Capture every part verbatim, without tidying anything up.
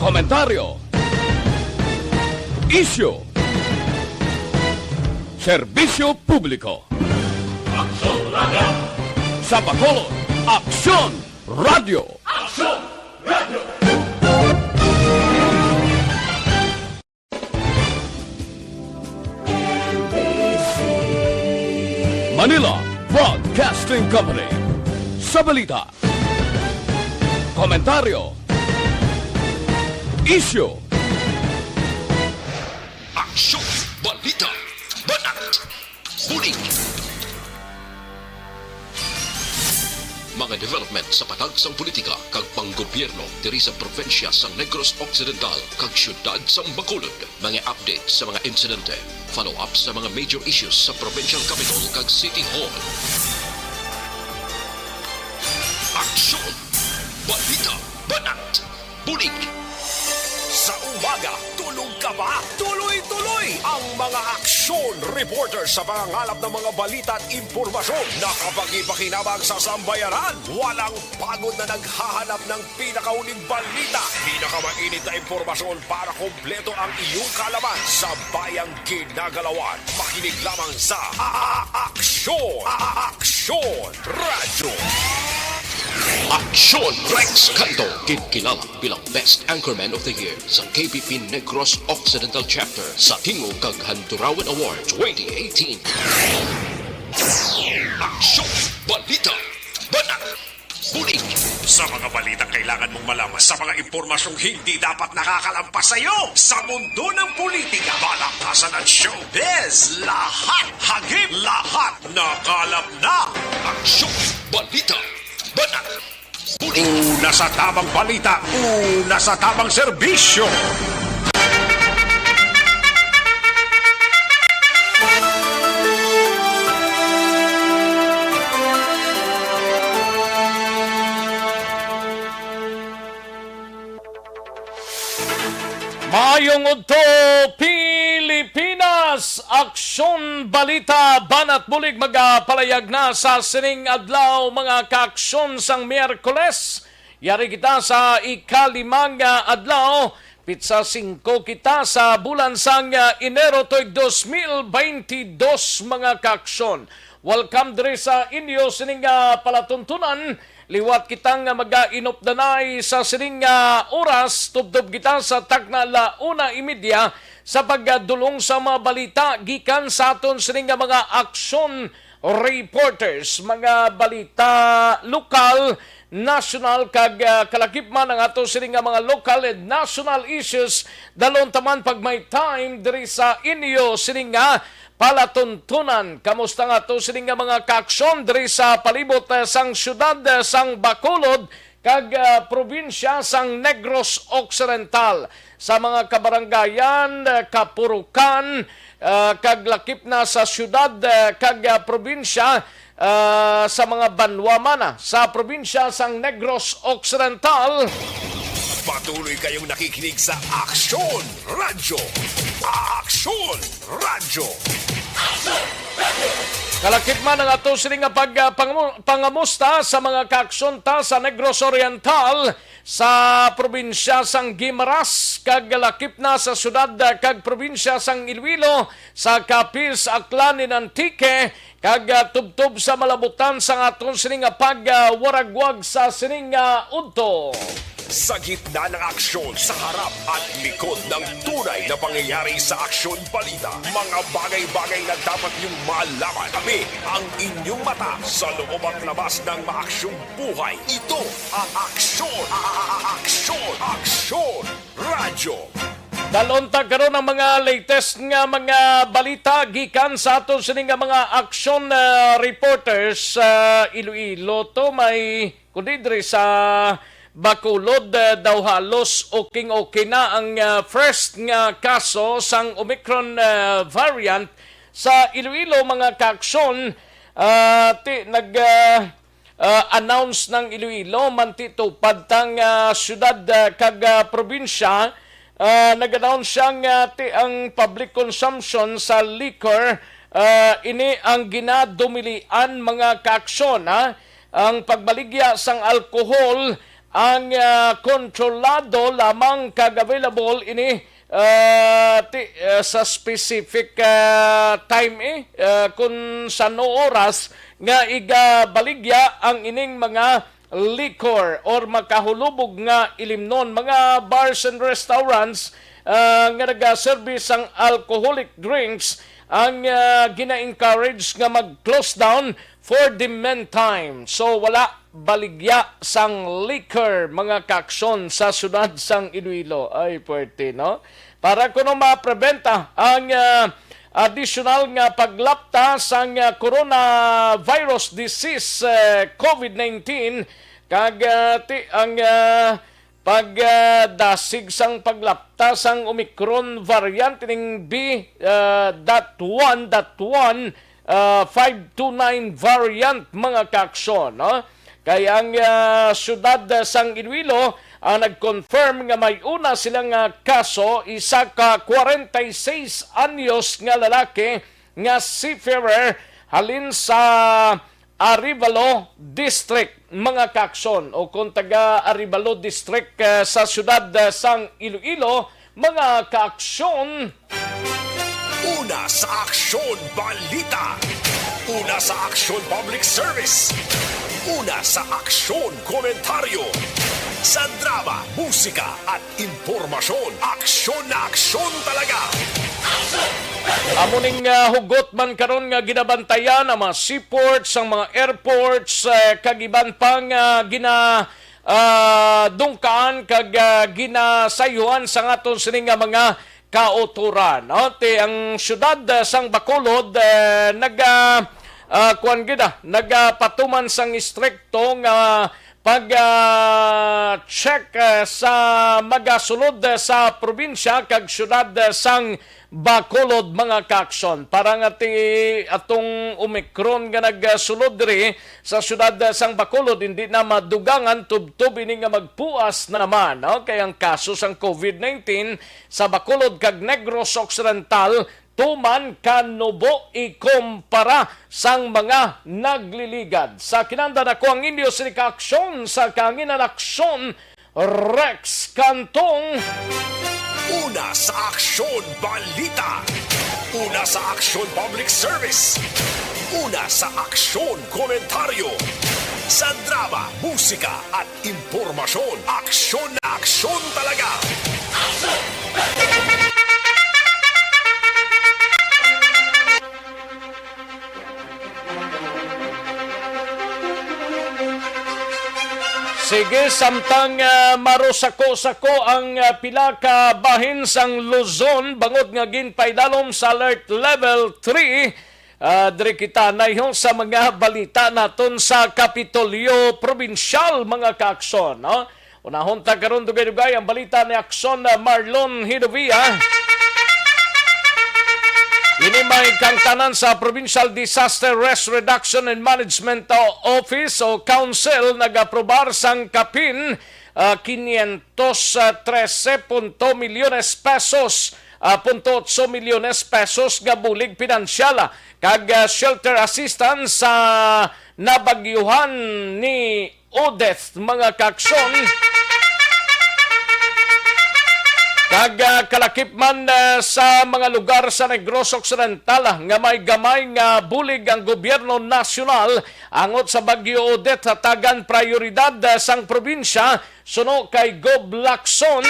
Komentaryo. Isyu. Serbisyo publiko. Aksyon Radio. Sa Bacolod, Aksyon Radio. Aksyon Radio. Manila Broadcasting Company. Sa balita, komentaryo, isyu, aksyon, balita, banat, bulig. Mga development sa patag sang politika kag panggobyerno diri sa probinsya sang Negros Occidental kag siyudad sang Bacolod. Mga update sa mga insidente, follow-up sa mga major issues sa provincial capital kag city hall. Aksyon! Balita! Banat! Bulig! Sa umaga, tulog ka ba? Tuloy-tuloy ang mga aksyon reporter sa pangangalap ng mga balita at impormasyon na kapakipakinabang sa sambayanan. Walang pagod na naghahanap ng pinakauling balita, pinakamainit na impormasyon para kompleto ang iyong kaalaman sa bayang ginagalawan. Makinig lamang sa A-, A-, Aksyon! A-, A-, Aksyon Radyo! Aksyon Rex Canto, ginkilala bilang Best Anchorman of the Year sa K B P Negros Occidental Chapter sa Tingog kag Handurawan Award twenty eighteen. Aksyon! Balita! Banat! Bulig! Sa mga balitang kailangan mong malaman, sa mga impormasyong hindi dapat nakakalampas sa iyo, sa mundo ng politika, balakasan at showbiz, lahat hagip, lahat nakalap na. Aksyon! Balita! Banat! Bulig! Una sa tamang balita, una sa tamang serbisyo. Maayong udto, Pilipinas! Aksyon Balita, Banat Bulig, magapalayag na sa sining adlaw, mga kaaksyon, sang Miyerkules. Yari kita sa ikalimang, ah, adlaw, pitsa singko kita sa bulan sang, ah, Enero tuig dos mil baynte dos, mga kaaksyon. Welcome diri sa inyo sining, ah, palatuntunan. Liwat kita nga magainupdanay sa sining, ah, oras, tubtob kita sa takna la una y media sa pagdulong sa mga balita gikan sa aton sining nga mga aksyon reporters, mga balita lokal, nasyonal, kag, ah, kalakip man ang ato sini nga mga local and national issues. Dalon ta man pag may time diri sa inyo sini nga palatuntunan. Kamusta nga ato sini nga mga kaaksyon diri sa palibot, ah, sang siyudad, ah, sang Bacolod kag, ah, probinsya sang Negros Occidental, sa mga kabarangayan, ah, kapurukan, ah, kag lakip na sa siyudad, ah, kag, ah, probinsya, ah, sa mga banwa man, ah, sa probinsya sang Negros Occidental. Patuloy kayong nakikinig sa Aksyon Radyo. Aksyon Radyo. Kalakip man ang ato sini nga pag, ah, pangamu-, pangamusta sa mga kaaksyon ta sa Negros Oriental, sa probinsya sang Guimaras, kag lakip na sa siyudad, ah, kag probinsya sang Iloilo, sa Capiz, Aklan, and Antique, kag, ah, tubtob sa malabutan sang aton sini nga pag, ah, waragwag sa sining, ah, udto. Sa gitna ng aksyon, sa harap at likod ng tunay na pangyayari sa Aksyon Balita, mga bagay-bagay na dapat niyong malaman. Kami ang inyong mata sa loob at labas ng maaksyong buhay. Ito ang Aksyon, a-, a-, a-, Aksyon, Aksyon Radyo. Dalon ta karon ang mga latest nga mga balita gikan sa aton sini nga mga aksyon, ah, reporters sa Iloilo. To may kundi diri sa Bacolod, eh, daw halos okay-okay na ang, ah, first nga kaso sang Omicron, ah, variant sa Iloilo, mga kaaksyon. Ah, ti, nag, ah, ah, announce ng Iloilo, man ti tupad tang, ah, syudad, ah, kag, ah, probinsya, ah, nag-announce siya nga ti ang public consumption sa liquor, ah, ini ang ginadumilian, mga kaaksyon, ha? Ang pagbaligya sang alkohol ang, ah, kontrolado lamang kag available ini, ah, ti-, ah, sa specific, ah, time, eh, ah, kung sa ano oras nga igabaligya ang ining mga liquor or makahulubog nga ilimnon, mga bars and restaurants, ah, nga nagaserbi sang alcoholic drinks ang, ah, gina-encourage nga mag-close down for the meantime. So, wala baligya sang liquor, mga kaaksyon, sa siyudad sang Iloilo. Ay, puwerte, no? Para kuno mapreventa ang, ah, additional nga paglapta sang, ah, coronavirus disease, eh, covid nineteen, kag, ah, ti-, ang, ah, pagdasig sang paglapta sang Omicron variant ning B, ah, dot one dot one, ah, five two nine variant, mga kaaksyon, no? Kay ang, ah, siyudad, ah, sang Iloilo ang nag-confirm nga may una sila nga kaso, isa ka forty-six anyos nga lalaki nga seafarer halin sa Arevalo District, mga kaaksyon, o kung taga Arevalo District, eh, sa siyudad, eh, sang Iloilo, mga kaaksyon. Una sa Aksyon Balita. Una sa Aksyon Public Service. Una sa Aksyon Komentaryo. Sa drama, musika, at impormasyon, aksyon na aksyon talaga. Amo ning, ah, hugot man karon nga ginabantayan ang mga seaports, ang mga airports, eh, kag iban pang, ah, gina, ah, dungkaan kag, ah, ginasayuhan sa aton sini nga mga kautoran, no? Ti ang siyudad, ah, sang Bacolod, eh, nag, ah, ah, kuwan gid, ah, nagapatuman sang istrikto nga pag, ah, check, ah, sa magasulod, ah, sa probinsya kag siyudad, ah, sang Bacolod, mga kaaksyon. Para nga ti atong Omicron nga nagsulod diri sa siyudad, ah, sang Bacolod, hindi na madugangan tubtob ini nga magpuas na naman, no? Kay ang kaso sang covid nineteen sa Bacolod kag Negros Occidental tuman kanubo ikumpara sang mga nagliligad. Sa kinahanglan, ako ang inyo sini ka aksyon sa kahanginan, Aksyon Rex Cantong. Una sa Aksyon Balita. Una sa Aksyon Public Service. Una sa Aksyon Komentaryo. Sa drama, musika at impormasyon, aksyon na aksyon talaga. Sige, samtang, ah, marusako-sako ang, ah, pila ka bahin sang Luzon bangod nga ginpaidalom sa Alert Level three, ah, diri kita naiho sa mga balita naton sa Kapitolyo Probinsyal, mga kaaksyon, no? Unahon ta karon dugay-dugay ang balita ni Aksyon, ah, Marlon Hidovia. Ini may kaangtanan sa Provincial Disaster Risk Reduction and Management, ah, Office o Council nag-aprobar sang kapin, ah, quinientos trese punto milyones pesos, ah, punto otso milyones pesos nga bulig pinansyal, ah, kag, ah, shelter assistance sa nabagyuhan ni Odette, mga kaaksyon. Kag, ah, kalakip man, ah, sa mga lugar sa Negros Occidental, ah, nga may gamay nga bulig ang gobyerno nasyonal angot sa Bagyo Odette, hatagan prayoridad, ah, sang probinsya suno kay Gob Lacson.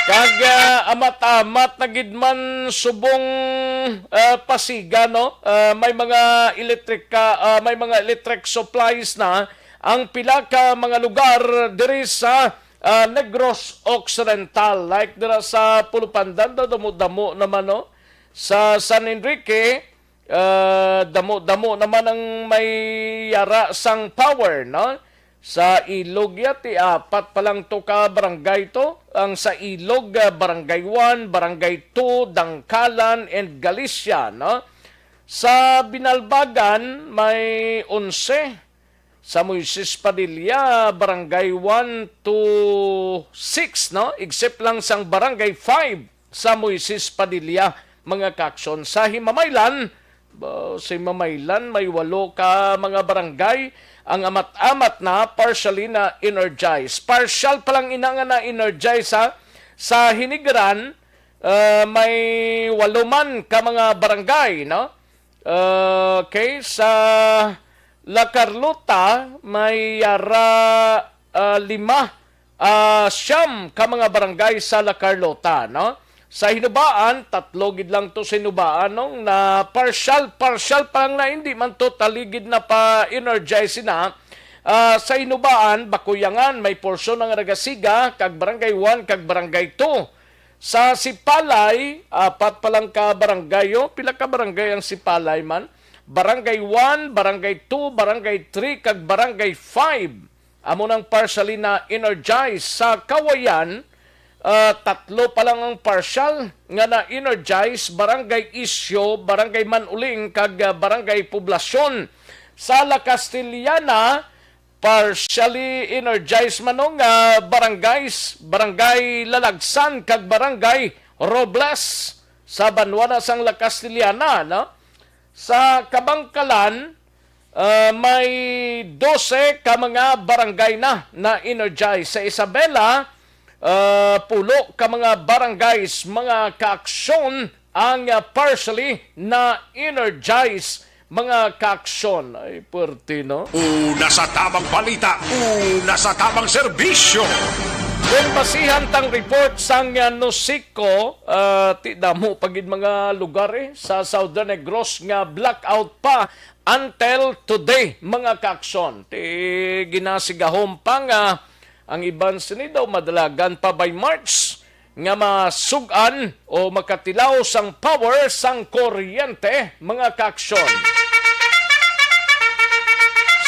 Kag, ah, amat-amat na gid man subong, ah, Pasiga, no? Ah, may mga elektrika, ah, may mga electric supplies na ang pila ka mga lugar diri sa, ah, Negros Occidental, like dira sa Pulupandan, daw damo-damo naman, no? Sa San Enrique, ah, damo-damo naman ang may yara sang power, no? Sa Ilog yati, apat pa lang to ka barangay to. Ang sa Ilog, ah, Barangay one, Barangay two, Dangkalan, and Galicia, no? Sa Binalbagan, may onse. Sa Moises Padilla, Barangay one to six, no? Except lang sang Barangay five sa Moises Padilla, mga kaaksyon. Sa Himamaylan, Ba, si Mamaylan, may walo ka mga barangay ang amat-amat na partially na energized. Partial pa lang ina nga na-energize, ha. Sa Hinigaran, ah, may walo man ka mga barangay, no? Okay, sa La Carlota, may yara, ah, lima, ah, siyam ka mga barangay sa La Carlota, no? Sa Hinubaan, tatlo gid lang to sa Hinubaan, no, na partial, partial pa lang na, hindi man totally gid na pa-energize na. Ah, sa Hinubaan, Bakuyangan, may porsyon nga nagasiga, kag Barangay one, kag Barangay two. Sa Sipalay, apat pa lang ka barangay, oh. Pila ka barangay ang Sipalay man? Barangay one, Barangay two, Barangay three, kag Barangay five. Amo nang partially na energized. Sa Kawayan, ah, tatlo pa lang ang partial nga na-energize, Barangay Isyo, Barangay Manuling, kag, ah, Barangay Poblacion. Sa La Castellana, partially energized man nga barangays, Barangay Lalagsan kag Barangay Robles sa banwa na sang La Castellana, no? Sa Kabangkalan, ah, may dose ka mga barangay na na-energize. Sa Isabela, ah, pulo ka mga barangays, mga kaaksyon ang, ah, partially na-energize, mga kaaksyon. Ay, puwerte, no? Una sa tamang balita, una sa tamang serbisyo. Kung basihan tang report sang, ah, NOSECO, ah, ti damo pa gid mga lugar, eh, sa Southern Negros nga blackout pa until today, mga kaaksyon. Ti ginasigahom pa nga ang iban sini daw madalagan pa by March nga masug-an o makatilaw sang power sang kuryente, mga kaaksyon.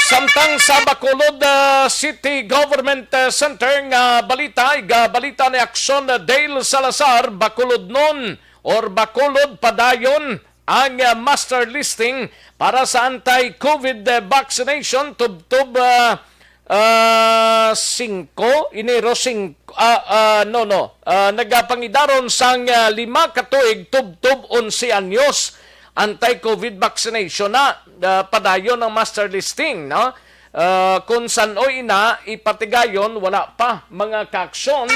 Samtang sa Bacolod, ah, City Government, ah, Center nga balita, igabalita ni Aksyon, ah, Dale Salazar, Bacolod non or Bacolod padayon ang, ah, master listing para sa anti-COVID, ah, vaccination tubtob, ah, ah, singko, Enero singko, ah, ah, no, no, ah, nagapangidaron sang, ah, lima ka tuig tubtob onse anyos. Anti-COVID vaccination na, ah, padayon ang master listing, no? Ah, kung san-o ina ipatigayon, wala pa, mga kaaksyon.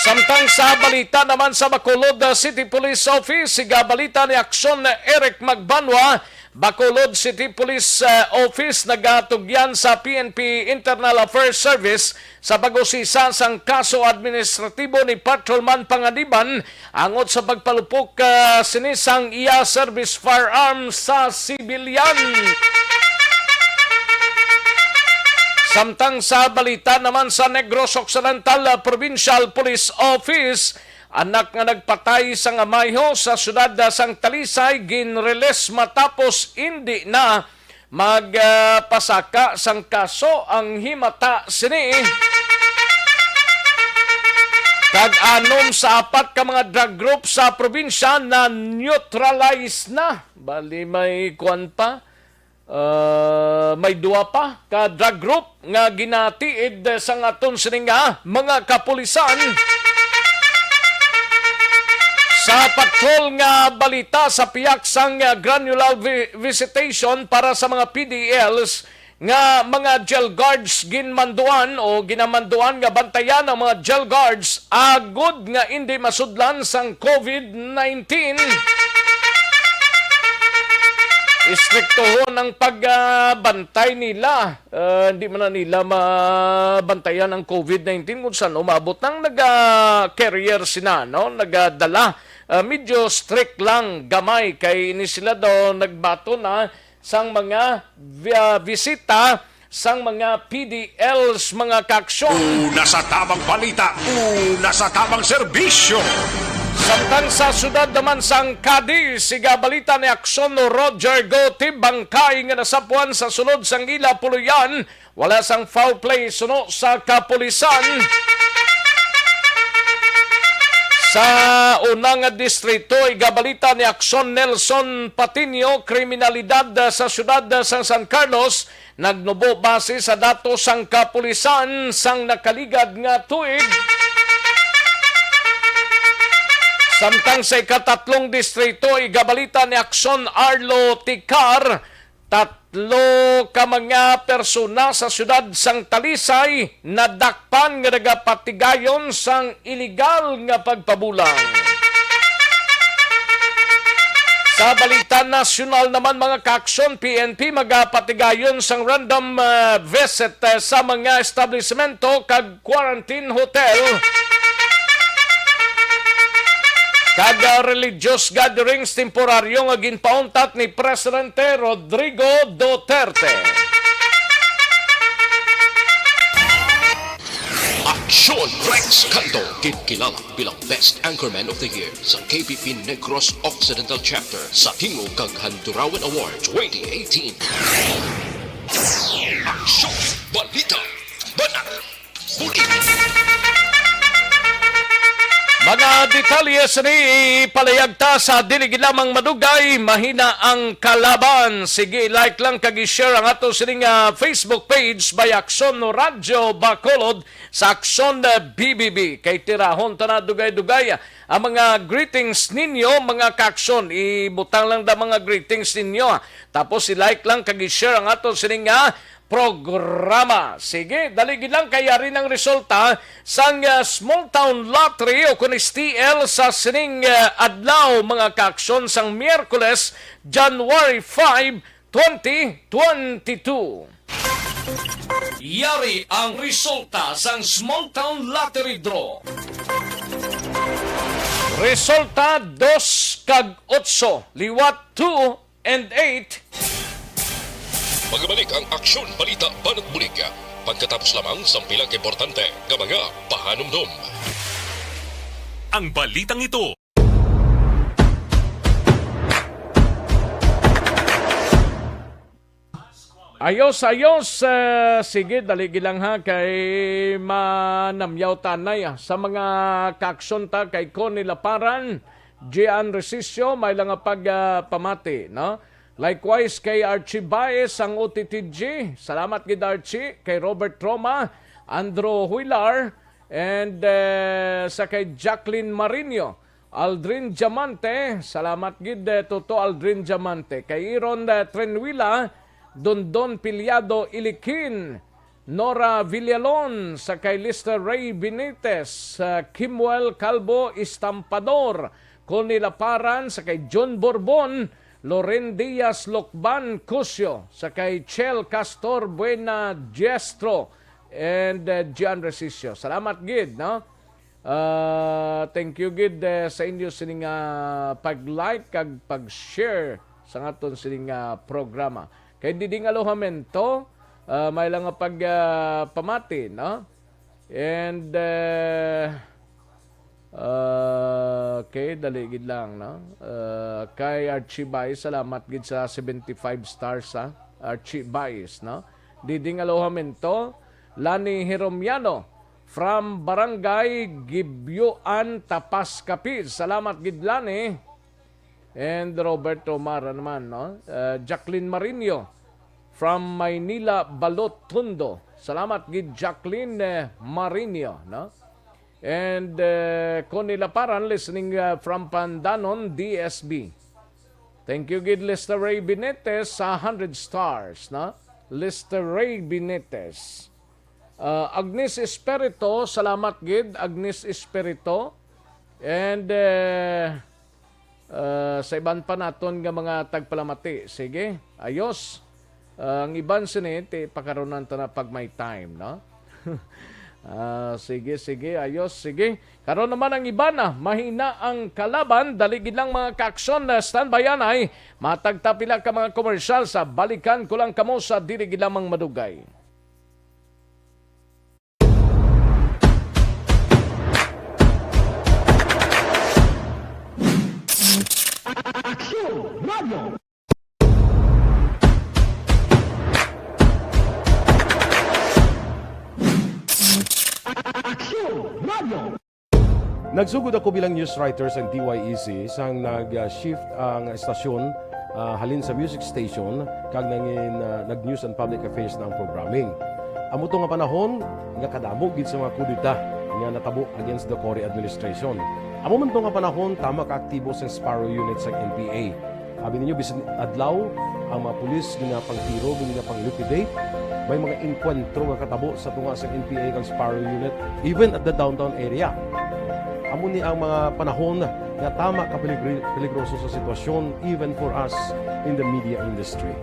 Samtang sa balita naman sa Bacolod, ah, City Police Office, siga balita ni Aksyon Eric Magbanwa, Bacolod City Police, ah, Office nagatugyan sa P N P Internal Affairs Service sa pag-usisa sang kaso administratibo ni Patrolman Panganiban angot sa pagpalupok, ah, sini sang iya service firearm sa sibilyan. Samtang sa balita naman sa Negros Occidental, ah, Provincial Police Office, anak nga nagpatay sang amayho sa siyudad, ah, sang Talisay, ginrelease matapos indi na mag, ah, pasaka sang kaso ang himata sini. Kag anom sa apat ka mga drug group sa probinsya na neutralize na. Bali may kuan pa, ah, may duwa pa ka drug group nga ginatiid sang aton sini nga mga kapulisan. Sa patrol nga balita sa pihak sang, ah, granular vi-, visitation para sa mga P D Ls nga mga jail guards, ginmanduan o ginamanduan nga bantayan ang mga jail guards agod nga indi masudlan sang COVID nineteen. Istriktohon ang pagbantay nila. Ah, hindi man na nila mabantayan ang COVID nineteen kung saan umabot nang naga-carrier sina, no? Nagadala. Ah, medyo strict lang, gamay, kay ini sila daw nagbaton na sang mga vi-, ah, bisita sang mga P D Ls, mga kaaksyon. Una sa tamang balita, una sa tamang serbisyo. Samtang sa siyudad naman sang Cadiz, siga balita ni Aksyon Roger Goti, bangkay nga nasapuan sa sulod sang ila puloy-an, wala sang foul play suno sa kapulisan. Sa una nga distrito, igabalita ni Aksyon Nelson Patiño, kriminalidad sa siyudad sa San Carlos, nagnubo base sa datos sang kapulisan sang nakaligad nga tuig. Samtang sa ikatatlong distrito, igabalita ni Aksyon Arlo Ticar, tatlo ka mga persona sa siyudad sang Talisay nadakpan nga nagapatigayon sang iligal nga pagpabulang. Sa balita nasyonal naman, mga kaaksyon, P N P magapatigayon sang random, ah, visit, ah, sa mga establisemento kag quarantine hotel kag, ah, religious gatherings temporaryo nga ginpauntat ni Presidente Rodrigo Duterte. Aksyon Rex Canto, ginkilala bilang Best Anchorman of the Year sa K P P Negros Occidental Chapter sa Tingog kag Handurawan Award twenty eighteen. Aksyon, balita, banat, bulig. Mga detalye sini ipalayag ta sa dili gid lamang madugay, mahina ang kalaban. Sige, like lang kag i-share ang ato sining, ah, Facebook page by Aksyon Radyo Bacolod sa Aksyon, ah, B B B. Kay tirahon ta na dugay-dugay, ah, ang mga greetings ninyo, mga kaaksyon. Ibutang lang da mga greetings ninyo, ah. Tapos i-like lang kag i-share ang ato sining, ah, programa. Sige, dali gid lang kay yari nang resulta sang, ah, Small Town Lottery o kun S T L sa sining, ah, adlaw, mga kaaksyon, sang Miyerkules, January five, twenty twenty-two. Yari ang resulta sang Small Town Lottery Draw. Resulta, dos kag otso, liwat two and eight. Magabalik ang Aksyon Balita Banat Bulig pagkatapos lamang sang pila ka importante nga mga pahanumdom. Ang balitang ito. Ayos, ayos. Eh, sige, dali gid lang ha, kay manamyaw tanay, ah, sa mga kaaksyon ta kay Connie Laparan, Gian Resicio, may lang nga pag, ah, pamati, no? Likewise kay Archie Baez, ang O T T G. Salamat gid, Archie. Kay Robert Roma, Andrew Huilar, and, eh, sa kay Jacqueline Marinho. Aldrin Diamante, salamat gid, eh, Toto Aldrin Diamante. Kay Iron, eh, Trenuila, Dondon Piliado Ilikin, Nora Villalon, sa kay Lister Ray Benitez, sa Kimuel Calvo Estampador, Connie Laparan, sa kay John Borbon, Loren Diaz, Locban Cusio, sa kay Chel Castor Buena Diestro, and, eh, Gian Resicio. Salamat gid, no? Ah, thank you gid, eh, sa inyo sini nga pag-like kag pag-share sa aton sini nga programa. Kay didi nga alojamento, ah, may lang nga pag, ah, pamati, no? And, eh, ah, okay, dali gid lang, no? Ah, kay Archie Bay, salamat gid sa seventy-five stars, ha? Archie Bay, no? Didi nga alojamento, Lani Hiromiano, from Barangay Gibyoan, Tapas, Capiz. Salamat gid, Lani. And Robert Omar naman, no? Uh, Jacqueline Marinho, from Maynila, Balot, Tondo. Salamat gid, Jacqueline, eh, Marinho, no? And, uh, Connie Laparan, listening, uh, from Pandanon, D S B. Thank you gid, Lister Ray Benitez, sa hundred stars, no? Lister Ray Benitez. Ah, Agnes Espirito, salamat gid, Agnes Espirito. And, eh, ah, sa iban pa naton nga mga tagpalamati. Sige, ayos. Ah, ang iban sini, ti, pakarunan ta na pag may time, no? Ah, sige, sige, ayos, sige. Karon naman ang iban, ah, mahina ang kalaban. Dali gid lang, mga kaaksyon, ah, standby anay. Matag ta pila ka mga komersyal sa balikan ko lang kamo sa dili gid lamang madugay. Aksyon Radio. Aksyon Radio. Nagsugod ako bilang news writer sang D Y E C sang nag-shift ang estasyon, ah, halin sa music station kag nangin, ah, nag-news and public affairs na ang programming. Amo to nga panahon nga kadamo gid sa mga kudeta nga natabo against the Cory administration. Amo man to nga panahon, tama ka aktibo sa Sparrow Unit sa N P A. Abi ninyo, bisan adlaw, ang mga pulis ginapangtiro, ginapang-liquidate. May mga engkwentro nga katabo sa tunga sa N P A kag Sparrow Unit, even at the downtown area. Amo ni ang mga panahon nga tama ka peligri-, peligroso sa sitwasyon, even for us in the media industry.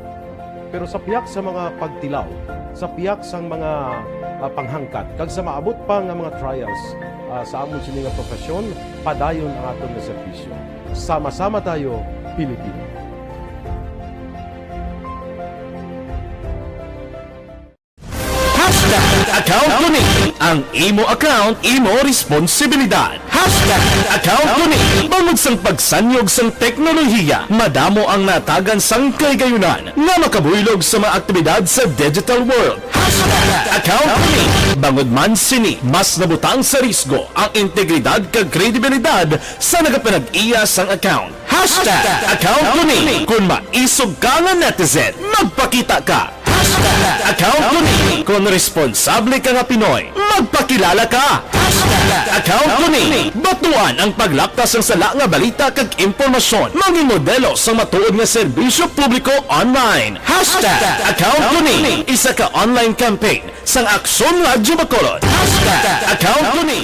Pero sa pihak sa mga pagtilaw, sa pihak sang mga, ah, panghangkat, kag sa maabot pa nga mga trials, ah, sa amon sini nga profesyon, padayon ang aton nga serbisyo. Sama-sama tayo, Pilipino. Hashtag account ko ni. Ang imo account, imo responsibilidad. Hashtag account ko ni. Bangod sang pagsanyog sang teknolohiya, madamo ang natagan sang kahigayonan nga makabuylog sa mga aktibidad sa digital world. Hashtag account ko ni. Bangod man sini, mas nabutang sa risgo ang integridad kag kredibilidad sa nagapanag-iya sang account. Hashtag account ko ni. Kung maisog ka nga netizen, magpakita ka. Hashtag account ko ni. Kung responsable ka nga Pinoy, magpakilala ka. Hashtag account ko ni. Batuan ang paglapta sang sala nga balita kag impormasyon. Mangin modelo sang matuod nga serbisyo publiko online. Hashtag account ko ni. Isa ka online campaign sang Aksyon Radyo Bacolod. Hashtag account ko ni.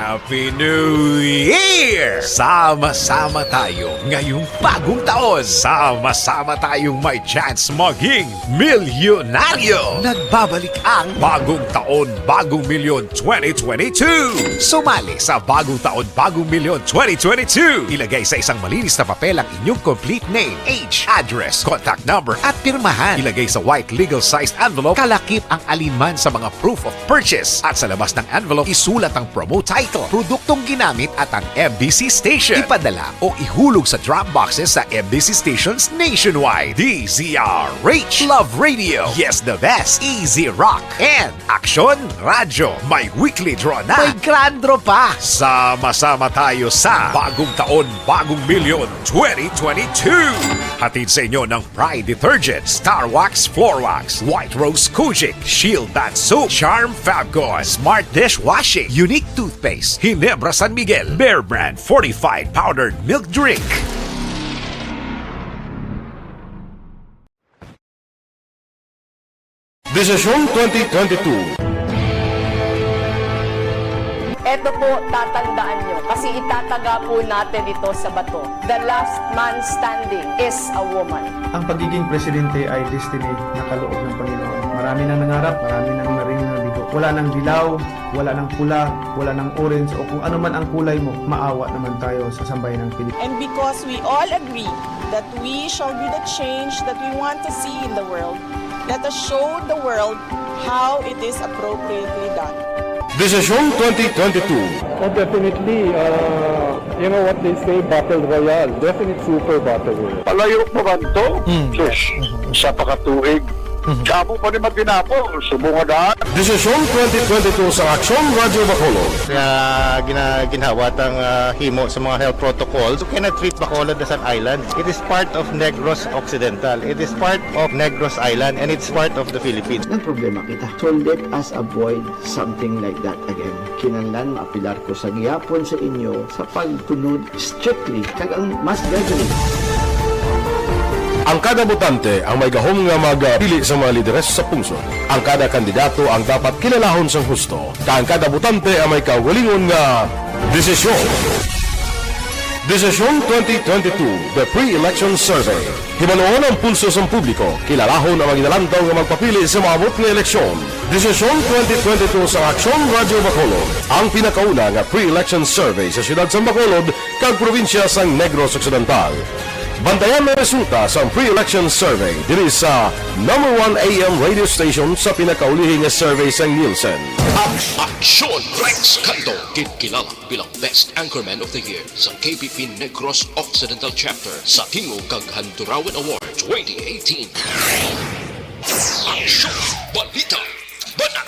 Happy New Year! Sama-sama tayo ngayong bagong taon. Sama-sama tayong may chance maging milyonaryo. Nagbabalik ang Bagong Taon, Bagong Milyon twenty twenty-two. Sumali sa Bagong Taon, Bagong Milyon twenty twenty-two. Ilagay sa isang malinis na papel ang inyong complete name, age, address, contact number, at pirmahan. Ilagay sa white legal sized envelope, kalakip ang alinman sa mga proof of purchase. At sa labas ng envelope, isulat ang promo title, produktong ginamit at ang M B C station. Ipadala o ihulog sa drop boxes sa M B C stations nationwide. D Z R H, Love Radio, Yes the Best, Easy Rock, and Aksyon Radyo. May weekly draw na. May grand draw pa. Sama-sama tayo sa Bagong Taon, Bagong Milyon twenty twenty-two. Hatid sa inyo ng Pride Detergent, Star Wax Floor Wax, White Rose Kojic, Shield Bath Soap, Charm Fabcon, Smart Dishwashing, Unique Toothpaste, Ginebra San Miguel, Bear Brand Fortified Powdered Milk Drink. Desisyon twenty twenty-two. Eto po, tatandaan nyo, kasi itataga po natin ito sa bato. The last man standing is a woman. Ang pagiging presidente ay destiny na kaloob ng Panginoon. Marami nang nangarap, marami nang naring nabigo. Wala nang dilaw, wala nang pula, wala nang orange, o kung ano man ang kulay mo, maawa naman tayo sa sambayanang Pilipino. And because we all agree that we shall be the change that we want to see in the world, let us show the world how it is appropriately done. Desisyon twenty twenty-two. Oh, definitely. Uh, you know what they say, battle royale. Definite super battle royale. Palayo pa man to? Hmm. Sus, isa pa ka tuig. Mhm. Damo pa ni matinapol, subong nga daan. Desisyon twenty twenty-two sa Aksyon Radyo Bacolod. Nga gina-, ginhawa tang, ah, himo sa mga health protocols. You cannot treat Bacolod as an island. It is part of Negros Occidental. It is part of Negros Island, and it's part of the Philippines. Nagproblema kita. So let us avoid something like that again. Kinahanglan maapilar ko sa gihapon sa inyo sa pagtunod strictly kag ang mass gathering. Ang kada botante ang may gahom nga magpili sa mga lideres sa pungsod. Ang kada kandidato ang dapat kilalahon sang husto, kag ang kada botante ang may kaugalingon nga desisyon. Desisyon twenty twenty-two, The Pre-Election Survey. Hibaluon ang pulso sang publiko, kilalahon ang mga ginalantaw nga magpapili sa maabot nga eleksyon. Desisyon twenty twenty-two sa Aksyon Radyo Bacolod, ang pinakauna nga pre-election survey sa siyudad sang Bacolod kag probinsya sang Negros Occidental. Bantayan ang resulta sang pre-election survey diri sa number one A M radio station sa pinakaulihi nga survey sang Nielsen. Aksyon Rex Cando, gid kilala bilang Best Anchorman of the Year sa K P P Negros Occidental Chapter sa Tingog kag Handurawan Award twenty eighteen. Aksyon! Balita! Bana!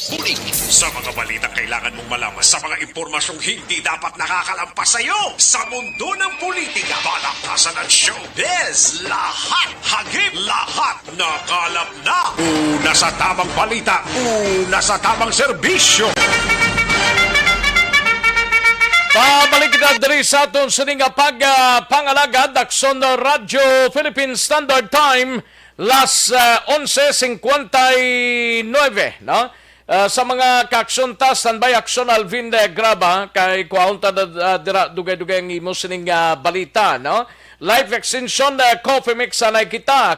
Bulig! Sa mga balitang kailangan mong malaman, sa mga impormasyong hindi dapat nakakalampas sa iyo, sa mundo ng politika, balaktasan at showbiz, lahat hagip, lahat nakalap na. Una sa tamang balita, una sa tamang serbisyo. Pabalik kita diri sa aton sini nga pag, ah, pangalagad, Aksyon Radyo Philippine Standard Time, las, ah, onse cincuenta y nueve, no? Ah, sa mga kaaksyon ta, standby, Aksyon Alvin, eh, Graba, kay kuhaon ta na, ah, dira, dugay-dugay ang imo sining, ah, balita, no? Life Extension, eh, Coffee Mix, anay kita.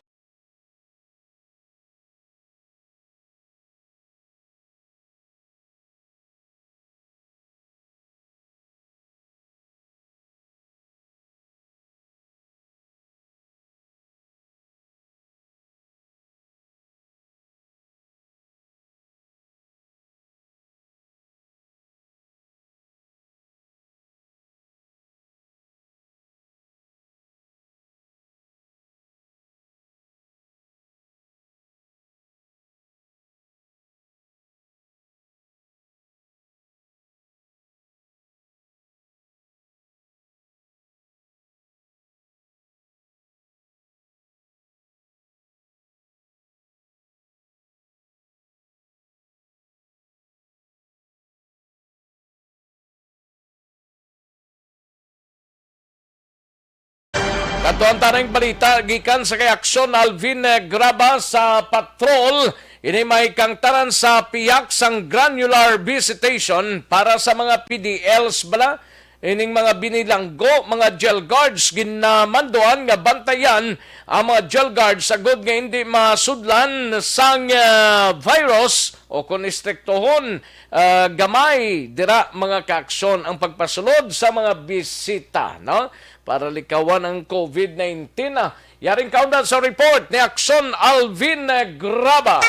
Kadto ang tanang balita gikan sa kay Aksyon Alvin, eh, Graba sa patrol. Ini may kangtaran sa pihak sang granular visitation para sa mga P D Ls bala. Ining mga binilanggo, mga jail guards, ginamanduan nga bantayan ang mga jail guards agod nga hindi masudlan sang, ah, virus o kon istriktohon, ah, gamay dira, mga kaaksyon, ang pagpasulod sa mga bisita, no? Para likawan ang covid nineteen, ah. Yaring kaundan sa report ni Aksyon Alvin Graba.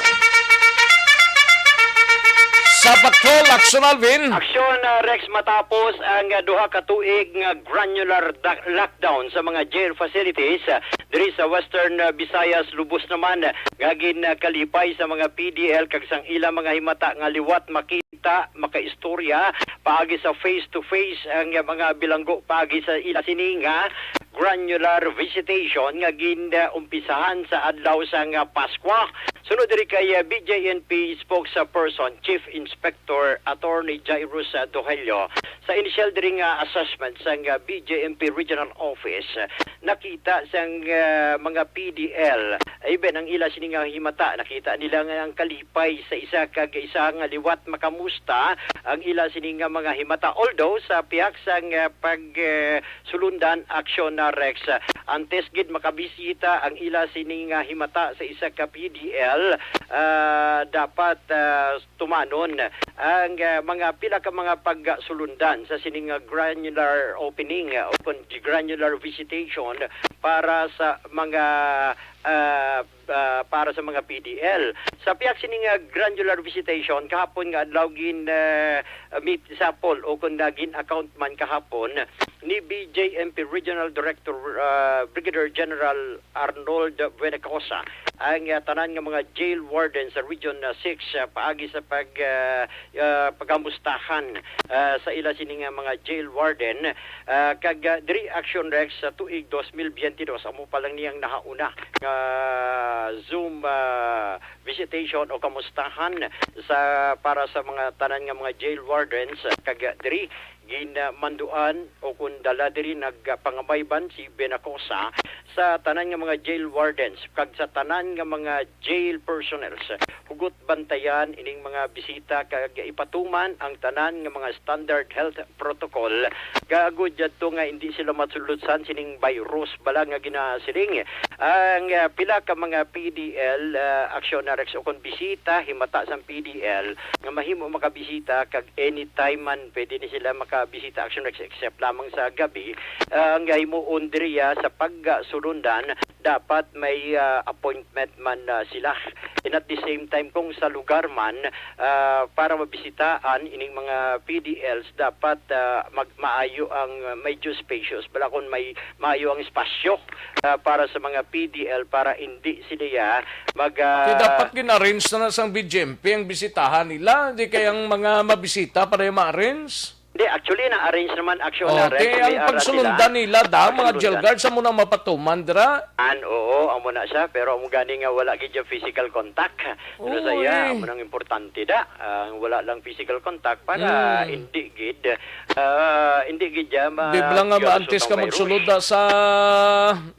Sa patrol, Aksyon Alvin. Aksyon, ah, Rex, matapos ang, ah, duha ka tuig nga granular da-, lockdown sa mga jail facilities, ah, diri sa Western, ah, Visayas, lubos naman, ah, nga ginkalipay sa mga P D L kag sang ila mga himata nga liwat makita, makaistorya paagi sa face-to-face ang mga bilanggo paagi sa ila sini nga granular visitation nga gin-umpisahan sa adlaw sang Paskwa. Sunod diri kay, uh, B J N P spokesperson, Chief Inspector Attorney Jairus, uh, Dohelio, sa initial diri nga assessment sang, uh, B J N P Regional Office, uh, nakita sang, uh, mga P D L, even ang ila sini nga himata, nakita nila nga ang kalipay sa isa kag isa nga liwat makamusta ang ila sini nga mga himata. Although sa pihak sang, uh, pag, uh, sulundan aksyon na Rex, uh, antes gid makabisita ang ila sini nga himata sa isa ka P D L, uh, dapat, uh, tumanon ang, uh, mga pila ka mga pagsulundan sa sining, uh, granular opening, uh, o kon granular visitation para sa mga, uh, uh, para sa mga P D L. Sa pihak sini nga granular visitation, kahapon nga adlaw gin, uh, meet sample o kon na gin-account man kahapon ni B J M P Regional Director, uh, Brigadier General Arnold Buenacosa ang, uh, tanan nga mga jail warden sa Region, uh, six, uh, paagi sa pag, uh, uh, pagamustahan, uh, sa ila sini nga mga jail warden, uh, kag, uh, diri action Rex sa tuig dos mil biyente dos, amo pa lang niyang nahauna nga Zoom, uh, visitation o kamustahan sa, para sa mga tanan nga mga jail wardens, uh, kag, uh, diri ginamanduan o kun dala diri nagpangamayban si Benacosa sa tanan nga mga jail wardens kag sa tanan nga mga jail personnels. Hugot bantayan ining mga bisita kag ipatuman ang tanan nga mga standard health protocol. Gaagod yadto nga hindi sila masulutsan sining virus bala nga ginasiling ang, ah, pila ka mga P D L, ah, aksyon na Rex o kon bisita himata sang P D L nga mahimo makabisita kag anytime man pwede ni sila makabisita aksyon Rex except lamang sa gabi, ah, nga himuon diriya sa pagsulundan dapat may, ah, appointment man, ah, sila. And at the same time, kung sa lugar man, ah, para mabisitaan ining mga P D Ls, dapat, ah, mag-, maayo ang, ah, medyo spacious. Bala kung may maayo ang espasyo, ah, para sa mga P D L para hindi sila, ah, mag, ah, Kaya dapat gin-arrange na na sang B J M P ang bisitahan nila. Di kaya ang mga mabisita para ma-arrange? Di, actually, na-arrange naman, action Oh, na, ti, right? May ang ara pagsulundan sila. Nila, da, mga Pagsulundan. Jail guards, amo nang mapatuman dira. An, oo, amo na siya, pero amo gani nga wala gid yung physical contact. Ano sa iya, Uy. Amo nang importante da. Ang wala lang physical contact para Hmm. hindi gid, ah, hindi gid siya ma-, Di ba lang nga siya maantes ka resultang virus. Magsulod da sa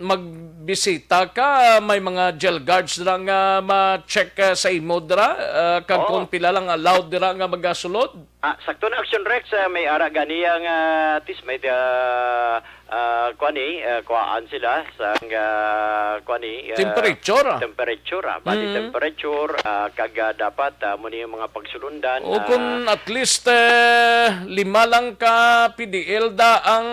magbisita ka, may mga jail guards dira nga ma-check, ah, sa imo dira, ah, kag Oo. Kung pila lang allowed dira nga magasulod? Ah, sakto na, Action Rex, ah, may ara gani ang, ah, at least may, ah, ah, kuan ni, ah, kuhaan sila sa, ah, kuan ni, ah, Temperature, ah. Temperature, ah, body Mm. Temperature, ah, kag, ah, dapat, ah, mo ni yung mga pagsulundan, O ah, kung at least, eh, lima lang ka P D L da ang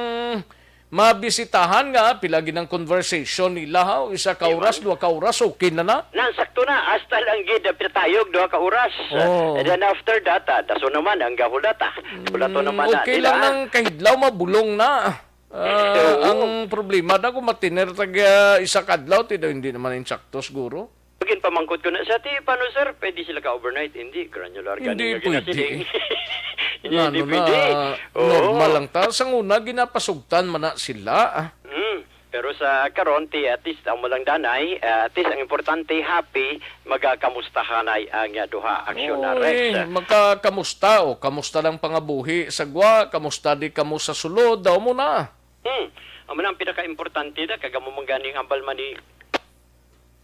mabisitahan nga, pila gid ang conversation nila, ha? Isa ka Di oras, man. Dua ka oras, okay na na. Nan, sakto na. Hasta lang gid, ah, pitayog, dua ka oras. Oh. And then after that, ah, daso naman ang gahulat, ah. Hulato Mm, naman na okay nila, lang ah. Nang kahidlaw, mabulong na. Ah, Oo. Ang problema na kung matiner tag, ah, isa ka adlaw, ti daw hindi naman insakto siguro. Pagin pamangkot ko na siya, "Ti, paano, sir? Pwede sila ka-overnight?" Hindi, granular gani Hindi nga pwede. Ginasiling. Hindi, Nga, hindi ano pwede. Na, Oo. Normal lang ta. Sa una, ginapasugtan man na sila, ah. Mm. Pero sa karon, ti, at least, amo lang danay, ah, at least, ang importante, happy, magakamustahanay ang, ah, duha. Action na, Rex. Oy, magkakamusta, o kamusta lang pangabuhi sa gwa, kamusta di kamo sa sulod, daw mo na. Hmm. Amo na ang pinaka-importante na, kag amo man gani ang ambal man ni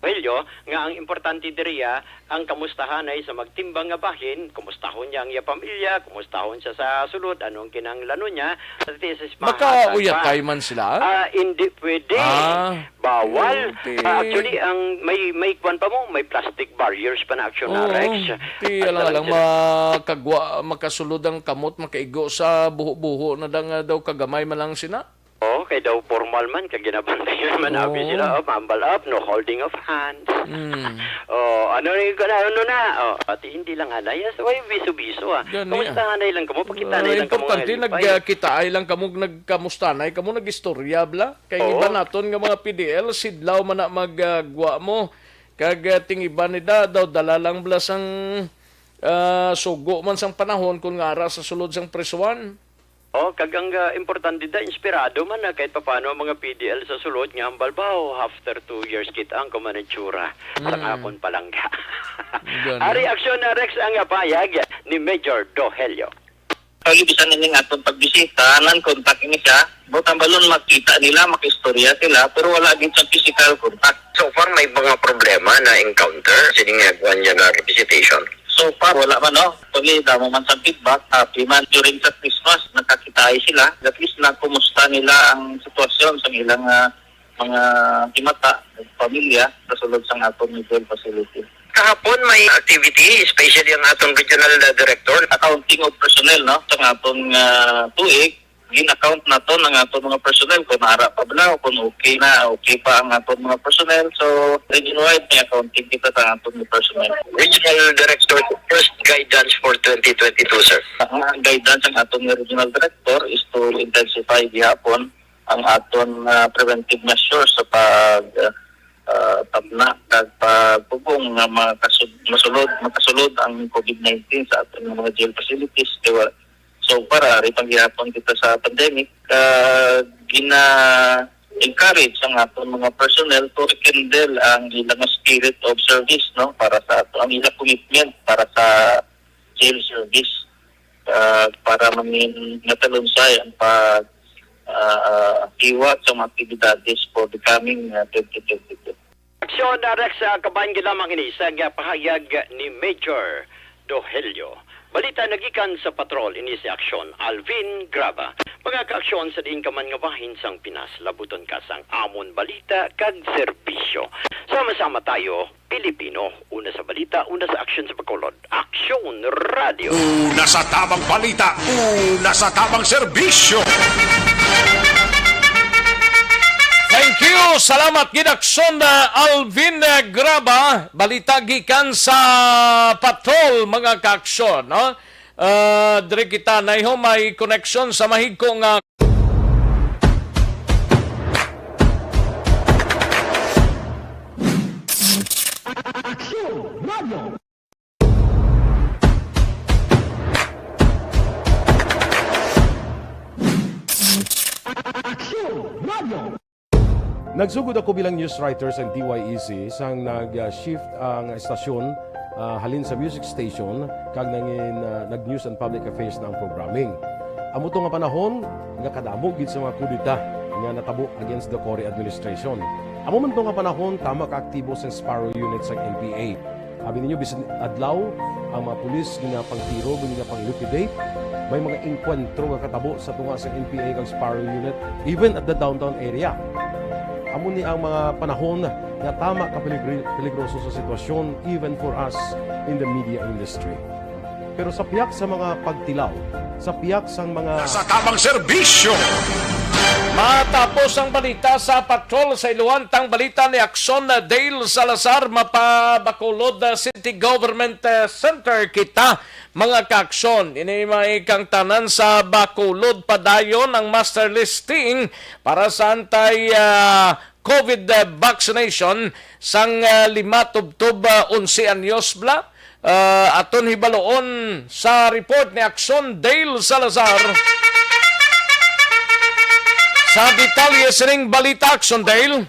Helyo, nga ang importante diriya, ang kamustahanay sa magtimbang nga bahin, kumustahon niya ang iya pamilya, kumustahon siya sa sulod, anong kinahanglanon niya, at least is mahatag Makauyatay pa. Man sila? Ah, hindi pwede. Ah, Bawal. Okay. Ah, actually, ang may, may kwan pa mo, may plastic barriers pa na action na, Oo, Rex. Ti, At alang-alang talagang makagwa-, makasulod ang kamot, makaigo sa buho-buho na da nga daw kagamay man lang sina. Oh, kay daw formal man, kay ginabantayan man, abi Oo. Sila, oh, mambal up, no holding of hands. Mm. Oh, ano ni, ano, ano na? Oh, pati hindi lang anay, yes, way biso-biso, ah. Gani, ah. Kumustahanay lang kamo, pagkitahanay Ah, lang kamo nga importante, halipay. Nagkitaay lang kamo, nagkamustanay kamo, nag-istorya, bla? Kay Oo. Iba naton nga mga P D L, sidlaw man na mag, ah, gwa mo. Kag, ah, ting iba ni da, daw dala lang bla sang, ah, sugo man sang panahon kung nga ara sa sulod sang prisuan. Oh, kag ang, ah, importante da, inspirado man na kahit papaano ang mga P D L sa sulod nga hambal ba, oh, after two years kita ang kumanitsura sa Mm. akon palangga. Gani. Ari aksyon na, Rex, ang payag ni Major Dohelio. Pag-ibisan ini nga atong pagbisita, non-contact ini siya. Buot ang balon, makita nila, makistorya sila, pero wala gid sa physical contact. So far, may mga problema na encounter sini nga one year na visitation. So far, wala man, no? Actually, damo man sa feedback, happy man. During sa Christmas, nakakitaay sila. At least na kumusta nila ang sitwasyon sa ilang, ah, mga himata, pamilya, sa sulod sang aton medical facility. Kahapon, may activity, especially ang aton regional director. Accounting of personnel, no? Sa aton, ah, tuig, gin-account naton ang aton mga personnel kung ara pa bala o kung okay na, okay pa ang aton mga personnel. So, region-wide may accounting kita sa aton mga personnel. Regional Director, first guidance for twenty twenty-two, sir. Ang guidance ang aton nga regional director is to intensify gihapon ang aton, ah, preventive measures sa pag, ah, ah, tabna kag pagpugong nga makasud-, masulod, makasulod ang COVID nineteen sa aton mga jail facilities. Kay wa-, So, para ari pa gihapon kita sa pandemic, ah, gina-encourage ang aton mga personnel to rekindle ang ilang spirit of service, no, para sa ato, ang ilang commitment para sa jail service, ah, para mangin-, matalunsay ang pag, ah, ah, liwat sa mga aktibidades for the coming, ah, twenty twenty-two. Aksyon, ah, Rex, ah, kabahin gid lamang ini sa, ah, pahayag ni Major Dohelio. Balita nagikan sa patrol, ini si Aksyon Alvin Graba. Mga kaaksyon sa diin ka man nga bahin sang Pinas, labuton ka sang amon balita kag serbisyo. Sama-sama tayo, Pilipino. Una sa balita, una sa aksyon sa Bacolod. Aksyon Radio. Una sa tabang balita, una sa tabang serbisyo. Thank you. Salamat gid, Aksyon, uh, Alvin, uh, Graba. Balita gikan sa patrol, mga kaaksyon, no? Uh, diri kita, naiho may connection sa mahigko nga Aksyon Radio. Aksyon Radio. Nagsugod ako bilang news writer sa D Y E C sang nag-shift ang estasyon, ah, halin sa music station kag nangin, ah, nag-news and public affairs na ang programming. Amo to nga panahon nga kadamo gid sa mga kudeta nga natabo against the Cory administration. Amo man to nga panahon, tama ka aktibo sang Sparrow Unit sang N P A. Abi ninyo, bisan adlaw, ang mga pulis ginapangtiro, ginapang-liquidate. May mga engkwentro nga katabo sa tunga sa N P A kag Sparrow Unit, even at the downtown area. Amo ni ang mga panahon nga tama ka peligri-, peligroso sa sitwasyon, even for us in the media industry. Pero sa pihak sa mga pagtilaw, sa pihak sang mga Sa tabang serbisyo. Matapos ang balita sa patrol sa Iloan, tang balita ni Action Dale Salazar, mapa Bacolod, uh, City Government, uh, Center kita, mga kaaksyon. Ini may kang tanan sa Bacolod, padayon ang master listing para sa anti, uh, COVID, uh, vaccination sang, uh, lima tubtob, uh, onse anyos bla. Uh, aton hibaluon sa report ni Action Dale Salazar. Sa detalye sining balita, Action Dale.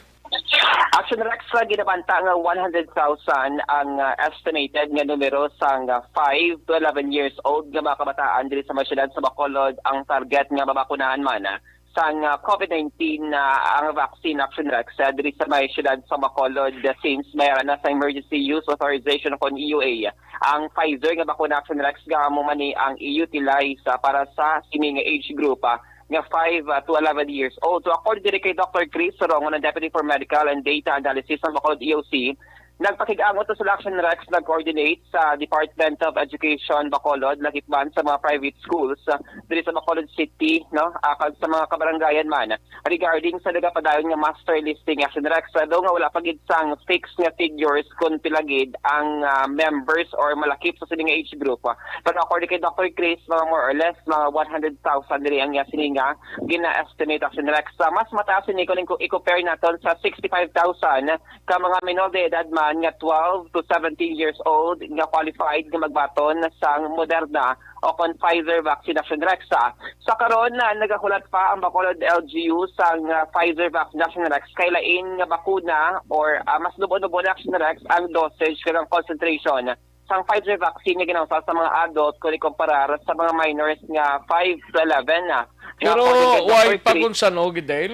Action Rex, uh, ginabanta nga one hundred thousand ang, uh, estimated nga numero sang, uh, five to eleven years old nga mga kabataan diri sa mga syudad sa Bacolod ang target nga mabakunahan man, uh, sang, uh, COVID nineteen, uh, ang vaccine, Action Rex, uh, diri sa mga syudad sa Bacolod, uh, since may ara na sa emergency use authorization kon E U A ang Pfizer nga bakuna, Action Rex, nga amo man ni ang i-utilize, uh, para sa sini nga age group, uh, nga five, uh, to eleven years old. So, according diri kay Doctor Chris Sorongon, ang Deputy for Medical and Data Analysis sa Bacolod E O C, nagpakig-angot to sila, Action Rex, nag-coordinate sa Department of Education Bacolod, lakip man sa mga private schools, uh, diri sa Bacolod City, no, uh, kag sa mga kabarangayan man, regarding sa nagapadayon nga master listing, Action Rex, uh, daw nga wala pa gid sang fixed nga figures kung pila gid ang, uh, members or malakip sa sini nga age group, uh, Pero according kay Doctor Chris, mga more or less, mga one hundred thousand diri ang iya sini nga gina-estimate, Action Rex. Sa mas mataas ini kung i-compare naton sa sixty-five thousand ka mga minor de edad man nga twelve to seventeen years old nga qualified nga magbaton sang Moderna o kon Pfizer vaccine, Action Rex. Sa, sa karon, na nagahulat pa ang Bacolod L G U sang, ah, Pfizer vaccine, Action Rex, kay lain nga bakuna or, ah, mas nubo-nubo na, Action Rex, ang dosage kag ang concentration sang Pfizer vaccine nga ginausa sa mga adult kung ikumparar sa mga minors nga five to eleven na. Pero according kay Doctor way pa Chris, kung sano, Gidel?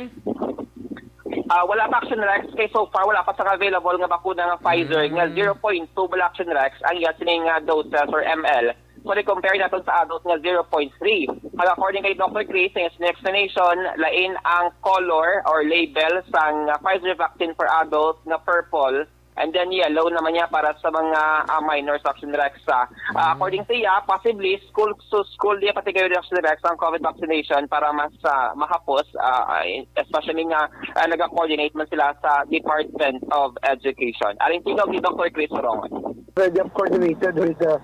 Ah, wala pa, Action Rex, kay so far wala pa sa available nga bakuna nga Pfizer nga Mm. zero point two bala, Action Rex, ang iya sining nga doses or M L. Kung i-compare naton sa adult nga zero point three. Kag according kay Doctor Chris, sa iyang explanation, lain ang color or label sang, ah, Pfizer vaccine for adult nga purple. And then yellow naman niya para sa mga, ah, minors, Action Rex. Ah, ah, Mm. According sa iya, possibly school to school niya patigayon, Action Rex, ang COVID vaccination para mas, ah, mahapos, ah, ah, especially nga, ah, nag-coordinate man sila sa Department of Education. Aring tingog ni Doctor Chris Sorongon. Already have coordinated with the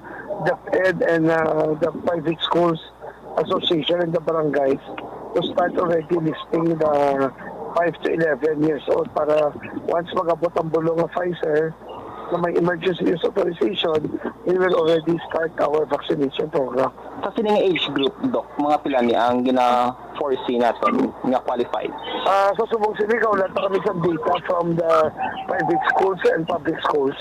DepEd and, uh, the private schools association and the barangays to start already listing the five to eleven years old para once mag-abot ang bulong nga Pfizer na may emergency use authorization, we will already start our vaccination program. Sa sini nga age group, Doc, mga pila ni ang gina-foresee naton nga qualified? Ah, sa subong sini, kaulat pa kami sa data from the private schools and public schools.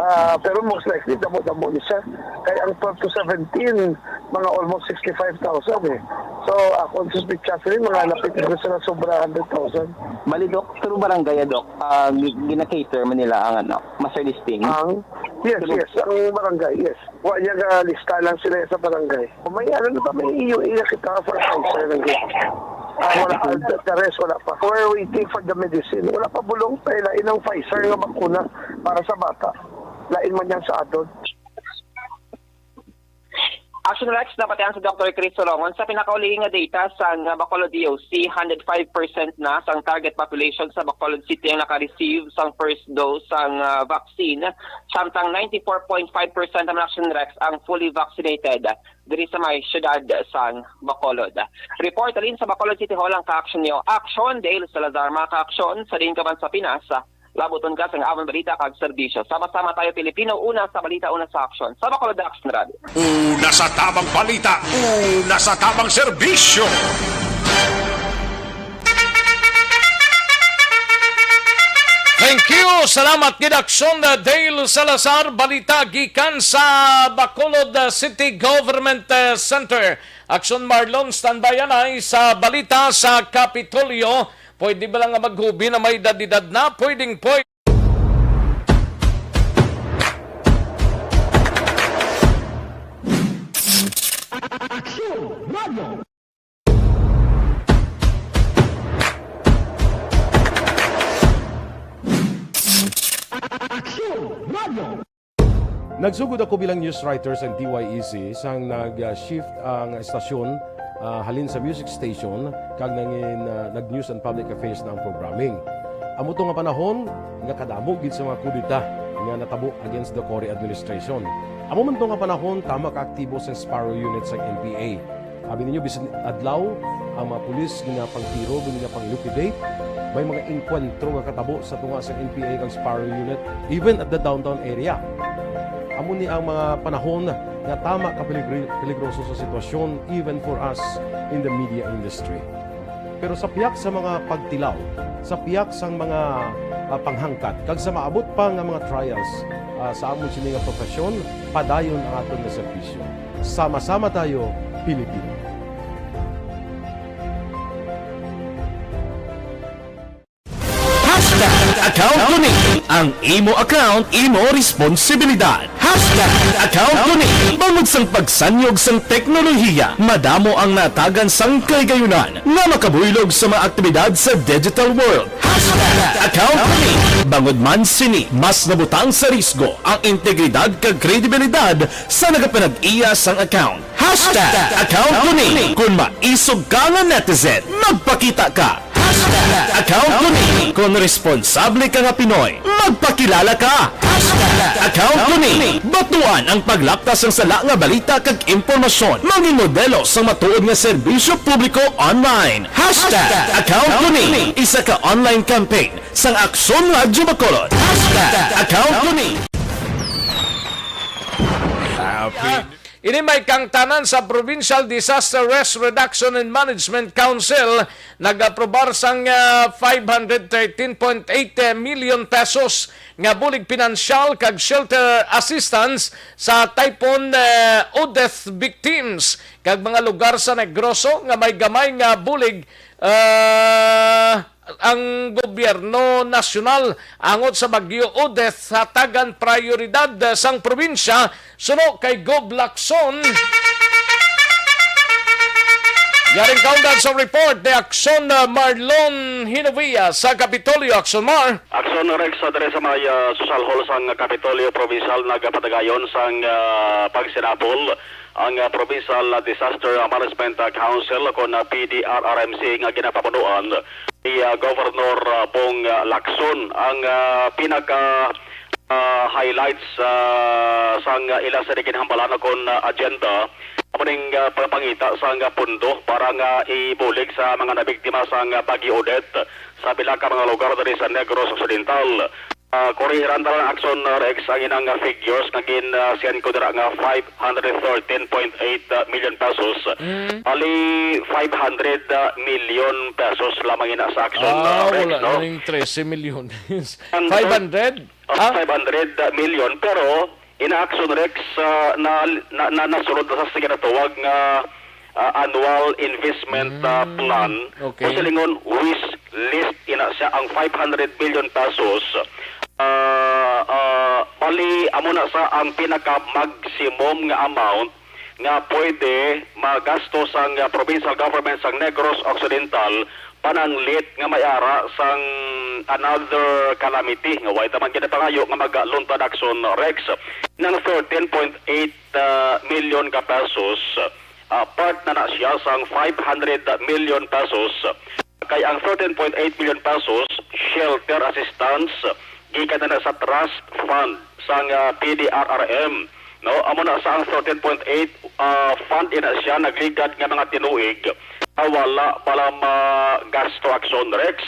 Ah, pero most likely, damo-damo ni siya. Kay ang twelve to seventeen, mga almost sixty-five thousand eh. So, akong suspitsa sini, mga lapit na sila sobra hundred thousand. Bali, Doc, through barangay, Doc, ah, gi-, gina-cater man nila ang, ano, master listing? Ang? Yes, Through yes, ang barangay, yes. Wa niya nga lista lang sila sa barangay. May ano na ba, may E U A na kita for Pfizer lang. Ah, wala pa. The, the rest, wala pa. We're waiting for the medicine. Wala pa bulong, kay lain ang Pfizer nga bakuna para sa bata. Lain man yan sa adult. Action Rex, napatian sa Doctor Chris Solomon sa pinakauli nga data sa nga Bacolod D O C, hundred five percent na sang target population sa Bacolod City ang naka-receive sang first dose sang, ah, vaccine, samtang ninety-four point five percent ang Action Rex ang fully vaccinated diri sa may siyudad sang Bacolod. Report halin sa Bacolod City Hall ang ka-action niyo, Action Dale Salazar, mga ka-action, sa diin ka man sa Pinas, labuton ka sang amon balita kag serbisyo. Sama-sama tayo, Pilipino, una sa balita, una sa aksyon. Sa Bacolod Action Radio. Una sa tabang balita, una sa tabang serbisyo. Thank you. Salamat gid, Aksyon, uh, Dale Salazar. Balita gikan sa Bacolod, uh, City Government, uh, Center. Aksyon Marlon, standby anay sa balita sa Kapitolyo. Pwede ba lang nga maghubi na may edad-edad na? Pwedeng pwede. Aksyon Radio. Aksyon Radio. Nagsugod ako bilang news writer sa D Y E C sang nag-shift ang estasyon, ah, halin sa music station kag nangin, ah, nag-news and public affairs na ang programming. Amo to nga panahon nga kadamo gid sa mga kudeta nga natabo against the Cory administration. Amo man to nga panahon tama ka aktibo sang Sparrow Unit sang N P A. Abi ninyo, bisan adlaw, ang mga pulis ginapangtiro, ginapang-liquidate. May mga engkwentro nga katabo sa tunga sa N P A kag Sparrow Unit, even at the downtown area. Amo ni ang mga panahon nga tama ka peligri-, peligroso sa sitwasyon, even for us in the media industry. Pero sa pihak sa mga pagtilaw, sa pihak sang mga, ah, panghangkat, kag sa maabot pa nga mga trials, ah, sa amon sini nga profesyon, padayon ang aton nga serbisyo. Sama-sama tayo, Pilipino. Hashtag account ko ni. Ang imo account, imo responsibilidad. Hashtag account ko ni. Bangod sang pagsanyog sang teknolohiya, madamo ang natagan sang kahigayunan nga makabuylog sa mga aktibidad sa digital world. Hashtag account ko ni. Bangod man sini, mas nabutang sa risgo ang integridad kag kredibilidad sa nagapanag-iya sang account. Hashtag account ko ni. Kung maisog ka nga netizen, magpakita ka. Hashtag account ko ni. Kung responsable ka nga Pinoy, magpakilala ka. Hashtag account ko ni. Batuan ang paglapta sang sala nga balita kag impormasyon. Maging modelo sang matuod nga serbisyo publiko online. Hashtag account ko ni. Isa ka online campaign sang Aksyon Radyo Bacolod. Hashtag account ko ni. Happy Ah, ini may kangtanan sa Provincial Disaster Risk Reduction and Management Council nag-aprobar sang, ah, five hundred thirteen point eight million pesos nga bulig pinansyal kag shelter assistance sa Typhoon, ah, Odette victims kag mga lugar sa Negroso nga may gamay nga bulig, ah, ang gobyerno nasyonal angot sa Bagyo Odette. Hatagan prayoridad sang probinsya, suno kay Gob Lacson. Yaring kaundan sa report ni Aksyon, uh, Marlon Hinovia sa Kapitolyo. Aksyon, Mar. Aksyon, Rex, uh, diri sa may, uh, Social Hall sang Kapitolyo Provincial nagapatagayon sang, uh, pagsinabol ang, ah, Provincial Disaster Management, ah, Council o kon, ah, P D R R M C nga ginapamunuan ni, ah, Governor, ah, Bong, ah, Lacson. Ang, ah, pinaka, ah, highlights, ah, sang, ah, ila sa ginhambalan o kon, ah, agenda, amo ning, ah, pagpangita sang, ah, pondo para nga ibulig sa mga nabiktima sang, ah, Bagyo Odette sa pila ka mga lugar diri sa Negros Occidental. Ah, korihiran ta lang, Aksyon, ah, Rex, ang inang, ah, figures nga gin, ah, send ko dira nga five hundred thirteen point eight million pesos. Mm. Bali, five hundred million pesos lamang ina sa Aksyon, ah, Ah, Rex, wala no? na ning trese milyones. Ang Five hundred? Oh, Ah? five hundred million, pero ina Aksyon, Rex, ah, na, na, na, nasulod na sa ginatawag nga ah, annual investment, ah, Mm, plan, okay. O silingon, wish list, ina siya ang five hundred million pesos. Ah, ah, bali, amo na sa ang pinaka-maximum nga amount nga pwede magasto sang, ah, provincial government sang Negros Occidental pananglit nga may ara sang another calamity nga way ta man ginapangayo nga magaluntad, Aksyon, Rex. Nang thirteen point eight, ah, million ka pesos, ah, part na na siya sang five hundred million pesos. Kay ang thirteen point eight million pesos shelter assistance gikan na na sa trust fund sang, ah, P D R R M, no? Amo na sa ang thirteen point eight, ah, fund ina siya nagligad nga mga tinuig nga wala pala magasto, Aksyon, Rex.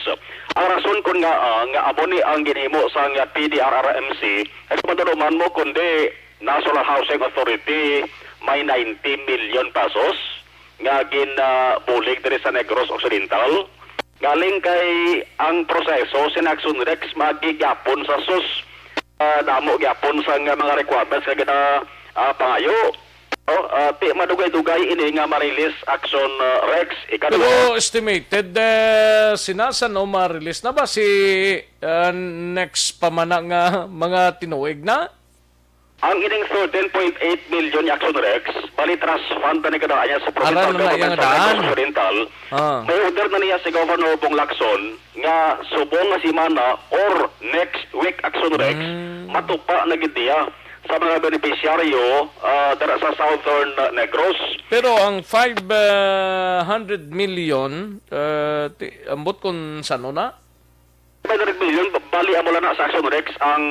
Ang rason kon nga, ah, nga amo ni ang ginhimo sang, ah, P D R R M C, ay kung matunuman mo, kundi National Housing Authority may ninety million pesos nga gin, ah, bulig diri sa Negros Occidental. Galing kay ang proseso sin Action Rex magi gyapon sa sus, ah, damo gyapon sa nga mga requirements nga gina, ah, pangayo. Oh, ah, ti madugay-dugay ini nga ma-release Action, ah, Rex. Ikaduha, pero estimated, eh, sinasan o ma-release na ba si, ah, next pa man na nga mga tinuig na? Ang ining thirteen point eight million ni Action Rex, bali trust fund na ni kadaan niya sa provincial government sa Negros Oriental. Ah. May order na niya si Governor Bong Lacson nga subong nga semana or next week, Action Rex, mm, matupa na gid niya sa mga benepisyaryo, ah, dira sa Southern, ah, Negros. Pero ang five hundred million, ah, ti-, ambot kung sano na? Five hundred million, ba-, bali amo lang na sa Action Rex ang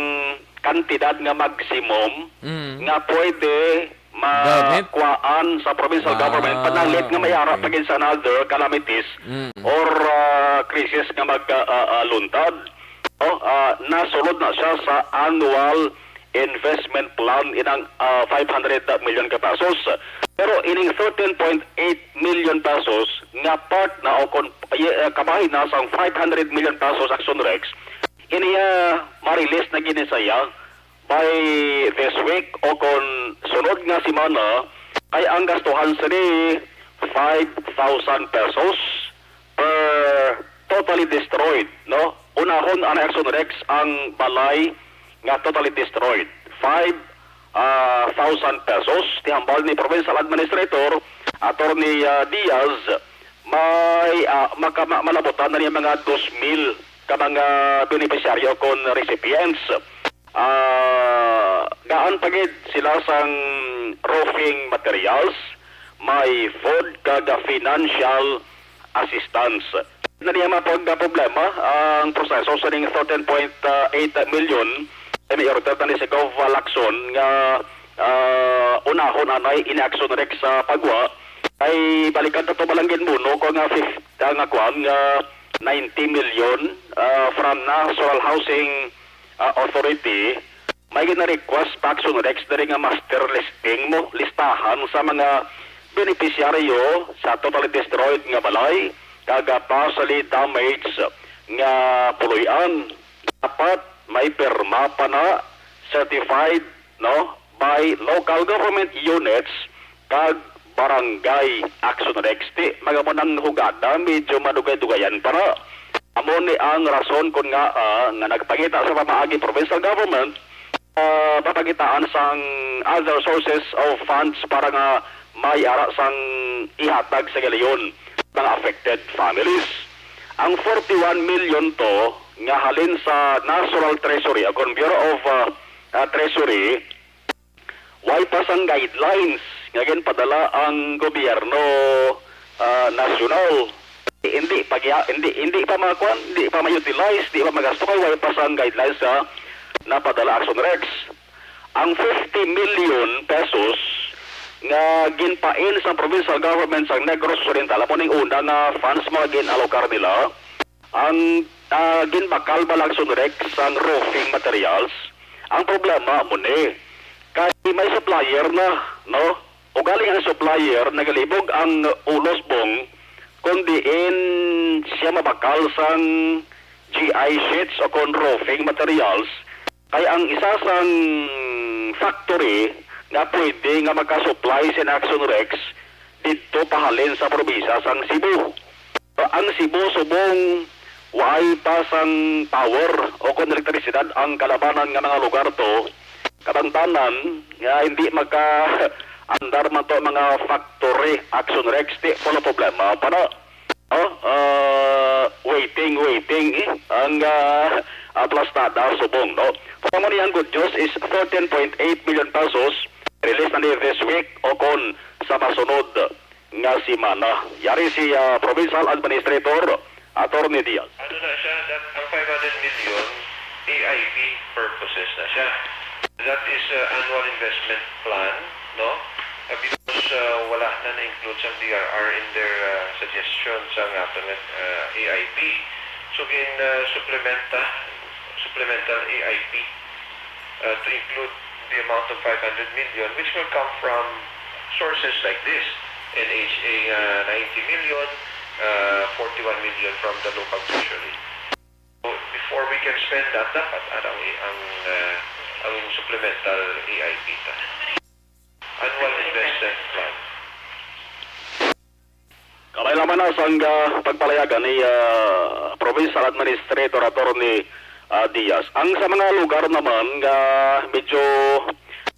kantidad nga maximum, mm, nga pwede makuhaan sa provincial government, ah, panalit nga may ara pa gid sa another calamities, mm, or, ah, crisis nga mag, ah, ah, ah, luntad. Oh, ah, nasulod na siya sa annual investment plan inang, ah, five hundred million ka pesos. Pero ining thirteen point eight million pesos nga part na o kon, eh, kabahin na sang five hundred million pesos Action Rex, ini, ah, ma-release na gini siya by this week o kon sunod nga semana, kay ang gastuhan sini five thousand pesos per totally destroyed, no? Unahon ang Action Rex ang balay nga totally destroyed. Five, ah, thousand pesos. Ti hambal ni Provincial Administrator Attorney, ah, Diaz, may, ah, maka-, ma-, malabutan na niya mga dos mil ka mga benepisyaryo kon recipients. Ah, gaan pa gid sila sang roofing materials, may food kag financial assistance. Na niya mapag-, problema ang proseso sa ning thirteen point eight million, eh, may order na ni si Gov Lacson nga, ah, unahon anay ini Action Rex sa pagwa. Ay balikan ta to, balanggin muno ko nga fif-, ah, nga kwan nga ninety million, ah, from National Housing, ah, Authority. May gina-request pa Action Rex diri nga master listing mo, listahan sa mga benepisyaryo sa totally destroyed nga balay kag, ah, partially damaged nga puloy-an. Dapat may pirma pa na, certified, no, by local government units kag barangay Action Rex. Ti, mga mo nang hugada, medyo madugay-dugayan pa na. Amo ni ang rason kon nga, ah, nga nagpangita sa pamaagi provincial government, ah, papagitaan sang other sources of funds para nga may ara sang ihatag sa galiyon mga affected families. Ang forty-one million to nga halin sa National Treasury o kon Bureau of, ah, ah, Treasury, way pa sang guidelines nga ginpadala ang gobyerno, ah, nasyonal. Hindi pa giya-, hindi, hindi pa makuan, hindi pa ma-utilize, hindi pa magasto kay way pa sang guidelines sa napadala Action Rex. Ang fifty million pesos nga ginpain sa provincial government sa Negros Oriental, amo ning una nga funds nga gin-alokar nila, ang, ah, ginbakal ba lang Action Rex sang roofing materials? Ang problema mo ni, kay may supplier na, no? Ugaling ang supplier nagalibog ang ulos bong kung diin siya mabakal sang G I sheets o kon roofing materials, kay ang isa sang factory nga pwede nga makasupply sin Action Rex didto pahalin sa probinsya sang Cebu. Ang Cebu subong waay pa sang power o kon elektrisidad ang kalabanan nga mga lugar to, kabangtanan nga hindi maka-andar man to mga factory Action Rex, ti wala problema pa na. Oh, ah, waiting, waiting, eh, ang, ah, aplastada subong, no? Kamo ni ang good news is thirteen point eight million pesos release na ni this week o kon sa masunod nga semana. Yari si, ah, Provincial Administrator Attorney Diaz. Ano na siya, that ang five hundred million A I P purposes na siya. That is, uh, annual investment plan, no? Uh, because, uh, wala na na-include sa D R R in their, uh, suggestion sa nga, uh, A I P. So, gin, uh, supplementa, supplemental A I P, uh, to include the amount of five hundred million, which will come from sources like this, N H A, uh, ninety million, uh, forty-one million from the local treasury. So, before we can spend that, dapat ara ang, ang, uh, ang supplemental A I P ta. Annual investment plan. Kamay naman na sang, ah, pagpalayagan ni, ah, Provincial Administrator Attorney, ah, Diaz. Ang sa mga lugar naman nga medyo,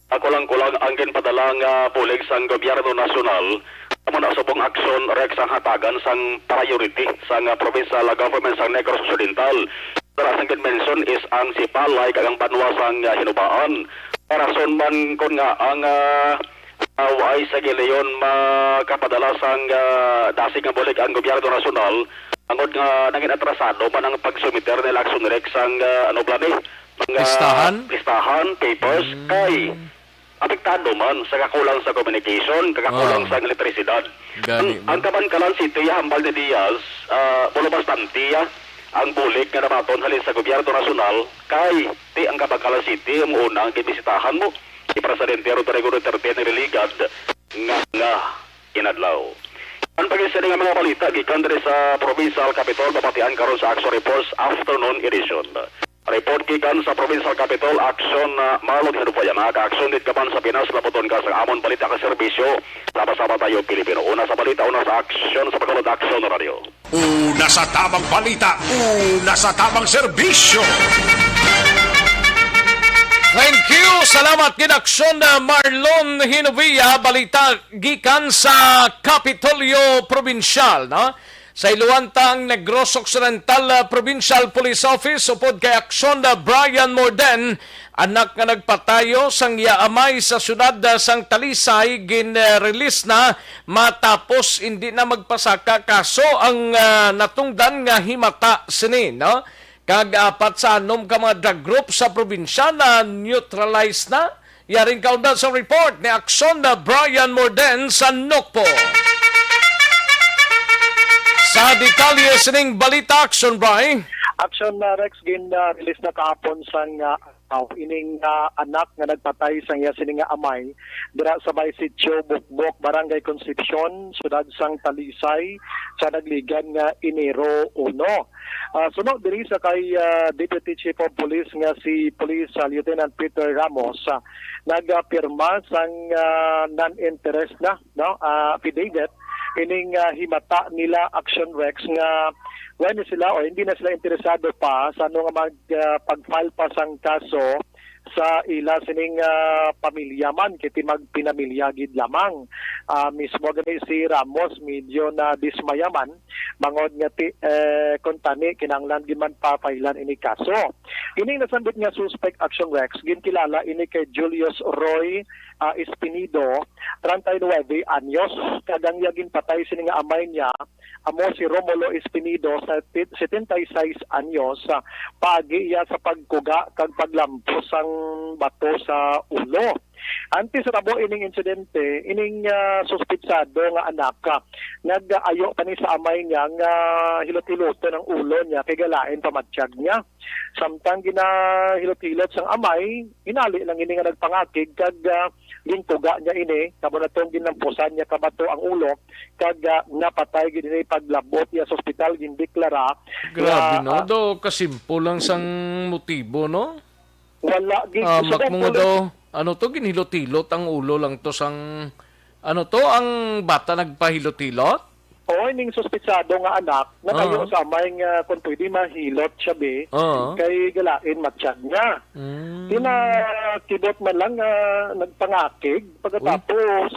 ah, kulang-kulang ang ginpadala nga bulig sang gobyerno nasyonal, amo na subong aksyon, Rex, ang hatagan sang priority sang, ah, provincial government sang Negros Occidental. Dara sang ginmention is ang Sipalay kag ang banwa sang, ah, Hinubaan. Rason man kon nga ang, ah, ah, waay sa gilayon makapadala sang, ah, dasig nga bulig ang gobyerno nasyonal, angod nga nangin atrasado man ang pagsumiter nila aksyon, Rex, sang, ah, ano, plan, eh, mga Listahan? listahan, papers, Mm. kay apektado man sa kakulang sa communication, kakakulang Ah. sa elektrisidad. Gani Ang, ang man. Kabankalan City, hambal ni Diaz, ah, pulo bastante, ah, ang bulig nga nabaton halin sa gobyerno nasyonal, kay ti ang Kabankalan City, ang una ang gibisitahan mo ni Presidente Rodrigo Duterte nagligad nga, nga inadlaw. Ang pag-isa nga mga balita gikan diri sa Provincial Capitol, mabatian karon sa Action Reports Afternoon Edition. Report gikan sa Provincial Capitol, Action, ah, Marlon Hinubaya, mga ka-aksyon, dit ka man sa Pinas, labuton ka sa amon balita ka serbisyo. Sama-sama tayo, Pilipino. Una sa balita, una sa aksyon, sa Bacolod Action Radio. Una sa tamang balita, una sa tamang serbisyo. Thank you. Salamat gid, Aksyon, ah, Marlon Hinubia. Balita gikan sa Kapitolyo Probinsyal, no? Sa iluan ta ang Negros Occidental, ah, Provincial Police Office upod kay Aksyon, ah, Brian Morden, anak nga nagpatayo sang iya amay sa siyudad, ah, sang Talisay, gin-release na matapos indi na magpasaka kaso ang, ah, natungdan nga himata sini, no? Kag apat sa anom ka mga drug group sa probinsya na neutralize na. Yaring kaunda sa report ni Aksyon na Brian Morden sa Nokpo. Sa detalye sining balita, Aksyon, Bri. Action na, Rex, gin, ah, release na kahapon sang, ah, aw, ining, ah, anak nga nagpatay sang iya sini nga amay dira sa may sitio Bukbok, Barangay Concepcion, siyudad sang Talisay, sa nagligad nga Enero uno. Ah, suno diri sa kay, ah, Deputy Chief of Police nga si Police, ah, Lieutenant Peter Ramos, ah, nagapirma sang, ah, non-interest na, no, ah, affidavit ining, ah, himata nila, Action, Rex, nga wala ni sila o hindi na sila interesado pa sa ano nga mag, ah, pag-file pa sang kaso sa ila sining, ah, pamilya man, kay ti magpinamilya gid lamang. Ah, mismo gani si Ramos medyo na dismaya man, bangod nga ti, eh, kuntani kinahanglan gid man papailan ini kaso. Ining nasambit nga suspect, Action, Rex, ginkilala ini kay Julius Roy, ah, Espinido, treinta y nueve anyos, kag ang iya ginpatay sini nga amay niya amo si Romulo Espinido, sa ti-, setenta y seis anyos, ah, paagi iya sa pagkuga kag paglampos sang bato sa ulo. Antes sa tabo ining insidente, ining, ah, suspitsado nga anak, ah, nag-ayo pa ni sa amay niya nga hilot-hiloton ang ulo niya kay galain pa matiyag niya. Samtang ginahilot-hilot sang amay, hinali lang ini nga nagpangakig kag, ah, ginkuga niya ini, kamo na tong ginlampusan niya ka bato ang ulo, kag, ah, napatay gid ini paglab-ot niya sa ospital, gindeklara Grabe, nga, no? ah, Do, kasimple lang sang motibo, no? Wala gid. Ah, Sa mak mo nga pagtuloy daw, ano to, ginhilot-hilot ang ulo lang to sang, ano to, ang bata nagpahilot-hilot? Oo, ining suspitsado nga anak, nag-ayo Oo. sa amay nga kung pwede mahilot siya, be, Oo. kay galain matiyag niya. Mm. Di na kibot man lang nga nagpangakig, pagkatapos,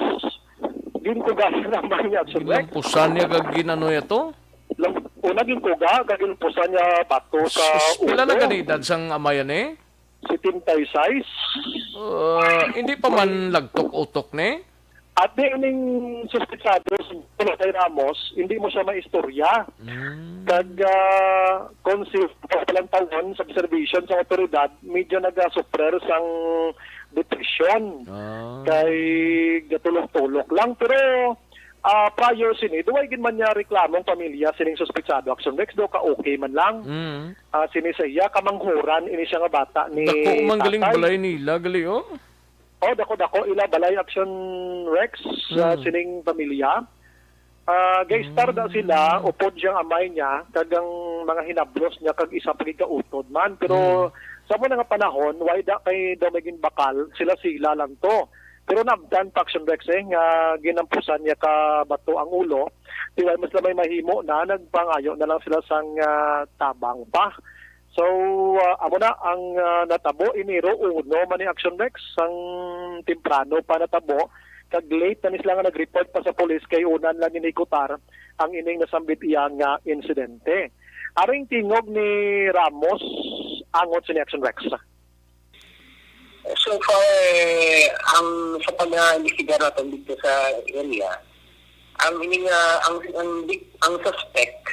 ginkugasan naman niya, Action, Rex. Ginlampusan niya kag ginano niya to? Lam-, una ginkuga, kag ginlampusan niya bato sa Sus, pila na ulo. Ka edad sang amayan, eh? Setenta y seis. Uh, hindi pa man lagtok-utok ni? At di ining suspitsado, si Pinatay Ramos, hindi mo siya maistorya. Mm. Kag, ah, kung si palang taon sa observation sa otoridad, medyo nagasuffer sang depresyon. Ah. Kay gatulok-tulok lang. Pero, ah, prior sini, duway gid man niya reklamong pamilya sining suspitsado. Action, Rex, do ka okay man lang. Mm. Ah, sini sa iya, kamanghuran ini siya nga bata ni Dako man galing tatay. Balay nila, gali, oh. Oh, dako-dako ila balay, Action, Rex, sa Hmm. sining pamilya. Ah, ga-star da sila, upod siyang amay niya, kag ang mga hinablos niya, kag isa pa gid kautod man. Pero sa amo na nga panahon, way da kay daw may ginbakal, sila-sila lang to. Pero naabtan pa, Action Rex, eh, nga ginampusan niya ka bato ang ulo. Di way mas may mahimo na, nagpangayo na lang sila sang, ah, tabang pa. So, ah, amo na ang, ah, natabo, Enero uno man ni, Action Rex, sang temprano pa natabo, kag late na ni sila nga nag-report pa sa police kay unan lang ginikutar ang ining nasambit iya nga insidente. Aring tingog ni Ramos, angot sini, Action Rex. So far, eh, ang sa pag-imbestigar natin dito sa area, ang ini nga, ang, ang, ang suspect,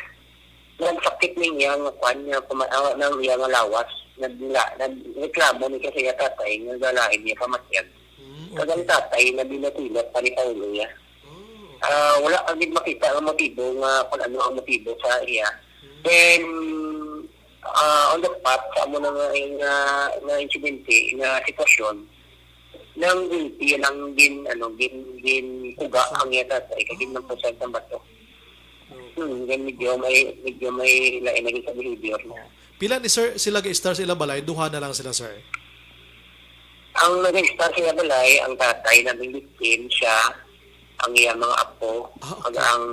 nagsakit ning iya nga kwan niya, kuma-, ah, nang iya nga lawas. Nagla-, nagreklamo ni siya sa iya tatay nga galain niya pamatyag. Mm, Kag ang okay. tatay, nabilatilot pa ni Paulo niya. Oh. Ah, wala pa gid makita ang motibo nga kung ano ang motibo sa iya. Mm. Then, ah, on the spot, sa amo na nga, nga, nga insidente, nga sitwasyon, nang gulpi lang gin, ano, gin, gin kuga ang iya tatay, kag ginampusan sa bato. Hmm, then medyo may, medyo may lain na gid sa behavior niya. Oh. Pila ni sir sila ga-star sa ila balay? Duha na lang sila, sir. Ang nag-star sa ila balay, ang tatay na victim, siya, ang iya mga apo, Ah, kag okay. ang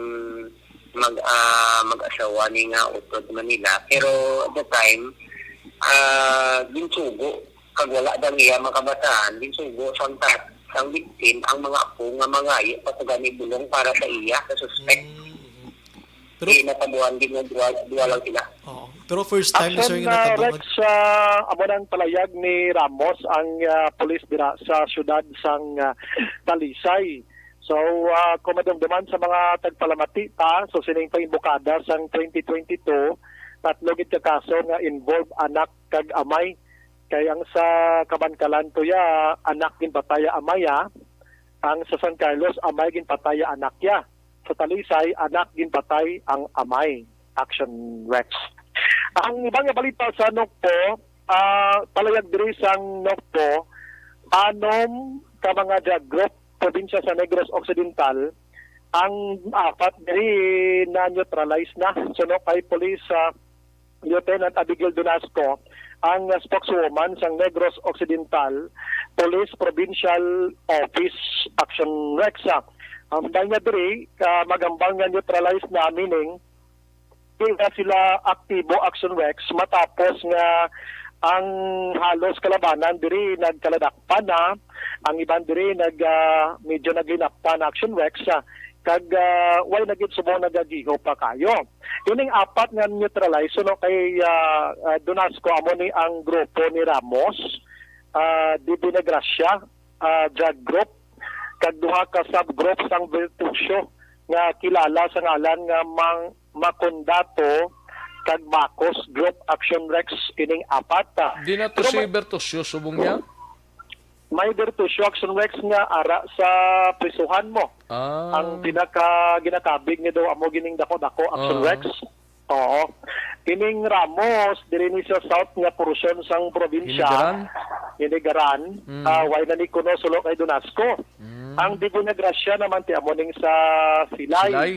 mag, ah, mag-asawa ni nga utod Manila. Pero at the time, ah, ginsugo, kag wala daw iya mga kabataan, ginsugo sang tat-, sang victim ang mga apo nga mangayo pa sa gani bulong para sa iya, sa suspect. Mm, mhm. Pero Di natabuan din nga duwa, duwa lang sila. Oo. Pero first time ni sir Action, nga ah, natabangan. Rex, ah, amo nang palayag ni Ramos ang, ah, pulis dira sa siyudad sang, ah, Talisay. So, ah, kung madumduman sa mga tagpalamati pa, so sining paimbukada sang twenty twenty-two, tatlo gid ka kaso nga involve anak kag amay. Kay ang sa Kabankalan, tuya, anak ginpatay ang amay, ah. Ang sa San Carlos, amay ginpatay ang anak ya. Sa Talisay, anak ginpatay ang amay. Action Rex. Ang iba nga balita sa Nocpo, ah, palayag diri sang Nocpo, anom ka mga drug group, probinsya sa Negros Occidental, ang apat diri na-neutralize na. Suno kay Police, ah, Lieutenant Abigail Donasco, ang, ah, spokeswoman sang Negros Occidental Police Provincial Office, Action Rex, ah. Ang dahil nga diri, ah, magambal nga neutralize na, meaning, di na sila aktibo, Action Rex, matapos nga ang halos kalabanan diri nagkaladakpan na, ang iban diri nag, ah, medyo naglinaptan, Action Rex, ah, kag, ah, way na gid subong nagagiho pa kayo. Ining apat nga neutralize, suno kay, ah, ah, Donasco, amo ni ang grupo ni Ramos, ah, Divina Gracia, ah, drug group, kag duha ka subgroup sang Virtucio nga kilala sa ngalan nga Mang Macondato kag Bacos group, Action Rex, kining apat, ah. Di na to Pero si ma- Bertusio subong niya? May Bertusio, Action Rex, nga ara sa prisuhan mo. Ah. Ang pinaka ginakabig ni daw amo gining dako-dako, Action Ah. Rex. Oo. Ining Ramos, diri ni sa south nga porsyon sang probinsya, Hinigaran? Hinigaran, Mm. ah, way na ni kuno sulo kay Donasco. Mm. Ang Divina Gracia naman ti amo ning sa Silay. Silay?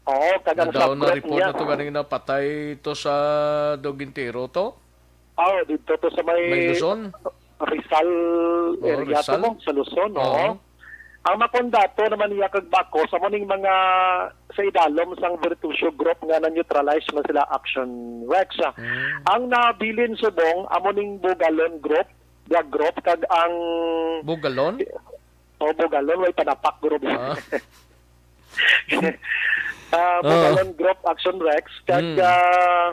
Oo, kag ang Nadaw na subgroup report niya. na to ganing napatay to sa Dogintero to? Oh, dito to sa may May Luzon? Rizal Oh, area to Rizal? mo, sa Luzon, Oo. oo. Ang Macondato naman niya kag Bacos, amo ning mga sa idalom sang Virtucio Group nga na-neutralize man sila, Action Rex. Mm. Ang nabilin subong, amo ning Bugalon Group, drug group, kag ang Bugalon? O, Bugalon, way panapak, group. Ah. Ah, Ah. Bugalon Group, Action Rex, kag, Mm. ah,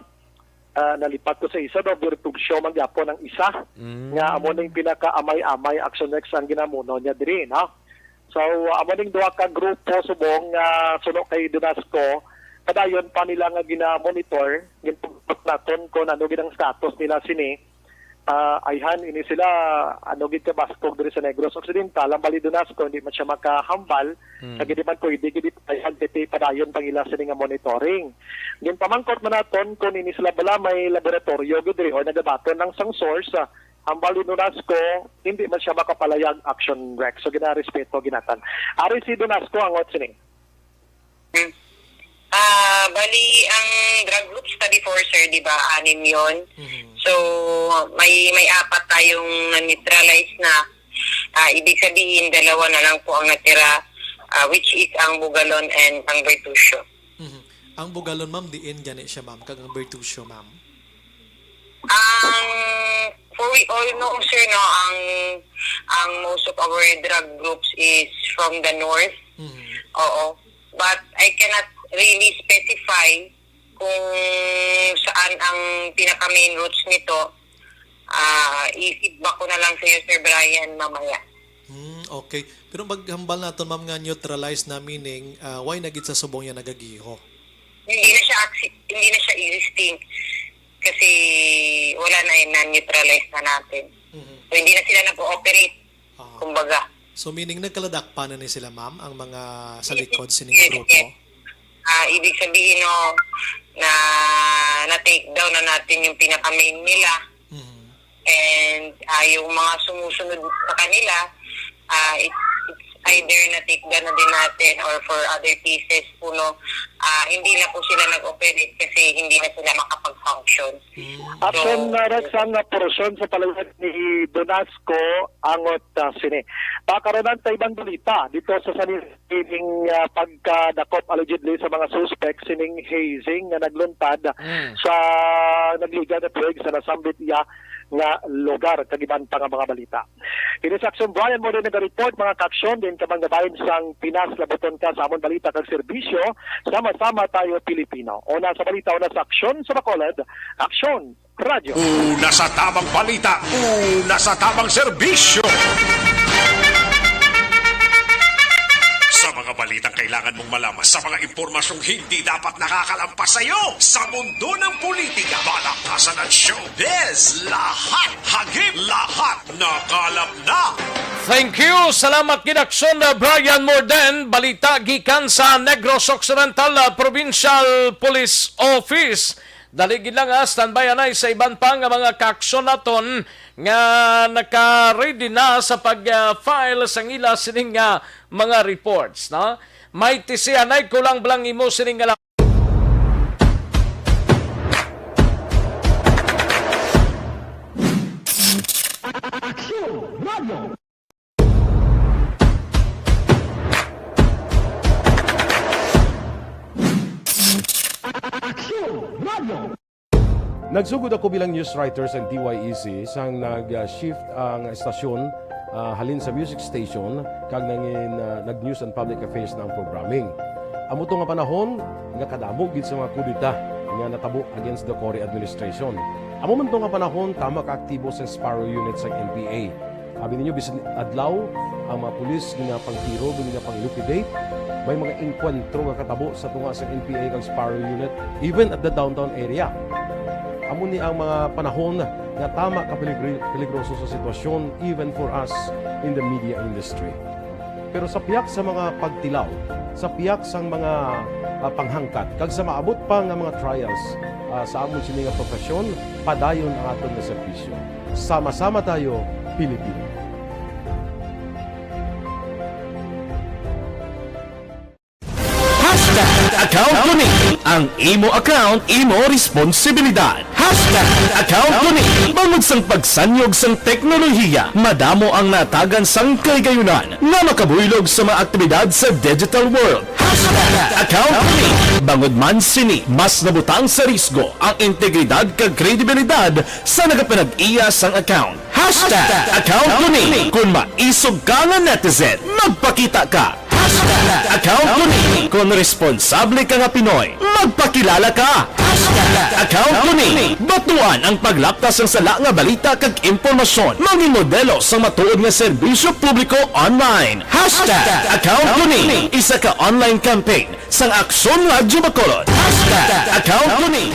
ah, nalipat ko sa isa, daw Virtucio man gyapon ang isa, Mm. nga amo ning pinakaamay-amay, Action Rex, ang ginamuno niya diri, no? So, amo ning duha ka grupo subong nga suno kay Donasco, padayon pa nila nga gina-monitor, ginpugpog naton kung ano gid ang status nila sini. Ah, ayhan, ini sila, ano gid, kabaskog diri sa Negros Occidental, ang bali Donasco, hindi man siya makahambal, Mm. kag hindi man pwede gid ipahayag, kay padayon pang ila sini nga monitoring. Ginpamangkot man naton kung ini sila bala may laboratorio gid diri o nagabaton lang sang source, ah, ang bali Donasco, hindi man siya makapalayag, Action Rex. So, ginarespeto ginatan. Ari si Donasco, angot sini. Ah, bali, ang drug groups na before, sir, di ba, anim yon. Mhm. So, may, may apat tayong na-neutralize na. Ah, ibig sabihin, dalawa na lang po ang natira, ah, which is ang Bugalon and ang Bertucio. Mhm. Ang Bugalon, ma'am, diin gani siya, ma'am, kag ang Bertucio, ma'am? Ang, for we all know, sir, no, ang, ang most of our drug groups is from the north. Mhm. Oo. But I cannot really specify kung saan ang pinaka-main roots nito. Ah, i-feedback ko na lang sa'yo, Sir Brian, mamaya. Hmm, okay. Pero maghambal naton, ma'am, nga neutralize na, meaning, ah, why na gid sa subong yan nagagiho? Hindi na siya acci-, hindi na siya existing kasi wala na, eh, na-neutralize na natin. Mhm. So, hindi na sila nag-ooperate, Aha. kumbaga. So, meaning nagkaladakpan na ni sila, ma'am, ang mga sa Yes, likod sining yes, grupo? yes. Ah, ibig sabihin, no, na na-take down na natin yung pinaka-main nila. Mhm. And, ah, yung mga sumusunod sa kanila, ah, it, it's either na-take down na din natin or for other cases po, no, ah, hindi na po sila nag-operate kasi hindi na sila makapag-function. Mm. Action, So, uh, Rex, ang, uh, porosyon sa palayan ni Donasco Angot, uh, sini. Pakaronan sa ibang balita dito sa San Isidro, ah, pagkadakop allegedly sa mga suspect sining hazing nga nagluntad Mm. sa nagliga nga tuig sa nasambit iya nga lugar, kag iban pa nga mga balita. Kini si Action Brian mo rin nag-report, mga ka-aksyon, din ka manggabahin sang Pinas, labuton ka sa amon balita kag serbisyo, sama-sama tayo Pilipino. Una sa balita, una sa aksyon sa Bacolod, Aksyon Radyo. Una sa tamang balita, una sa tamang serbisyo. Sa mga balitang kailangan mong malaman, sa mga impormasyong hindi dapat nakakalampas sa iyo, sa mundo ng politika, balakasan at showbiz, lahat hagip, lahat nakalap na. Thank you. Salamat gid, Aksyon, uh, Brian Morden. Balita gikan sa Negros Occidental, uh, Provincial Police Office. Dali gid lang, ah, standby anay sa iban pa nga mga kaaksyon naton nga naka-ready na sa pag, ah, file sang ila sining, ah, mga reports, no? May tisianay, kulang bala ang imo sining nga la- Aksyon Radio. Aksyon Radio. Nagsugod ako bilang news writer sa D Y E C sang nag-shift ang estasyon, ah, halin sa music station kag nangin, ah, nag-news and public affairs na ang programming. Amo to nga panahon nga kadamo gid sa mga kudeta nga natabo against the Cory administration. Amo man to nga panahon tama ka aktibo sang Sparrow Unit sang N P A. Abi ninyo, bisan adlaw, ang mga pulis ginapangtiro, ginapang-liquidate. May mga engkwentro nga katabo sa tunga sa N P A kag Sparrow Unit, even at the downtown area. Amo ni ang mga panahon nga tama ka peligri-, peligroso sa sitwasyon, even for us in the media industry. Pero sa pihak sa mga pagtilaw, sa pihak sang mga, ah, panghangkat, kag sa maabot pa nga mga trials, ah, sa amon sini nga profesyon, padayon ang aton nga serbisyo. Sama-sama tayo, Pilipino. Hashtag account ko ni. Ang imo account, imo responsibilidad. Hashtag account ko ni. Bangod sang pagsanyog sang teknolohiya, madamo ang natagan sang kahigayunan nga makabuylog sa mga aktibidad sa digital world. Hashtag account ko ni. Bangod man sini, mas nabutang sa risgo ang integridad kag kredibilidad sa nagapanag-iya sang account. Hashtag account ko ni. Kung maisog ka nga netizen, magpakita ka. Hashtag account ko ni. Kung responsable ka nga Pinoy, magpakilala ka. Hashtag account ko ni. Batuan ang paglapta sang sala nga balita kag impormasyon. Mangin modelo sang matuod nga serbisyo publiko online. Hashtag account ko ni. Isa ka online campaign sang Aksyon Radyo Bacolod. Hashtag account ko ni.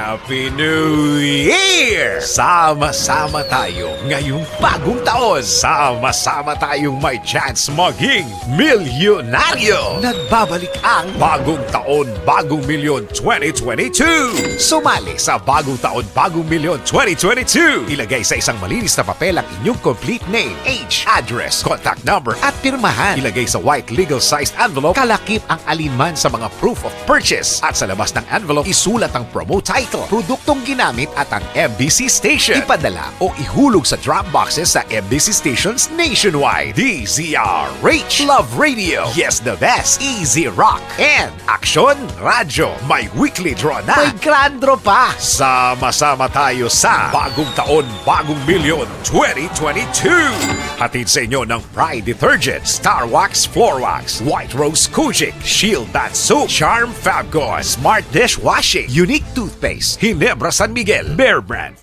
Happy New Year! Sama-sama tayo ngayong bagong taon. Sama-sama tayong may chance maging milyonaryo. Nagbabalik ang Bagong Taon, Bagong Milyon twenty twenty-two. Sumali sa Bagong Taon, Bagong Milyon twenty twenty-two. Ilagay sa isang malinis na papel ang inyong complete name, age, address, contact number, at pirmahan. Ilagay sa white legal-sized envelope, kalakip ang alinman sa mga proof of purchase. At sa labas ng envelope, isulat ang promo title, produktong ginamit at ang M B C station. Ipadala o ihulog sa drop boxes sa M B C stations nationwide. D Z R H, Love Radio. Yes, the best. Easy Rock. And Aksyon Radyo. May weekly draw na. May grand draw pa. Sama-sama tayo sa Bagong Taon, Bagong Milyon twenty twenty-two. Hatid sa inyo ng Pride Detergent, Star Wax Floor Wax, White Rose Kojic, Shield Bath Soap, Charm Fabcon, Smart Dishwashing, Unique Toothpaste, Ginebra San Miguel, Bear Brand.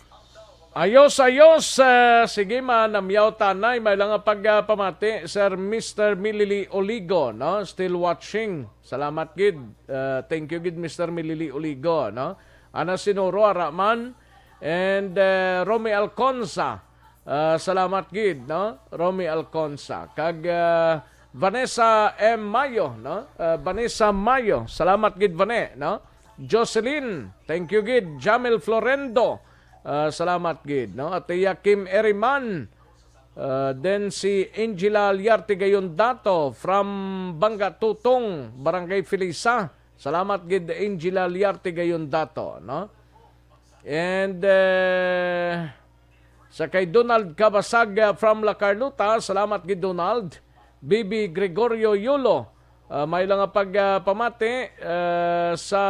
Ayos, ayos. Ah, sige man, namyaw tanay. May lang nga pagpamati, Sir Mister Milili Oligo, no? Still watching. Salamat gid. Ah, thank you gid, Mister Milili Oligo, no? Ana Sinuro, ara man. And, eh, Romy Alconza. Ah, salamat gid, no? Romy Alconza. Kag, ah, Vanessa M Mayo, no? Ah, Vanessa Mayo. Salamat gid, Vane, no? Jocelyn, thank you gid. Jamil Florendo, ah, salamat gid, no? At iya Kim Eriman, ah, then si Angela Liarte Gayon Dato from Banga Tutong, Barangay Felisa. Salamat gid, Angela Liarte Gayon Dato, no? And, eh, sa kay Donald Cabasag, ah, from La Carlota, salamat gid, Donald. B B Gregorio Yulo, ah, may lang nga pagpamati, ah, sa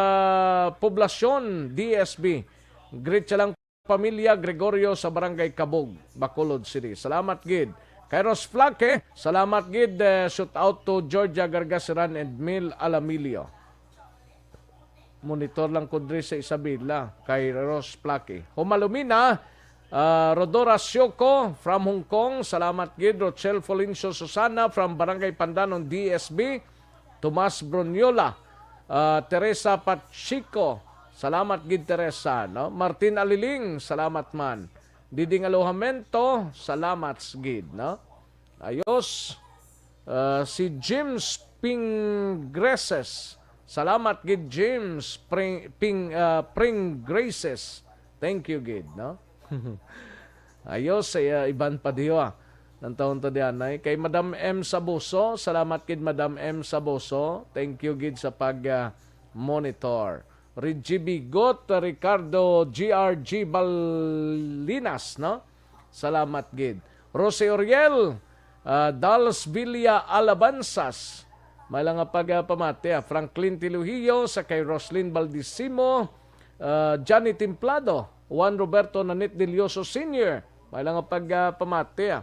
poblasyon, D S B. Greet sa lang pamilya Gregorio sa Barangay Cabug, Bacolod City. Salamat gid. Kairos Flaque, salamat gid. Eh, shout out to Georgia Gargaseran and Mil Alamilio. Monitor lang ko diri sa Isabela, kay Rose Plaki. Humalumina, ah, Rodora Sioko from Hong Kong, salamat gid. Rochelle Florencio Susana from Barangay Pandanon, D S B. Tomas Bruniola, ah, Teresa Pachico, salamat gid, Teresa, no? Martin Aliling, salamat man. Diding Alojamento, salamat gid, no? Ayos. Ah, si James Pingreses. Salamat gid, James Pring, Ping, ah, Pringreses. Thank you gid, no? Ayos, sa, ah, iban pa diyo, ah. Nang taon to diyan, ay. Kay Madam M Sabuso, salamat gid, Madam M Sabuso. Thank you gid sa pag, ah, monitor. Reggie Bigot, Ricardo G R G Balinas, no? Salamat gid. Rose Oriel, ah, Dals Villa Alabanzas. May lang nga pagpamati, ah. Franklin Tiluhiyo, sa kay Roslyn Baldisimo, ah, Johnny Templado, Juan Roberto Nanit Delioso Senior. May lang nga pagpamati, ah.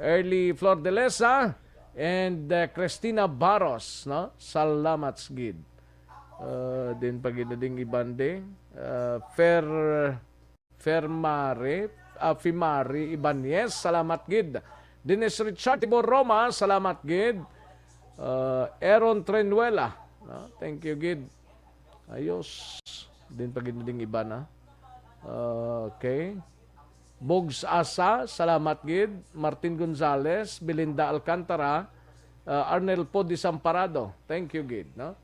Early Flor de Lesa and, ah, Christina Barros, no? Salamat gid. Ah, din pa gid na ding iban di. Ah, Fer, Fermari, ah, Fimari Ibanez, salamat gid. Dennis Richard Tibor Roma, salamat gid. Ah, Aaron Trenuela, no? Thank you gid. Ayos. Din pa gid na ding iban, ah. Ah, okay. Bogs Asa, salamat gid. Martin Gonzales, Belinda Alcantara, ah, Arnel Pod Desamparado. Thank you gid, no?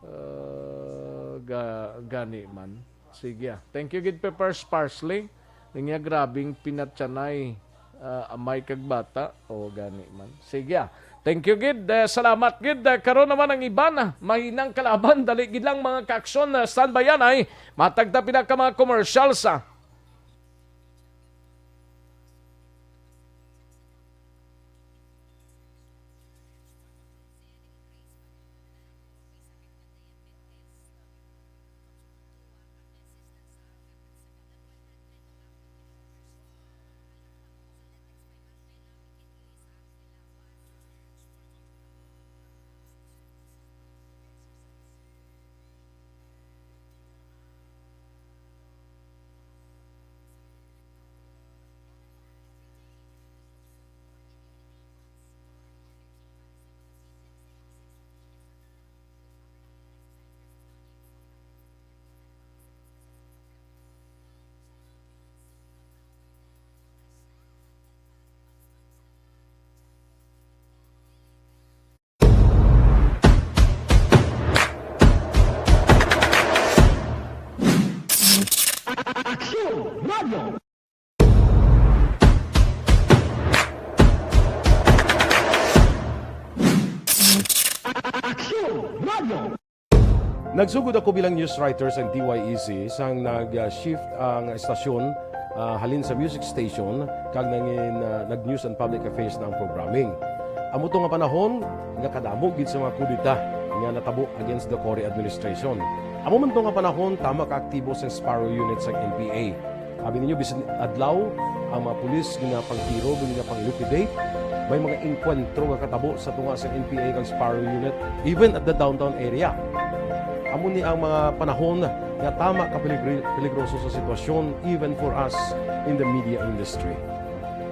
Ah, ga-, gani man. Sige, ah. Thank you gid, Peppers Parsley. Niya grabing pinatyanay, ah, amay kag bata. O, gani man. Sige, ah. Thank you gid. Eh, salamat gid. Eh, karon naman ang iban, ah, mahinang kalaban. Dali gid lang, mga kaaksyon, ah, standby yan ay. Matagta pila ka mga commercials, ah. Nagsugod ako bilang news writer sang D Y E C sang nag-shift ang estasyon, ah, halin sa music station kag nangin, ah, nag-news and public affairs na ang programming. Amo to nga panahon nga kadamo gid sa mga kudeta nga natabo against the Cory administration. Amo man to nga panahon tama ka aktibo sang Sparrow Unit sang N P A. Abi ninyo, bisan adlaw, ang mga pulis ginapangtiro, ginapang-liquidate. May mga engkwentro nga katabo sa tunga sa N P A kag Sparrow Unit, even at the downtown area. Amo ni ang mga panahon nga tama ka peligri-, peligroso sa sitwasyon, even for us in the media industry.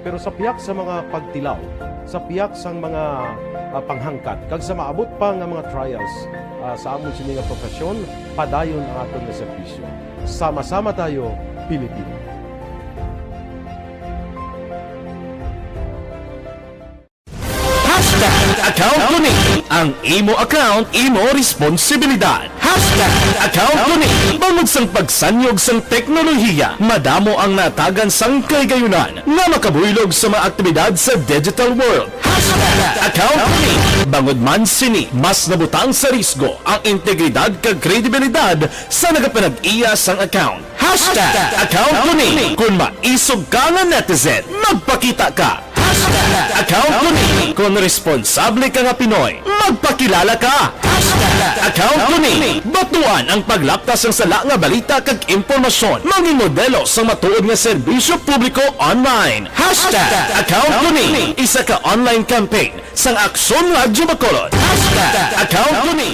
Pero sa pihak sa mga pagtilaw, sa pihak sang mga, ah, panghangkat, kag sa maabot pa nga mga trials, ah, sa amon sini nga profesyon, padayon ang aton nga serbisyo. Sama-sama tayo, Pilipino. Hashtag account ko ni. Ang imo account, imo responsibilidad. Hashtag account ko ni. Bangod sang pagsanyog sang teknolohiya, madamo ang natagan sang kahigayunan nga makabuylog sa mga aktibidad sa digital world. Hashtag account ko ni. Bangod man sini, mas nabutang sa risgo ang integridad kag kredibilidad sa nagapanag-iya sang account. Hashtag account ko ni. Kung maisog ka nga netizen, magpakita ka. Hashtag account ko ni. Kung responsable ka nga Pinoy, magpakilala ka. Hashtag account ko ni. Batuan ang paglaptas sang sala nga balita kag impormasyon. Maging modelo sang matuod nga serbisyo publiko online. Hashtag account ko ni. Isa ka online campaign sang Aksyon Radyo Bacolod. Hashtag account ko ni.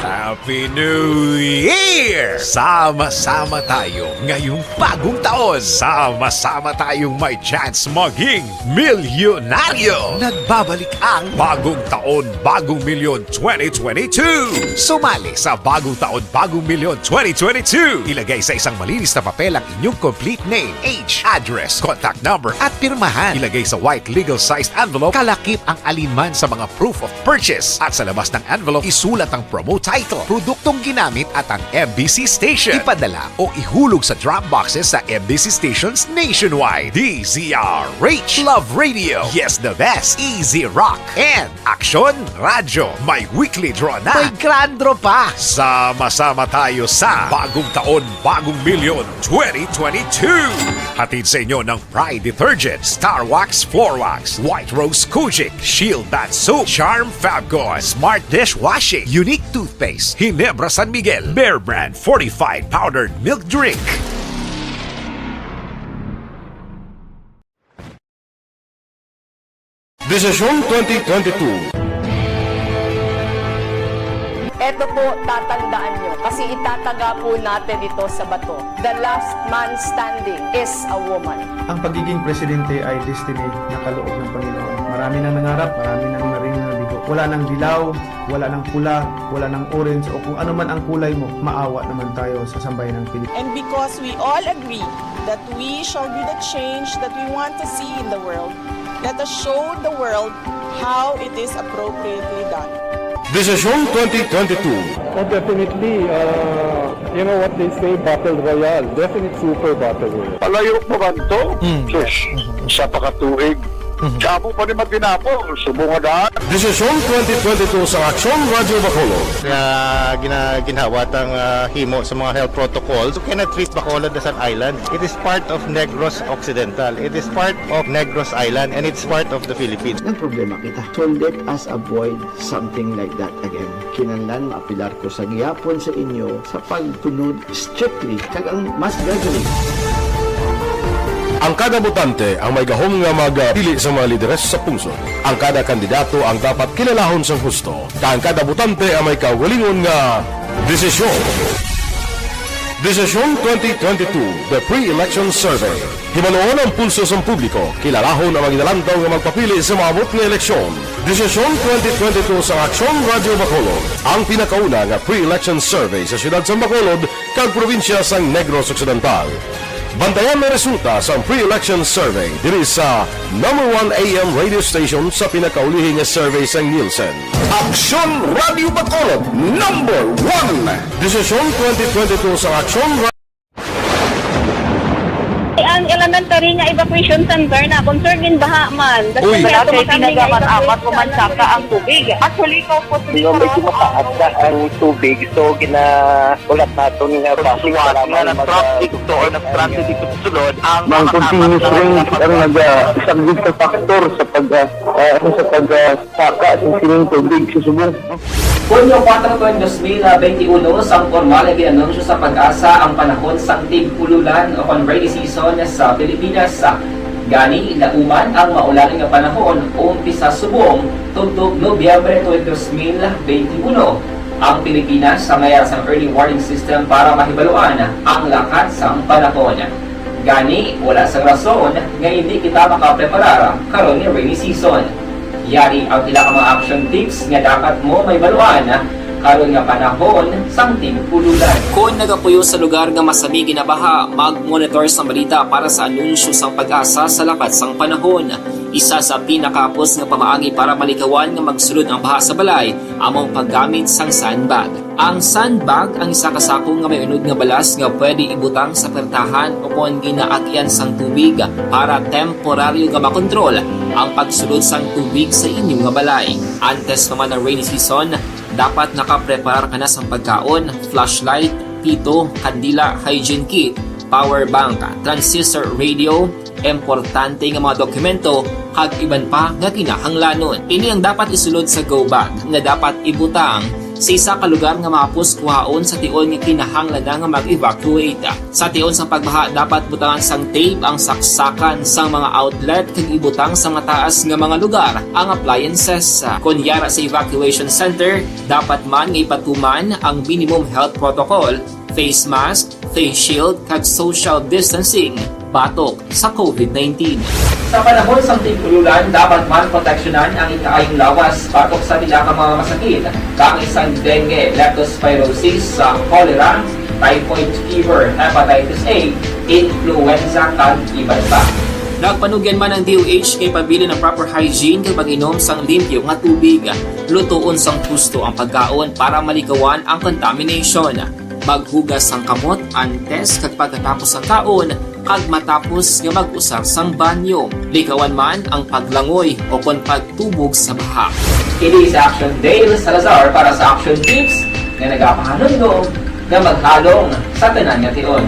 Happy New Year! Sama-sama tayo ngayong bagong taon. Sama-sama tayong may chance maging milyonaryo. Nagbabalik ang Bagong Taon, Bagong Milyon twenty twenty-two. Sumali sa Bagong Taon, Bagong Milyon twenty twenty-two. Ilagay sa isang malinis na papel ang inyong complete name, age, address, contact number, at pirmahan. Ilagay sa white legal-sized envelope, kalakip ang alinman sa mga proof of purchase. At sa labas ng envelope, isulat ang promo title, produktong ginamit at ang M B C station. Ipadala o ihulog sa drop boxes sa M B C stations nationwide. D Z R H, Love Radio, Yes the Best, Easy Rock, and Aksyon Radyo. May weekly draw na. May grand draw pa. Sama-sama tayo sa Bagong Taon, Bagong Milyon twenty twenty-two. Hatid sa inyo ng Pride Detergent, Star Wax Floor Wax, White Rose Kojic, Shield Bath Soap, Charm Fabcon, Smart Dishwashing, Unique Toothpaste, Ginebra San Miguel, Bear Brand Fortified Powdered Milk Drink. Desisyon twenty twenty-two. Eto po, tatandaan nyo, kasi itataga po natin ito sa bato. The last man standing is a woman. Ang pagiging presidente ay destiny na kaloob ng Panginoon. Marami nang nangarap, marami nang naring nabigo. Wala nang dilaw, wala nang pula, wala nang orange, o kung ano man ang kulay mo, maawa naman tayo sa sambayan ng Pilipinas. And because we all agree that we shall be the change that we want to see in the world, let us show the world how it is appropriately done. Desisyon twenty twenty-two. Oh, definitely. Uh, you know what they say, battle royale. Definite super battle royale. Palayo pa ba to? Mm, Sus, yes. Mm-hmm. Isa pa ka tuig. Mm-hmm. Damo pa ni Matinapo. Subong nga daan. Desisyon twenty twenty-two sa Aksyon Radyo Bacolod. Nga gina-, ginhawa tang, ah, himo sa mga health protocols. You cannot treat Bacolod as an island. It is part of Negros Occidental. It is part of Negros Island, and it's part of the Philippines. Nagproblema kita. So let us avoid something like that again. Kinahanglan maapilar ko sa gihapon sa inyo sa pagsunod strictly kag ang mas gagaling. Ang kada botante ang may gahom nga magpili sa mga lideres sa pungsod. Ang kada kandidato ang dapat kilalahon sang husto, kag ang kada botante ang may kaugalingon nga desisyon. Desisyon twenty twenty-two, The Pre-Election Survey. Hibaluon ang pulso sang publiko, kilalahon ang mga ginalantaw nga magpapili sa maabot nga eleksyon. Desisyon twenty twenty-two sa Aksyon Radyo Bacolod, ang pinakauna nga pre-election survey sa siyudad sang Bacolod kag probinsya sang Negros Occidental. Bantayan ang resulta sang pre-election survey diri sa number one A M radio station sa pinakaulihi nga survey sang Nielsen. Aksyon Radyo Bacolod, number one! Desisyon twenty twenty-two sa Aksyon Ra- Tanan tari nga evacuation center na, concern gid baha man. Uy. Wala kay tinaga man, amat mo man saka ang tubig. Actually, ko po. Di ba, medyo mataas na ang tubig, so ginaulat naton nga basi nga nag-traffic to or nag-transit dito sa sulod ang mga continuous rain ang nag-, ah, isang big factor sa pag, ah, ah, ano, sa pag, ah, saka sa sining tubig sa subong. Hunyo kuwatro tuig dos mil benti uno, sang pormal nga gin-anunsyo sa PAGASA ang panahon sang tig-ululan o kon rainy season sa Pilipinas. Gani, nauman ang maulan nga panahon umpisa subong tubtob Nobyembre tuig dos mil benti uno. Ang Pilipinas, sa mayara sang early warning system para mahibaluan ang lakat sang panahon. Gani, wala sang rason nga indi kita makapreparar karon nga rainy season. Yari ang pila ka mga action tips nga dapat mo mahibaluan karon nga panahon sang tig-ululan. Kon nagapuyo sa lugar nga masami ginabaha, mag-monitor sang balita para sa anunsyo sang PAGASA sa lakat sang panahon. Isa sa pinakahapos nga pamaagi para malikawan nga magsulod ang baha sa balay amo ang paggamit sang sandbag. Ang sandbag ang isa ka sako nga may unod nga balas nga pwede ibutang sa pertahan o kon ginaagian sang tubig para temporaryo nga makontrol ang pagsulod sang tubig sa inyo nga balay. Antes pa man ang rainy season, dapat nakapreparar ka na sang pagkaon, flashlight, pito, kandila, hygiene kit, power bank, transistor radio, importante nga mga dokumento, kag iban pa nga kinahanglanon. Ini ang dapat isulod sa go bag nga dapat ibutang sa isa ka lugar nga mahapos kuhaon sa tion nga kinahanglan na nga mag-evacuate. Sa tion sa pagbaha, dapat butangan sang tape ang saksakan sang mga outlet kag ibutang sa mataas nga mga lugar ang appliances. Kon yara sa evacuation center, dapat man nga ipatuman ang minimum health protocol, face mask, face shield, kag social distancing batok sa covid nineteen. Sa panahon sang tig-ululan, dapat man proteksyonan ang ikaayong lawas batok sa pila ka mga masakit, kaangay sang dengue, leptospirosis, sa cholera, typhoid fever, hepatitis A, influenza, kag iban pa. Nagpanugyan man ang D O H kay pabilin ang proper hygiene kag pag-inom sang limpyo nga tubig. Lutoon sang husto ang pagkaon para malikawan ang contamination. Maghugas sang kamot antes kag pagkatapos sang kaon, kag matapos nga mag-usar sang banyo. Likawan man ang paglangoy o kon pagtubog sa baha. Kini si Action Dale Salazar para sa Action Tips nga nagapahanumdom nga maghalong sa tanan nga tion.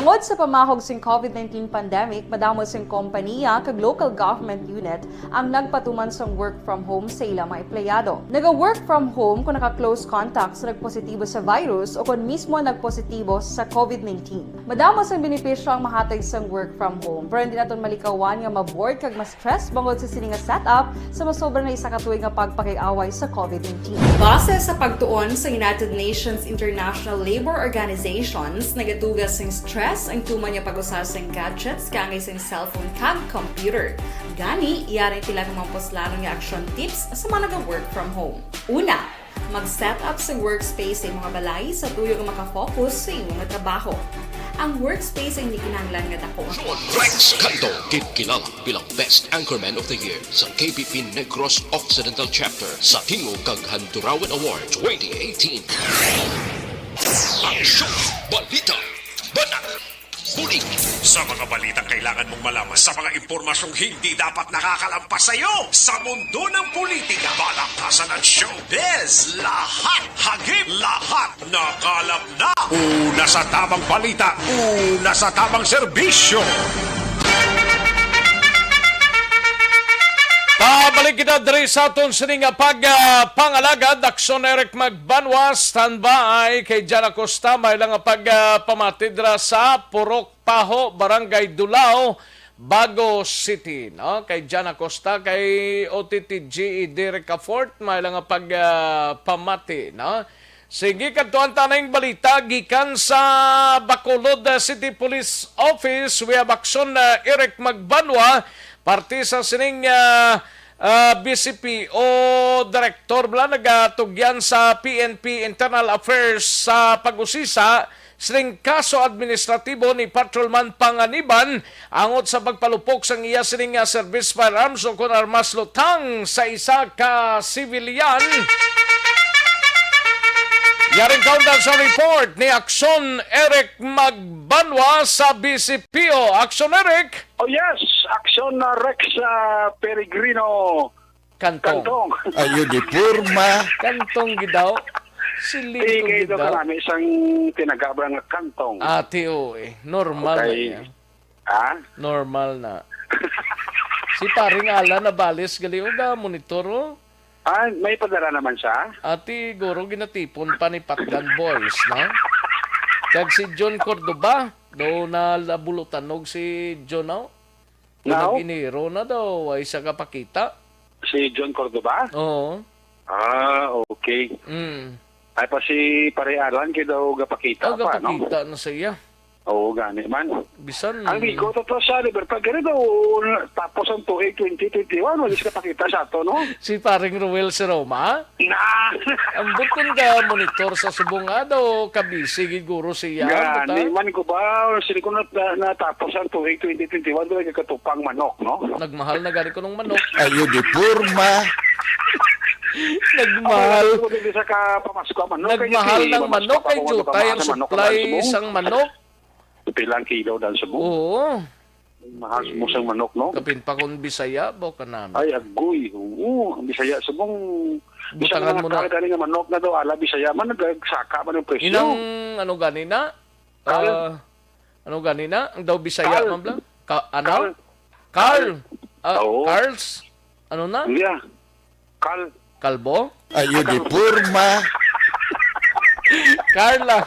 Bangod sa pamahog sing covid nineteen pandemic, madamo sing kompaniya kag local government unit ang nagpatuman sang work from home sa ila mga empleyado. Naga-work from home kon naka-close contact sa nagpositibo sa virus o kon mismo nagpositibo sa covid nineteen. Madamo sang benepisyo ang mahatag sang work from home, pero hindi naton malikawan nga ma-bored kag ma-stress bangod sa sini nga setup sa masobra na isa ka tuig nga pagpakig-away sa covid nineteen. Base sa pagtuon sa United Nations International Labor Organizations, nagaduga sing stress ang tuman nga pag-usa sing gadgets kaangay sing cellphone kag computer. Gani, yari ang pila ka mga puslanon nga action tips sa mga naga-work from home. Una, mag-set up sa workspace sa imong balay sa tuyo nga makafocus sa imong trabaho. Ang workspace ay hindi kinahanglan nga dako. Rex Cantong, ginkilala bilang Best Anchorman of the Year sa K P P Negros Occidental Chapter sa Tingog kag Handurawan Award twenty eighteen. Ang show, balita, banat, bulig. Sa mga balitang kailangan mong malaman, sa mga impormasyong hindi dapat nakakalampas sa iyo, sa mundo ng politika, balakasan at showbiz, lahat hagip, lahat nakalap na. Una sa tamang balita, una sa tamang serbisyo. Pabalik kita diri sa aton sini nga pag, ah, pangalagad. Action Eric Magbanwa, standby. Kay Jan Acosta, may lang nga pag, ah, pamati dira sa Purok Paho, Barangay Dulao, Bago City, no? Kay Jan Acosta, kay O T T G E Derek Afort, may lang nga pag, ah, pamati, no? Sige, kadto ang tanang balita gikan sa Bacolod, ah, City Police Office. We have action, ah, Eric Magbanwa, parte sa sining, ah, ah, B C P o direktor bala nagatugyan sa P N P Internal Affairs sa pag-usisa sining kaso administratibo ni Patrolman Panganiban angot sa pagpalupok sang iya sining nga service firearms o kon armas lutang sa isa ka sibilyan. Yaring kaundan sa report ni Action Eric Magbanwa sa B C P O. Action Eric! Oh yes, Action na Rex ah, Peregrino Kantong. Kantong. Ayo di porma. Kantong gidaw. Siling ko Tigay daw gidaw. Kanami isang tinagabra nga kantong. Ati, oo eh. Normal na Okay. Iya. Ha? Normal na. Si Paring Alan Nabales gali, o, ga monitor, o. Ah, may padala naman siya? Ati, guro, ginatipon pa ni Patgan Boys, no? Kag si John Cordoba, daw na labulutanog si John, no? Now? Nag-iniro na daw, ay sa kapakita. Si John Cordoba? Oo. Ah, okay. Mm. Ay pa si Pare Alan kay daw gapakita Ah, pa, no? Gapakita na sa iya. Oo, gani man. Bisan Ang bigo to, to sa Libertad, gani daw, tapos ang tuig twenty twenty-one, wala siya kapakita sa ato, no? Si Paring Ruel si Roma? Na! Ambot kung ga monitor sa subong nga daw, kabisi gid guro siya, Gani buta? Man ko ba, sila ko na, na, natapos ang tuig twenty twenty-one, doon nagkatupang manok, no? Nagmahal na gani ko ng manok. Ayo di porma. Nagmahal. Ako, sa ka pamasko, manok, kay Nagmahal ng manok kay Jutay ang supply sang manok. Pila ang kilo dan subong? Oo. Mahal mo sang manok, no? Kapin pa kung Bisaya, ba ka namin? Ay, agoy. Oo, ang Bisaya subong. Butangan mo na. Galing nga manok na daw, ala Bisaya man, nagsaka man ang presyo. Inang, ano gani na? Carl? Ah, ano gani na? Ang daw Bisaya, Carl. Ma'am lang? Ka, ano? Carl. Carl. Ah, Oo. Carls? Ano na? Hindi ah. Carl. Kalbo? Ayo di porma. Carla.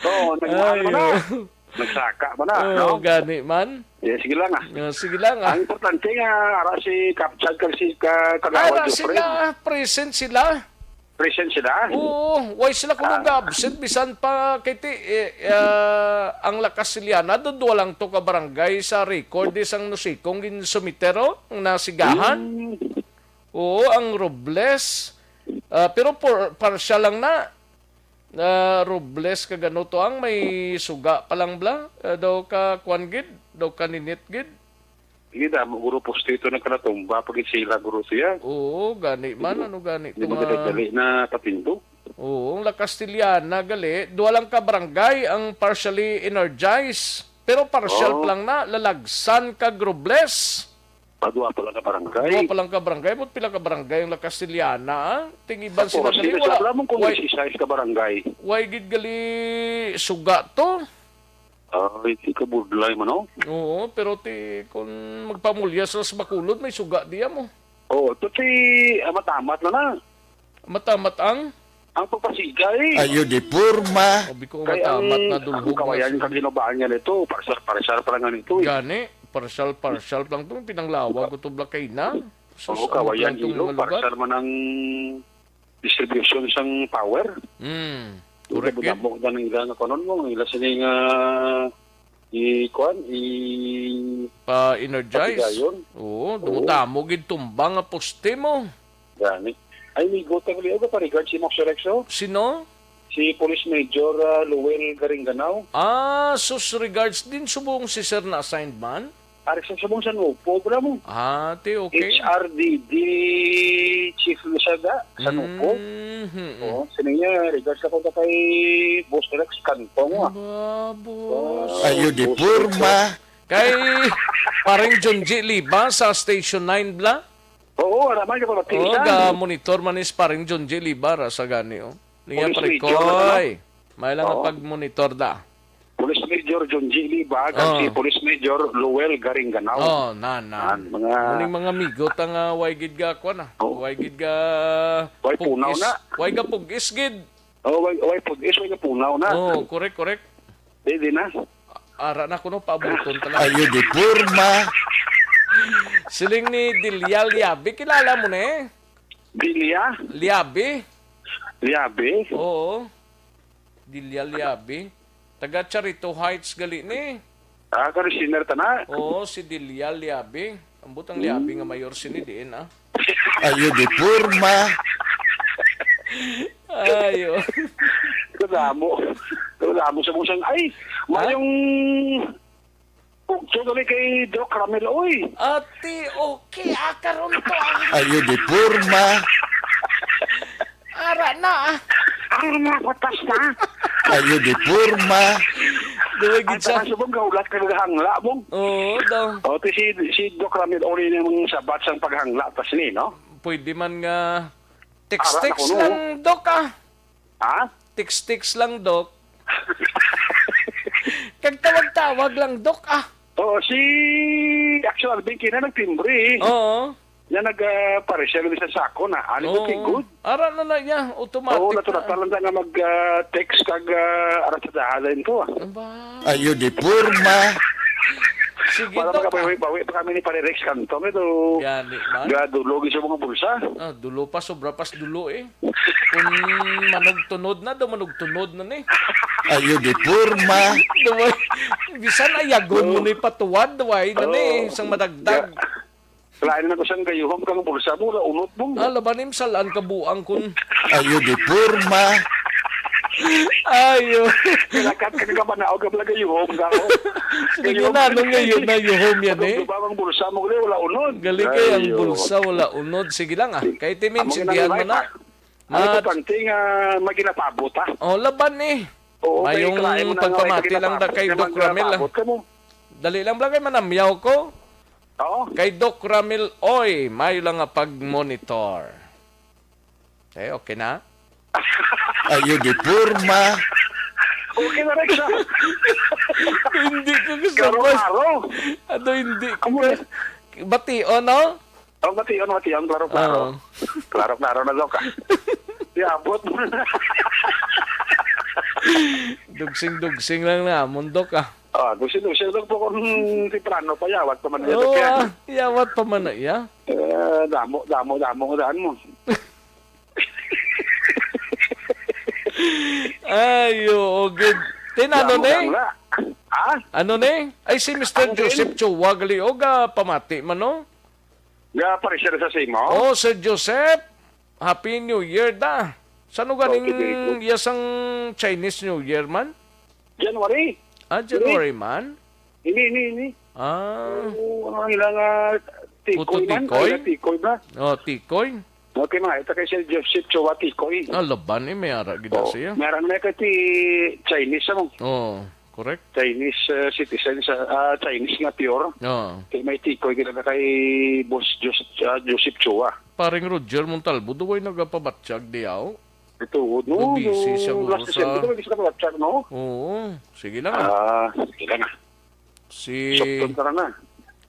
Oo, nagmahal mo na. Ayo. Nagsaka mo na, Oh, no? Gani man. Yeah, sige lang ah. Oh, sige lang ah. Ang importante nga ara si Kapchad kag si ka, Kagawad Ara Jeffrey. Sila, present sila. Present sila? Oo, why sila kuno Ah. Ga-absent bisan pa kay ti, eh, ah, ang La Castellana, do duha lang to ka barangay sa record di sang Nusikong ginsumitero, ang nasigahan. Hmm. Oo, ang Robles. Ah, pero por, partial lang na. Na Robles kag ano to ang may suga pa lang bla. Ah, daw ka kwan gid, daw ka ninit gid. Hindi na, guro, poste ito nagkanatumba pag sila, guro, siya. Oo, gani man, ano gani Hindi ito nga magdadali na patindog. Oo, ang La Castellana, gali, duha lang ka barangay ang partially energized. Pero partial Oo. pa lang na, Lalagsan kag Robles. Ah, duha pa lang ka barangay. Duha pa lang ka barangay, but pila ka barangay ang La Castellana, ah? Ting iban Tapos, sila gali, sila wala. Sa Blamong kung Why, may size ka barangay. Why gid gali suga to? Ay, di ka budlay man, oh. Oo, pero ti, kung magpamulya sa, sa Bacolod, may suga diya mo. Oo, to si Amat-Amat na na. Amat-Amat ang? Ang pagpasigay. Ayo di porma. Sabi ko, Kay ang, Amat-Amat na dulhog ang kawayan na kag hinubaan niya nito, parsar-parsar pa lang nga nito, eh. Gani, parsal-parsal pa lang itong pinanglawag ko to, Blakay na. Sus, Oo, ano kawayan lang itong ilo, mga lugar? Parsar man ang distribution sang power. Mm, correct yun. Damo-damo na ang ila nga kanon mo, ang ila sini nga i-, kuan, i-, Pa-energize. Patigayon. Oo, Oo. Damo-damo gid tumbang nga poste mo. Gani. Ay, may gutang liog pa regard si Mox Rexo? Sino? Si Police Major, ah, Lowell Garingganao. Ah, sus, regards din subong si Sir na assigned man? Ari sa subong sa Nupo, bro mo. Ah, ti, okay. H R D D chief na siya ga, sa Nupo. Mhm. Oh, sino niya, regards ako na kay Boss Rex Cantong, ah. Ba, boss. Ah, Ayo di Boss porma. Rex. Kay Paring Junji Liba sa Station nine, bla? Oo, wala man ka pamati Oh, siya. Ga monitor man is Paring Junji Liba ra sa gani, oh. Niya Police Major, Parikoy. Ano? May lang Oo. Pag-monitor da. Police Major John G. Libag, kag Oh. Si Police Major Lowell Garingganao. Oh, na, na. Yan, mga Muning mga amigo ta nga way gid ga kuan na. Oh. Way gid ga Way punaw pugis. Na. Way ga pugis gid. Oh, way, way pugis, way ga punaw na. Oh, correct, correct. Di, di na. Ara na kuno paabuton talaga. Ayo di porma. Siling ni Delia Liabe, kilala mo na eh? Delia? Liabe. Liabe? Oo. Delia Liabe. Taga Charito Heights gali ni. Ah, kari sinner ta na. Oo, si Delia Liabe. Ambot ang Liabe nga mayor sini diin, ah. Ayo di porma. Ayo. Kadamo. Kadamo sa musang. Ay, Ha? Mayong Ugto gali kay Doc Ramil, oy. Ati, okay, ah, karon to, ah. Ayo di porma. Ara na, ah. Ang mga batas na. Ayo di porma. Duwag Ang gid sa tanan subong gahulat ka naghangla mo. Oo, daw. O, ti si, si Doc Ramil, uli na yung sabat sang paghangla, tas ni, no? Pwede man nga Ara na text-text kuno. lang, Doc, ah. Ha? Text-text lang, Doc. Kag tawag-tawag lang, Doc, ah. Oo, si Axel Alvin kina nagtimbre, eh. Oo. Yan nag, ah, paresyal sa sako na. Ano ba Oo. tigod? Ara na na, ya. Automatic Oo, na. natural lang nga mag, ah, text kag, ah, ara sa dahalan ko, ah. Aba. Ayo di porma. Sige, Wala Doc, ah. makabawi-bawi pa kami ni Pare Rex Cantong. Ito, Gani man. gadulo, gid sa mga bulsa. Ah, dulo pa, sobra pas dulo, eh. Kung manugtunod na, daw manugtunod na ni. Ayo di porma. Daway, bisan ayagon mo ni patuwad, daway na ni, Oo. isang madagdag. Ga-, lain na ko siyang gayuhom kang bulsa mo, wala unot mo. Ah, labanim, salaan ka buang kun. Ayo di porma. Ayo. Kailangan ka nga manaog ka pala gayuhom ka, oh. Sige Gayuhom na, ka anong na. ngayon na yuhom yan, eh? Pag ang bulsa mo, wala unot. Galing kay ang Ayo. bulsa, wala unod. Sige lang, ah. Kay Timin, Amo sindihan ginagawa mo na. pa. Ano Mat- importante nga may ginapabot, ha? Oh, laban eh. Oo, may Mayong try mo na nga may pagpamati lang ginapabot da kay na Doc Ramil, ah. magpabot ka mo. Dali lang, bla, kay manamyaw ko. Oo. Kay Doc Ramil, oy, mayo lang nga pag-monitor. Eh, okay na? Ayo di porma. Okay na, Rex, ah. Hindi ko kasabay. Klaro-klaro. Ano, hindi ko Amo ka-, na. Bation, no? Oh, mation, mation. Klaro-klaro. Oo. Klaro-klaro na daw ka. Iabot mo na. Dugsing-dugsing lang na, mundok, ah. Ah, dugsing-dugsing lang po kung temprano pa, yawat pa man Oo, ito, kaya. ah, yawat pa man na, iya. Eh, damo, damo, damo ang daan mo. Ay, oo, gid. Tin, ano Damo ni? lang na. Ha? Ano ni? Ay, si Mister Ano, Tin? Joseph Chua, gali, o, ga, pamati man, no? Ga, pare, siya sa simo? Oh, Sir Joseph, Happy New Year da. Sano Okay, very ganing good. yasang Chinese New Year man? January. Ah, January man? Ini, ini, ini. Ah. Oo, ang ilang, ah, tikoy Puto man. tikoy? Ay, tikoy ba? Oh, tikoy. Okay, mga, ito kay Sir Joseph Chua Tikoy. Ah, laban eh, may ara gid na Oh, siya. meron na kay ti Chinese, ano? Oh, correct. Chinese, uh, citizen sa, ah, Chinese nga pure. Oh. Kay may tikoy gid na kay Boss Jos-, ah, Joseph Chua. Paring Roger Montalvo, duway nagapabatyag diyaw? Ito, no, Busy no, siya, last guro, December sa ko, hindi siya nakabatyag, no? Oo, sige lang, ah. Ah, sige lang, ah. Si Sokton ka na na.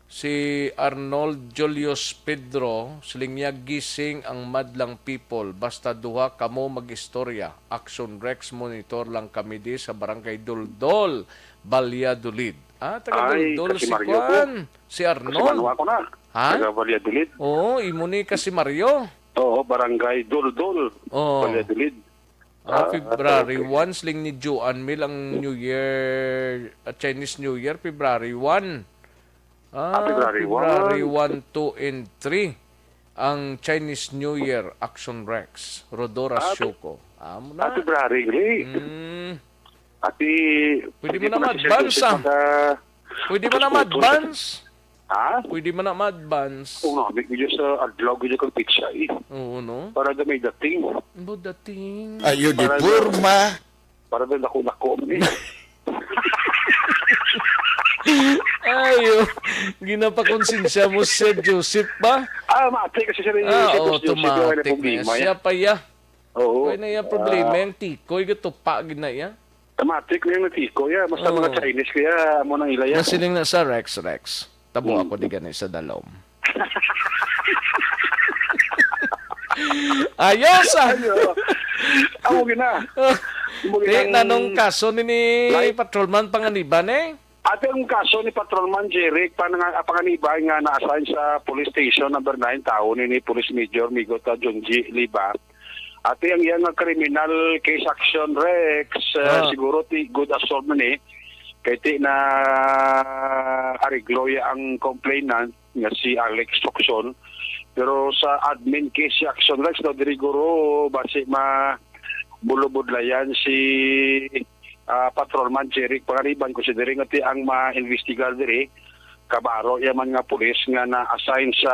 Si Arnold Julius Pedro, siling niya, "Gising ang madlang people. Basta duha kamo mag-istorya. Action Rex, monitor lang kami di sa Barangay Doldol, Valladolid." Ah, taga Ay, Doldol si Kasimaryo ko. Kwan, si Arnold. Kasimanwa ko na. Ha? Taga Valladolid. Oo, imo ni Kasimaryo. Oo, Barangay Doldol, Oo. Valladolid. Ah, Ah, February okay. one, siling ni Joan Mil ang New Year, ah, Chinese New Year, February one. Ah, Ah, February February one. one, two, and three. Ang Chinese New Year, Action Rex, Rodora Ah, Fe-, Shoko. Amo na. Ah, February, gali. Mm. Ati, Pwede mo na ma-advance, ah. Pwede mo na ma-advance. Ha? Pwede man na ma-advance. Oo nga, may video sa adlaw, video kang pizza, eh. Oo, no? Para na may dating. Bo dating. Ayo di Para na porma. Para na lako-lako, man, eh. Ayo. Ginapakonsensya mo, Sir Joseph, ba? Ah, mati kasi siya rin Ah, si Boss Joseph, yung may automatic na problema, siya eh. pa, ya. Oo. Kaya na iya problema, Ah. yung tikoy, gatupa, gid na iya. Matik na yung natiko, ya. Basta mga Oo. Chinese, kaya amo nang ilaya. Nasiling na sa Rex, Rex. Tabo Hmm. ako di gani sa dalom. Ayos, ah. Ayo. Amo gina. Amo Di, ginang nanong kaso ni, ni Right. Patrolman Panganiban, eh? Ate, ang kaso ni Patrolman Jeric Panang-, Panganiban nga na-assign sa Police Station number nine, tao ni, ni Police Major Migot, ah, Junji Liba. Ati ang iyang criminal case action, Rex, uh, Ah. siguro ti good as solved man eh. Kay ti na ariglo ya ang complainant nga si Alex Tucson. Pero sa admin case action, Rex, no, diri guro basi ma bulubudlayan si, ah, Patrolman Jeric Panganiban, considering nga ti ang ma-investigar diri, kabaro ya man nga pulis nga na-assign sa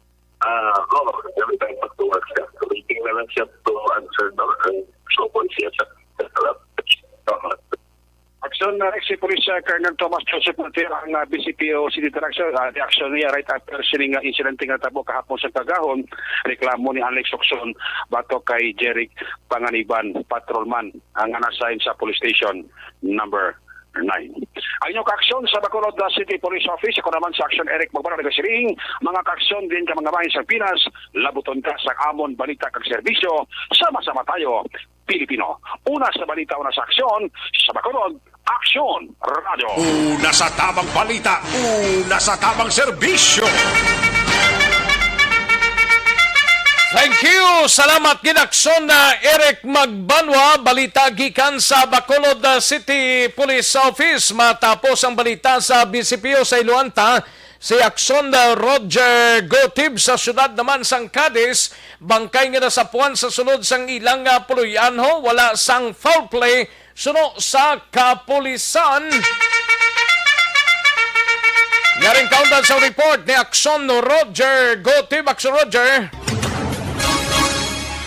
Ah, oo, every time pagtuwag siya. Waiting na lang siya to answer, no? Ang so, siya sa, sa, sa, Aksyon na si Police, uh, Colonel Thomas Joseph Montero, ang, uh, B C P O City Director. Uh, reaksyon niya right after sining, uh, insidente nga natabo kahapon sa kagahon, reklamo ni Alex Locson batok kay Jeric Panganiban, patrolman, ang na-assign sa police station number nine. Ang inyong kaaksyon sa Bacolod, uh, City Police Office, ako naman sa Aksyon Eric Magbanwa, nagasiring, mga kaaksyon din ka mga bahin sa Pinas, labuton ka sa amon balita kag serbisyo, sama-sama tayo, Pilipino. Una sa balita, una sa aksyon, sa Bacolod, Aksyon Radio. Una sa tamang balita, una sa tamang serbisyo. Thank you. Salamat gid, Aksyon na Eric Magbanwa. Balita gikan sa Bacolod, uh, City Police Office. Matapos ang balita sa B C P O sa Iloanta, si Aksyon, uh, Roger Gotib sa siyudad naman sang Cadiz, bangkay nga nasapuan sa sulod sang ilang, ah, puloy-anho, wala sang foul play suno sa kapulisan. Yaring kaundan sa report ni Aksyon Roger Gotib. Aksyon Roger.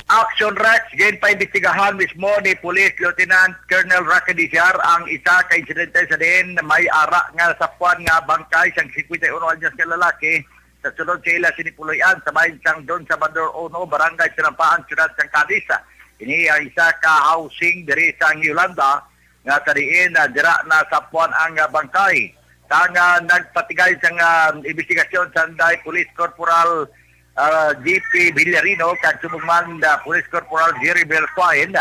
Action Rex, ginpaimbestigahan mismo ni Police Lieutenant Colonel Rocky Diciar ang isa ka insidente sa diin may ara nga sapuan nga bangkay sang fifty-one anyos nga lalaki Sa sulod sa ila sini puloy-an sa bahin sang Don Salvador Uno, Barangay Sinampahan, Siyudad sang Cadiz. Ini ang isa ka housing diri sa Yolanda nga sa diin, ah, dira nasapuan ang, ah, bangkay. Sang, ah, nagpatigay sang, ah, imbestigasyon sanday Police Corporal, ah, G P Villarino kag subong man, ah, Police Corporal Jerry Belquain,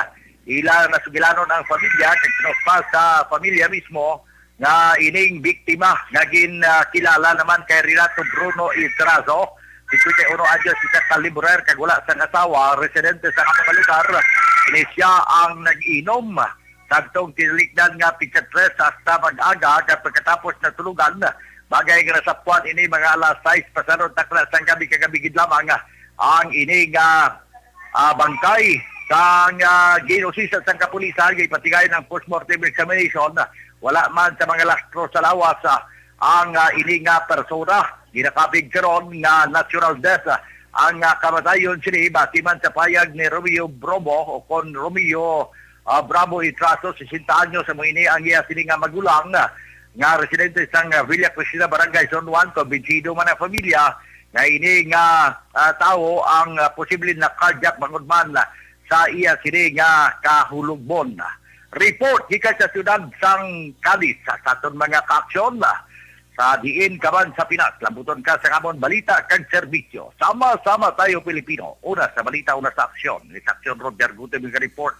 ila nasugilanon ang pamilya kag sinuspas sa pamilya mismo nga ining biktima nga gin, ah, kilala naman kay Renato Bruno Itrazo, singkwenta y uno anyos, isa ka laborer kag wala sang asawa, residente sa amo nga lugar. Ini siya ang nag-inom. Kadtong tinalikdan nga petsa tres hasta mag-aga, kag pagkatapos natulugan, bagay nga nasapuan ini mga alas sais pasado takna sang gabi kagabi gid lamang ang ini nga, ah, bangkay sang, ah, gin-usisa sang kapulisan, gipatigay ang postmortem examination. Wala man sa mga lastro sa lawas, ah, ang, ah, ini nga persona. Ginakapig karon nga natural death, ah, ang, ah, kamatayon sini, basi man sa payag ni Romeo Bromo o kon Romeo, ah, Bravo Itraso, sesenta anyos, amo ini ang iya sini nga magulang, ah, nga residente sang, ah, Villa Cristina, Barangay Zone One. Kumbinsido man ang pamilya nga ini nga, ah, tawo ang, ah, posible na cardiac bangod man, ah, sa iya sini nga kahulogbon. Report gikan sa siyudad sang Cadiz sa, sa aton mga kaaksyon, ah, sa diin ka man sa Pinas, lambuton ka sa amon balita kag serbisyo. Sama-sama tayo, Pilipino. Una sa balita, una sa aksyon. Ni sa aksyon, Roger Gutierrez, report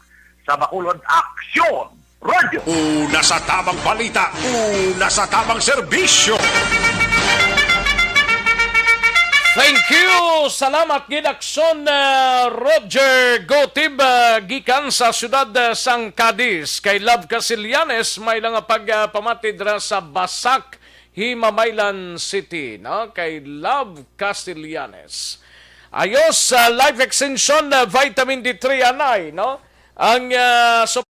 sa Bacolod, Aksyon Radio. Una sa tamang balita, una sa tamang serbisyo. Thank you. Salamat gid, Aksyon, uh, Roger Gotib, uh, gikan sa siyudad, uh, sang Cadiz. Kay Love Casillanes, may lang pagpamati dira sa Basak, Himamaylan City, no? Kay Love Casillanes. Ayos, uh, Life Extension, uh, Vitamin D three, anay, no? Ang, uh, so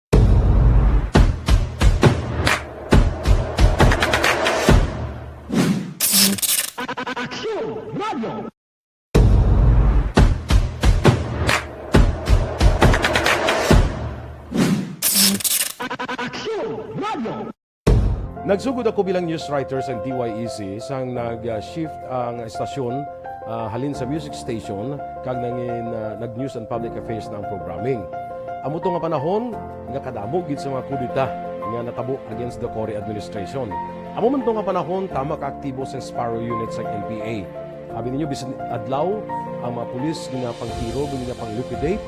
Nagsugod ako bilang news writer sa D Y E C sang nag-shift ang estasyon, ah, halin sa music station kag nangin, ah, nag-news and public affairs na ang programming. Amo to nga panahon nga kadamo gid sa mga kudeta nga natabo against the Cory administration. Amo man to nga panahon, tama ka aktibo sa Sparrow Unit sa N P A. Abi ninyo, bisan adlaw, ang mga pulis ginapangtiro, ginapang-liquidate.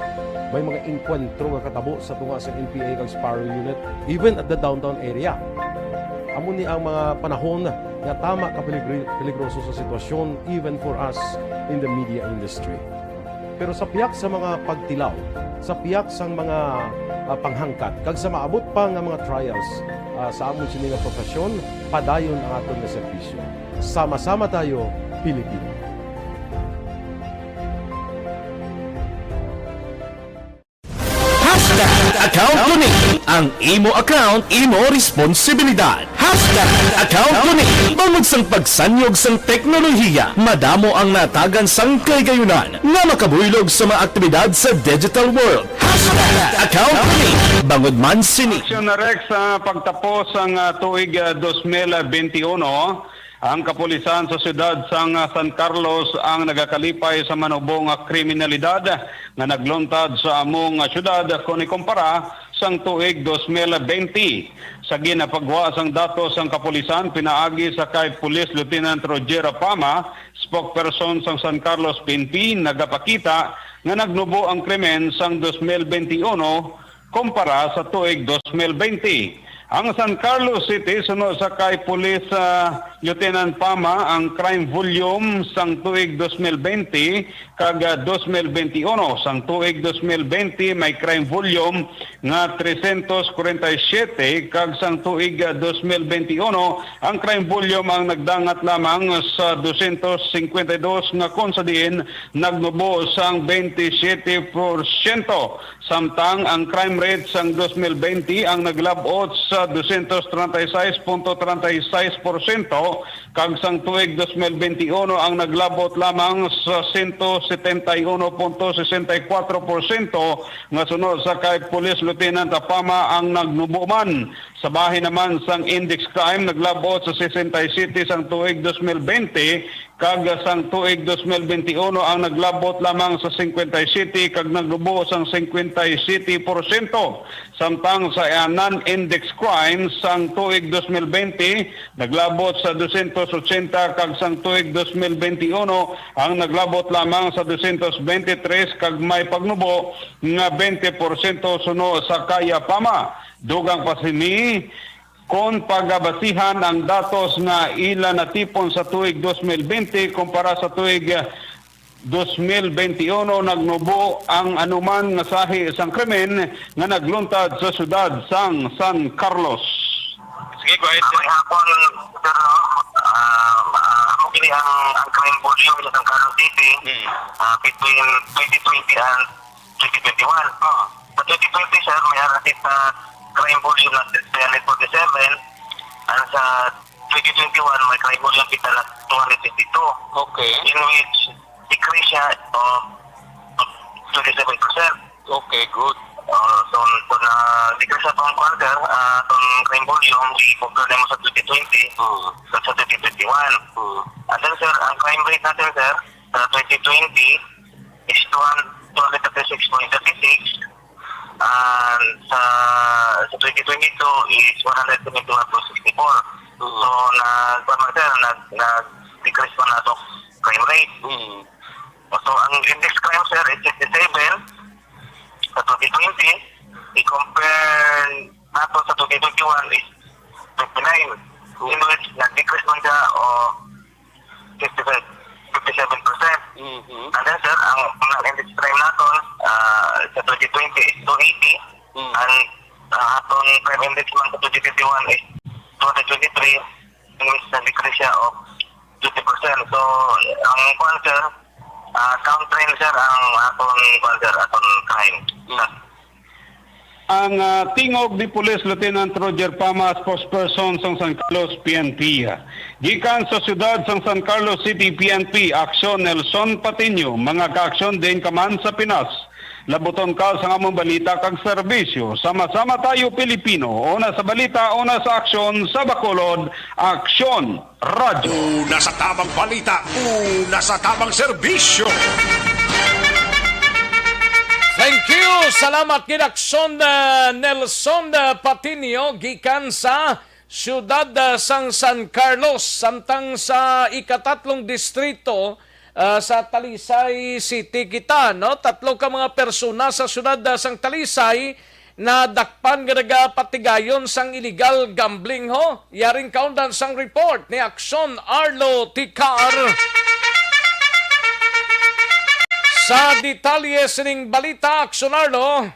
May mga engkwentro nga katabo sa tunga sa N P A kag Sparrow Unit, even at the downtown area. Amo ni ang mga panahon nga tama ka peligri-, peligroso sa sitwasyon, even for us in the media industry. Pero sa pihak sa mga pagtilaw, sa pihak sang mga, ah, panghangkat, kag sa maabot pa nga mga trials, ah, sa amon sini nga profesyon, padayon ang aton nga serbisyo. Sama-sama tayo, Pilipino. Hashtag account ko ni. Ang imo account, imo responsibilidad. Hashtag account ko ni. Bangod sang pagsanyog sang teknolohiya, madamo ang natagan sang kahigayunan nga makabuylog sa mga aktibidad sa digital world. Hashtag account ko ni. Bangod man sini. Aksyon na, Rex, sa pagtapos sang, ah, tuig, ah, dos mil benti uno, ang kapulisan sa siyudad sang, ah, San Carlos ang nagakalipay sa manubo nga kriminalidad nga nagluntad sa amo nga siyudad kon ikumpara sang tuig dos mil benti. Sa ginapagwa sang datos sang kapulisan pinaagi sa kay Police Lieutenant Roger Apama, spokesperson sang San Carlos P N P, nagapakita nga nagnubo ang krimen sang dos mil benti uno kumpara sa tuig dos mil benti. Ang San Carlos City, suno sa kay Police, ah, Lieutenant Pama, ang crime volume sang tuig dos mil benti kag, ah, dos mil benti uno. Sang tuig dos mil benti may crime volume nga trescientos cuarenta y siete, kag sang tuig, ah, dos mil benti uno ang crime volume ang nagdangat lamang sa doscientos cincuenta y dos, nga kon sa diin nagnubo sang twenty-seven porsyento. Samtang ang crime rate sang dos mil benti ang naglab-ot sa doscientos treinta y seis punto treinta y seis porsyento, kag sang tuig dos mil benti uno ang naglab-ot lamang sa sento setenta y uno punto sesenta y kuwatro porsyento, nga suno sa kay Police Lieutenant Apama ang nagnubo man. Sa bahin naman sang index crime, naglabot sa sesenta y siyete sang tuig dos mil bente, kag sang tuig dos mil bente uno ang naglabot lamang sa cincuenta y siete kag nagnubo sang cincuenta y siete porsyento. Samtang sa non-index crime sang tuig dos mil bente, naglabot sa dosyentos otsenta, kag sang tuig dos mil bente uno ang naglabot lamang sa dosyentos bente tres, kag may pagnubo nga bente porsyento suno sa Kaya Pama. Dugang pa sini, kon pagabasihan ang datos nga ila natipon sa tuig dos mil bente kumpara sa tuig, ah, dos mil bente uno, nagnubo ang anuman nga sahi sang krimen nga nagluntad sa siyudad sang San Carlos. Sige, go ahead, sir. Maayong hapon, sir, no? Ah, ah, amo kini ang, ang crime volume sa San Carlos City, Hmm. ah, between twenty twenty and twenty twenty-one. Ah. Sa twenty twenty, sir, may ara kita crime volume na three hundred forty-seven, and sa twenty twenty-one, may crime volume kita na two hundred fifty-two. Okay. In which, decrease siya of twenty-seven percent. Okay, good. Uh, so, so na decrease sa tong kwan, sir, ah, tong crime volume, i-compare nimo sa twenty twenty, Ah. sa, sa twenty twenty-one. Ah. And then, sir, ang crime rate natin, sir, sa twenty twenty is two hundred, two hundred thirty-six point thirty-six, and sa, sa twenty twenty-two is one hundred seventy-one point sixty-four. Mm. So, nag-, kwan man, sir, nag-, nag-decrease man nato crime rate. Mm. So, ang index crime, sir, is sixty-seven sa twenty twenty. I-compare nato sa twenty twenty-one is fifty-nine. Mm. In which, nag-decrease man siya o fifty-seven, fifty-seven percent. Mhm. And then, sir, ang, ang index crime naton, ah, sa twenty twenty is two eighty, Mm. and ang aton crime index man sa twenty twenty-one is two hundred twenty-three, in which na-decrease siya of twenty percent. So, ang kwan, sir, ah, downtrend, sir, ang aton kwan, sir, aton crime. Mm. Ang, ah, tingog ni Police Lieutenant Roger Pama, spokesperson sang San Carlos P N P. Gikan sa siyudad sang San Carlos City P N P, Aksyon Nelson Patiño, mga kaaksyon din ka man sa Pinas. Labuton ka sang among balita kag serbisyo. Sama-sama tayo, Pilipino. Una sa balita, una sa aksyon, sa Bacolod, Aksyon Radyo. Una sa tamang balita, una sa tamang serbisyo. Thank you. Salamat gid, Aksyon, uh, Nelson, uh, Patinio, gikan sa siyudad, uh, sang San Carlos, samtang sa ikatatlong distrito, uh, sa Talisay City kita, no? Tatlo ka mga persona sa siyudad, uh, sang Talisay nadakpan nga nagapatigayon sang illegal gambling, ho. Yaring kaundan sang report ni Aksyon Arlo Ticar. Sa detalye sining balita, Aksyon Arlo.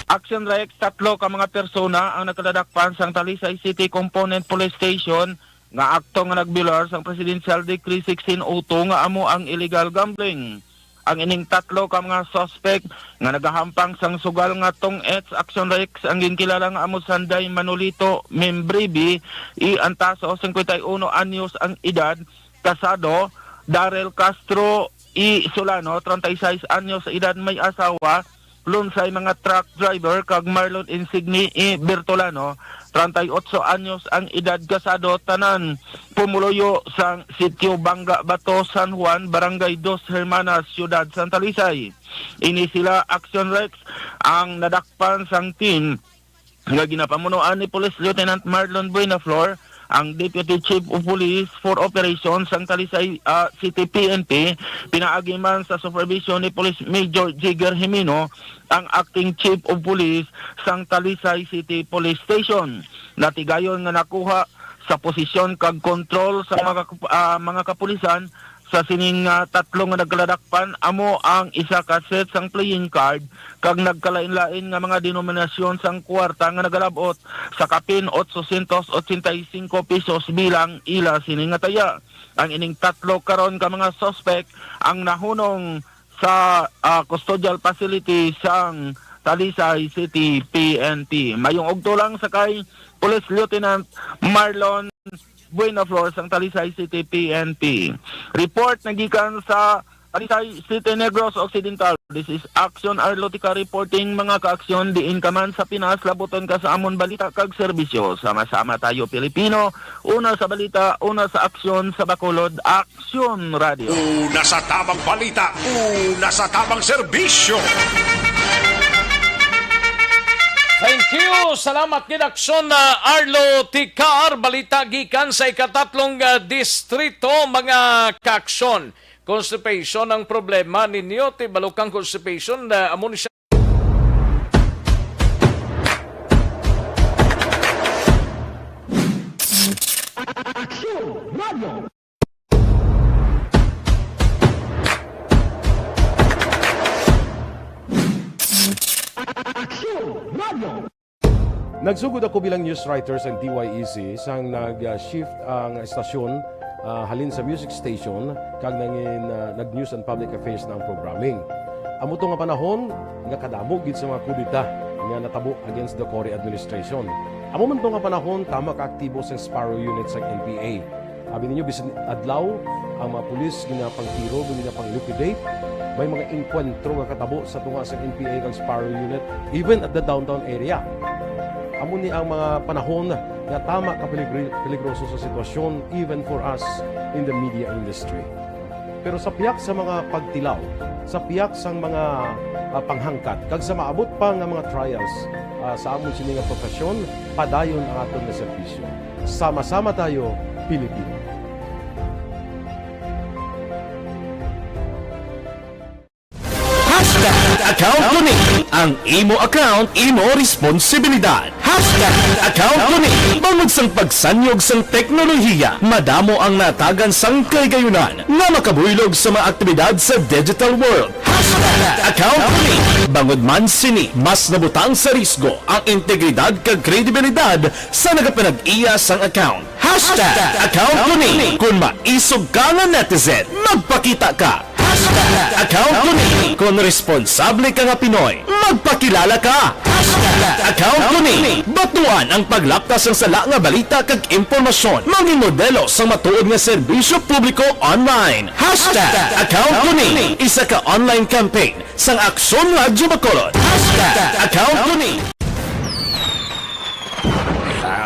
Action Rex, tatlo ka mga persona ang nagkaladakpan sang Talisay City Component Police Station nga akto nga nag-violar sang Presidential Decree sixteen oh two nga amo ang illegal gambling. Ang ining tatlo ka mga suspect nga nagahampang sang sugal nga tong-ets, Action Rex, ang ginkilala nga amo Sanday Manolito Membribi, i Antaso, cincuenta y uno anyos ang edad, kasado, Darrell Castro I Solano, treinta y seis anyos sa edad, may asawa, Lunsay mga truck driver, kag Marlon Insigne I Bertolano, treinta y ocho anyos ang edad, kasado, tanan pumuluyo sang Sitio Bangga Bato, San Juan, Barangay Dos Hermanas, Siyudad sang Talisay. Ini sila, Action Rex, ang nadakpan sang team nga ginapamunuan ni Police Lieutenant Marlon Buenaflor, ang Deputy Chief of Police for Operations sang Talisay, ah, City P N P, pinaagi man sa supervision ni Police Major Jigger Jimeno, ang Acting Chief of Police sang Talisay City Police Station. Natigayon nga nakuha sa posisyon kag kontrol sa mga kap-, ah, mga kapulisan sa sining, ah, tatlo nga nagkaladakpan amo ang isa ka set sang playing card kag nagkalain-lain nga mga denominasyon sang kuwarta nga nagalab-ot sa kapin otsosyentos otsenta y singko pesos bilang ila sini nga taya. Ang ining tatlo karon ka mga suspect ang nahunong sa, ah, custodial facility sang Talisay City P N P. Mayong ugto lang sa kay Police Lieutenant Marlon Buenaflor sang Talisay City P N P. Report nagikan sa, Talisay City, Negros Occidental. This is Action Arlotica reporting, mga kaaksyon, diin ka man sa Pinas, labuton ka sa amon balita kag serbisyo. Sama-sama tayo, Pilipino. Una sa balita, una sa aksyon, sa Bacolod, Aksyon Radio. Una sa tamang balita, una sa tamang serbisyo. Thank you. Salamat gid, Aksyon, ah, Arlo Ticar. Balita gikan sa ikatatlong, ah, distrito, mga kaaksyon. Constipation ang problema ninyo, ti balukang constipation, ah, amo ni siya. Aksyon Radio. Aksyon Radio. Nagsugod ako bilang news writer sa D Y E C sang nag-shift ang estasyon, ah, halin sa music station kag nangin, ah, nag-news and public affairs na ang programming. Amo to nga panahon nga kadamo gid sa mga kudeta nga natabo against the Cory administration. Amo man to nga panahon, tama ka aktibo sang Sparrow Unit sang N P A. Abi ninyo, bisan adlaw, ang mga pulis ginapangtiro, ginapang-liquidate. May mga engkwentro nga katabo sa tunga sang N P A kag Sparrow Unit, even at the downtown area. Amo ni ang mga panahon nga tama ka peligri-, peligroso sa sitwasyon, even for us in the media industry. Pero sa pihak sa mga pagtilaw, sa pihak sang mga, ah, panghangkat, kag sa maabot pa nga mga trials, ah, sa amon sini nga profesyon, padayon ang aton nga serbisyo. Sama-sama tayo, Pilipino. Hashtag account ko ni. Ang imo account, imo responsibilidad. Hashtag account ko ni. Bangod sang pagsanyog sang teknolohiya, madamo ang natagan sang kahigayunan nga makabuylog sa mga aktibidad sa digital world. Hashtag account ko ni. Bangod man sini, mas nabutang sa risgo ang integridad kag kredibilidad sa nagapanag-iya sang account. Hashtag account ko ni. Kung maisog ka nga netizen, magpakita ka. Hashtag account ko ni. Kung responsable ka nga Pinoy, magpakilala ka. Hashtag account ko ni. Batuan ang paglapkas sang sala nga balita kag impormasyon. Maging modelo sang matuod nga serbisyo publiko online. Hashtag account ko ni. Isa ka online campaign sang Aksyon Radyo Bacolod. Hashtag account ko ni.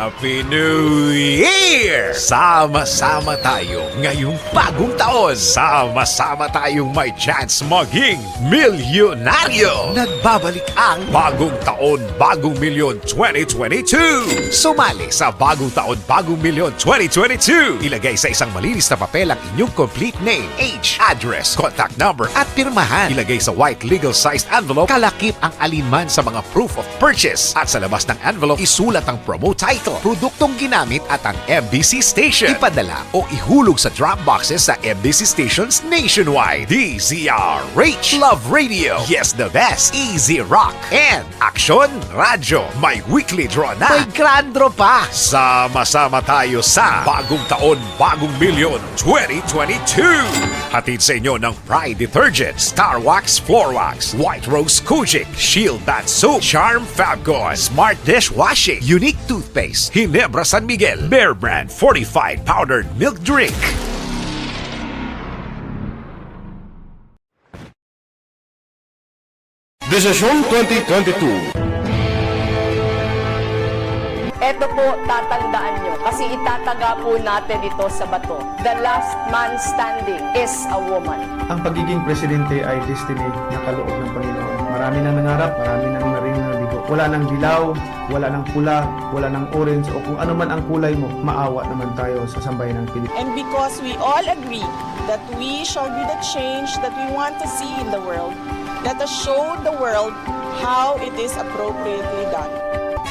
Happy New Year! Sama-sama tayo ngayong bagong taon. Sama-sama tayong may chance maging milyonaryo. Nagbabalik ang Bagong Taon, Bagong Milyon twenty twenty-two. Sumali sa Bagong Taon, Bagong Milyon twenty twenty-two. Ilagay sa isang malinis na papel ang inyong complete name, age, address, contact number, at pirmahan. Ilagay sa white legal-sized envelope, kalakip ang alinman sa mga proof of purchase. At sa labas ng envelope, isulat ang promo title, produktong ginamit, at ang M B C station. Ipadala o ihulog sa drop boxes sa M B C stations nationwide. D Z R H, Love Radio, Yes the Best, Easy Rock, and Aksyon Radyo. May weekly draw na. May grand draw pa. Sama-sama tayo sa Bagong Taon, Bagong Milyon twenty twenty-two. Hatid sa inyo ng Pride Detergent, Star Wax Floor Wax, White Rose Kojic, Shield Bath Soap, Charm Fabcon, Smart Dishwashing, Unique Toothpaste, Ginebra San Miguel, Bear Brand Fortified Powdered Milk Drink. Desisyon twenty twenty-two. Eto po, tatandaan nyo, kasi itataga po natin ito sa bato. The last man standing is a woman. Ang pagiging presidente ay destiny na kaloob ng Panginoon. Marami nang nangarap, marami nang naring nabigo. Wala nang dilaw, wala nang pula, wala nang orange, o kung ano man ang kulay mo, maawa naman tayo sa sambayan ng Pilipinas. And because we all agree that we shall be the change that we want to see in the world, let us show the world how it is appropriately done.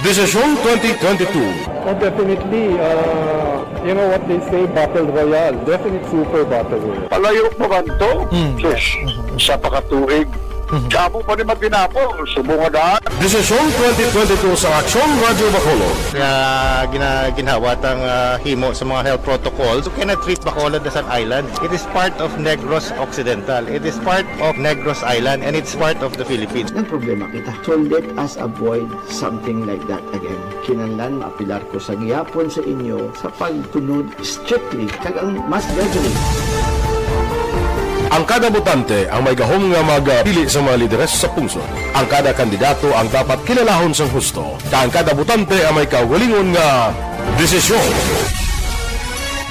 Desisyon twenty twenty-two. Oh, definitely, uh, you know what they say, battle royale. Definite super battle royale. Palayo pa man to? Mm. Sus, isa pa ka tuig. Mhm. Damo pa ni matinapol, subong nga daan. Desisyon twenty twenty-two sa Aksyon Radyo Bacolod. Nga gina-, ginhawa tang, ah, himo sa mga health protocols. You cannot treat Bacolod as an island. It is part of Negros Occidental. It is part of Negros Island, and it's part of the Philippines. Nagproblema kita. So let us avoid something like that again. Kinahanglan maapilar ko sa gihapon sa inyo sa pagsunod strictly kag ang mass gathering. Ang kada botante ang may gahom nga magpili sa mga lideres sa pungsod. Ang kada kandidato ang dapat kilalahon sang husto, kag ang kada botante ang may kaugalingon nga desisyon.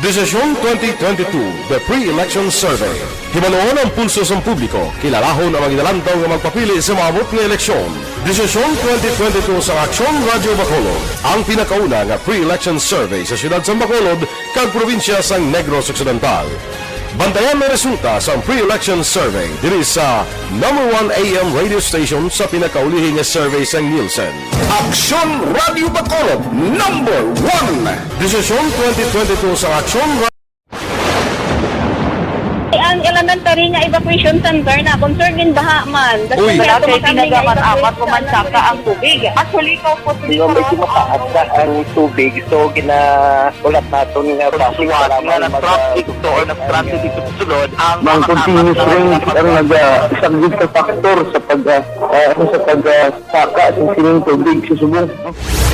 Desisyon twenty twenty-two, The Pre-Election Survey. Hibaluon ang pulso sang publiko, kilalahon ang mga ginalantaw nga magpapili sa maabot nga eleksyon. Desisyon twenty twenty-two sa Aksyon Radyo Bacolod, ang pinakauna nga pre-election survey sa siyudad sang Bacolod kag probinsya sang Negros Occidental. Bantayan ang resulta sang pre-election survey diri sa number one A M radio station sa pinakaulihi nga survey sang Nielsen. Aksyon Radio Bacolod, number one. Desisyon twenty twenty-two sa Aksyon Ra- Ang elementary nga evacuation center na concern din baha man. Uy. Wala kay tinaga man amat ko man saka ang tubig. Actually, ko po Medyo mataas na ang tubig, so ginaulat naton nga Kung suwat nga nag-traffic to or nag-traffic dito sa sulod, ang Mang mga continuous anak rain na ang naga-, isang big factor sa pag, ah, ah, ano, sa pag, ah, saka sa sining tubig sa subong.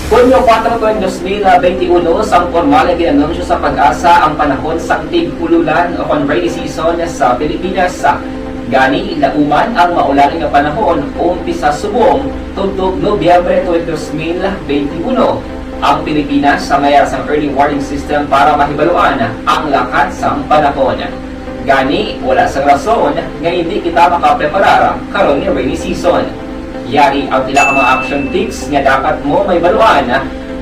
Hunyo kuwatro, dos mil benti uno, sang pormal nga ginanunsyo sa PAGASA ang panahon sang tig-ululan o kon rainy season sa Pilipinas. Gani, lauman ang maulan nga panahon, umpisa subong tubtob Nobyembre tuig dos mil benti uno. Ang Pilipinas sa mayara sang early warning system para mahibaluan ang lakat sang panahon. Gani, wala sang rason nga hindi kita makapreparar karon nga rainy season. Yari ang pila ka mga action tips nga dapat mo mahibaluan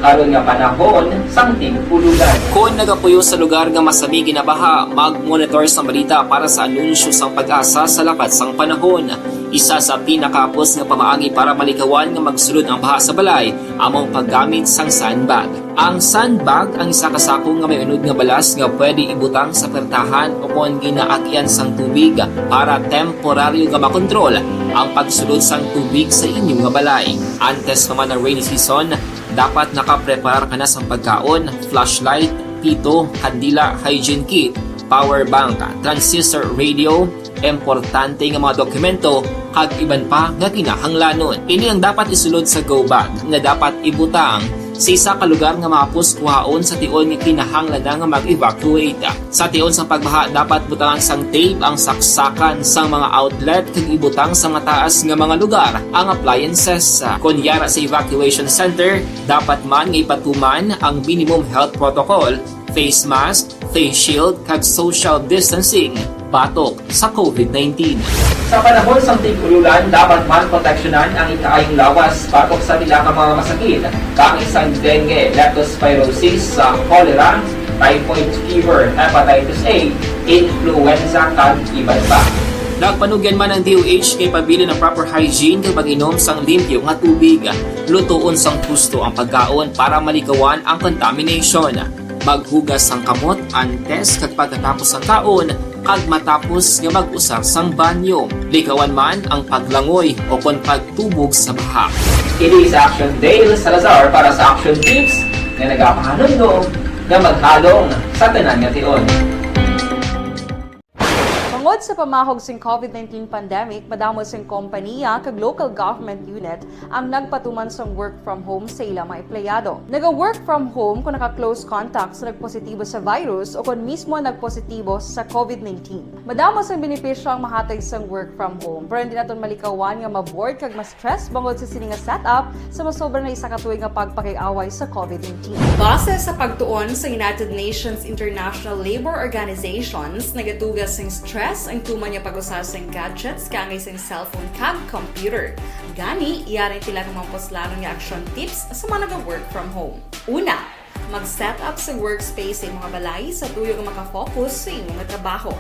karon nga panahon sang tig-ululan. Kon nagapuyo sa lugar nga masami ginabaha, mag-monitor sang balita para sa anunsyo sang PAGASA sa lakat sang panahon. Isa sa pinakahapos nga pamaagi para malikawan nga magsulod ang baha sa balay amo ang paggamit sang sandbag. Ang sandbag ang isa ka sako nga may unod nga balas nga pwede ibutang sa pertahan o kon ginaagyan sang tubig para temporaryo nga makontrol ang pagsulod sang tubig sa inyo nga balay. Antes pa man ang rainy season, dapat nakapreparar ka na sang pagkaon, flashlight, pito, kandila, hygiene kit, power bank, transistor radio, importante nga mga dokumento, kag iban pa nga kinahanglanon. Ini ang dapat isulod sa go bag nga dapat ibutang sa isa ka lugar nga mahapos kuhaon sa tion nga kinahanglan na nga mag-evacuate. Sa tion sang pagbaha, dapat butangan sang tape ang saksakan sang mga outlet kag ibutang sa mataas nga mga lugar ang appliances. Kon yara sa evacuation center, dapat man nga ipatuman ang minimum health protocol, face mask, face shield, kag social distancing batok sa covid nineteen. Sa panahon sang tig-ululan, dapat man proteksyonan ang ikaayong lawas batok sa pila ka mga masakit, kaangay sang dengue, leptospirosis, sa cholera, typhoid fever, hepatitis A, influenza, kag iban pa. Nagpanugyan man ang D O H nga ipabilin ang proper hygiene kag pag-inom sang limpyo nga tubig. Lutoon sang husto ang pagkaon para malikawan ang contamination. Maghugas sang kamot antes kag pagkatapos sang kaon kag matapos nga mag-usar sang banyo. Likawan man ang paglangoy o kon pagtubog sa baha. Kini si Action Dale Salazar para sa Action Tips nga nagapahanumdom nga maghalong sa tanan nga tion. Bangod sa pamahog sing covid nineteen pandemic, madamo sing kompaniya kag local government unit ang nagpatuman sang work from home sa ila mga empleyado. Naga-work from home kon naka-close contact sa nagpositibo sa virus o kon mismo nagpositibo sa covid nineteen. Madamo sang benepisyo ang mahatag sang work from home, pero hindi naton malikawan nga ma-bored kag ma-stress bangod sa sini nga setup sa masobra na isa ka tuig nga pagpakig-away sa covid nineteen. Base sa pagtuon sa United Nations International Labour Organizations, nagatuga sing stress ang tuman nga pag-usar sing gadgets kaangay sing cellphone kag computer. Gani, yari ang pila ka mga puslanon nga action tips sa mga naga-work from home. Una, mag-set up sa workspace sa imong balay sa tuyo nga maka-focus sa imong trabaho.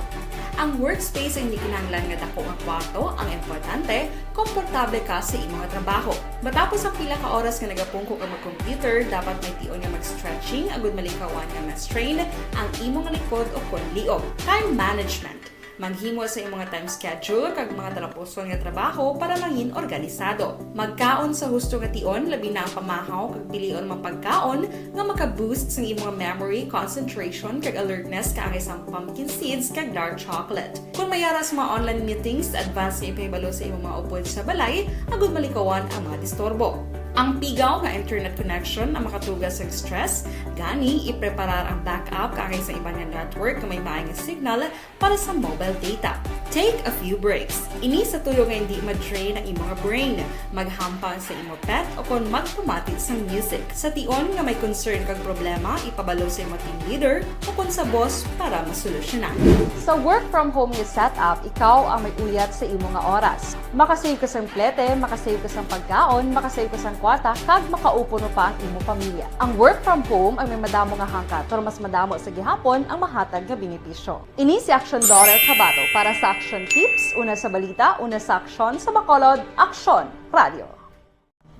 Ang workspace hindi kinahanglan nga dako nga kwarto ang importante, komportable ka sa imong trabaho. Matapos ang pila ka oras nga nagapungko ka mag-computer, dapat may tion nga mag-stretching agud malikawan nga ma-strain ang imong likod o kon liog. Time management. Maghimo sa imong time schedule kag mga talapuson nga trabaho para mangin organisado. Magkaon sa husto nga tion, labi na ang pamahaw kag pilion mga pagkaon nga maka-boost sang imong memory, concentration, kag alertness kaangay sang pumpkin seeds kag dark chocolate. Kon mayara sa mga online meetings, advance nga ipahibalo sa imong mga upod sa balay agud malikawan ang mga disturbo. Ang pigaw nga internet connection ang makatuga sa stress, gani ipreparar ang backup kaangay sa iban nga network nga may maay nga signal para sa mobile data. Take a few breaks. Ini sa tuyo nga hindi ma-drain ang imo nga brain, maghampang sa imo pet, o kon magpamati sang music. Sa tion nga may concern kag problema, ipabalo sa imo team leader o kon sa boss para masolusyonan. Sa work from home nga setup, ikaw ang may uyat sa imo nga oras. Makasave ka sang plete, makasave ka sang pagkaon, makasave ka sang kwarta, kag makaupod pa ang imo pamilya. Ang work from home ang may madamo nga hangkat, pero mas madamo sa gihapon ang mahatag nga benepisyo. Ini si Action Daughter Kabato para sa Action Tips, una sa balita, una sa aksyon, sa Bacolod, Aksyon Radio.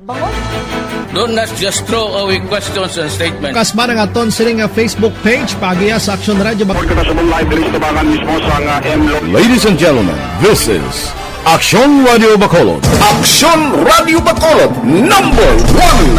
Bangon. Do not just throw away questions and statements. Bukas man ang aton sini nga Facebook page, paagiha sa Action Radio Bac- Report kita sa live diri sa tubangan mismo sa nga M Lo- Ladies and gentlemen, this is Action Radio Bacolod. Action Radio Bacolod, number one.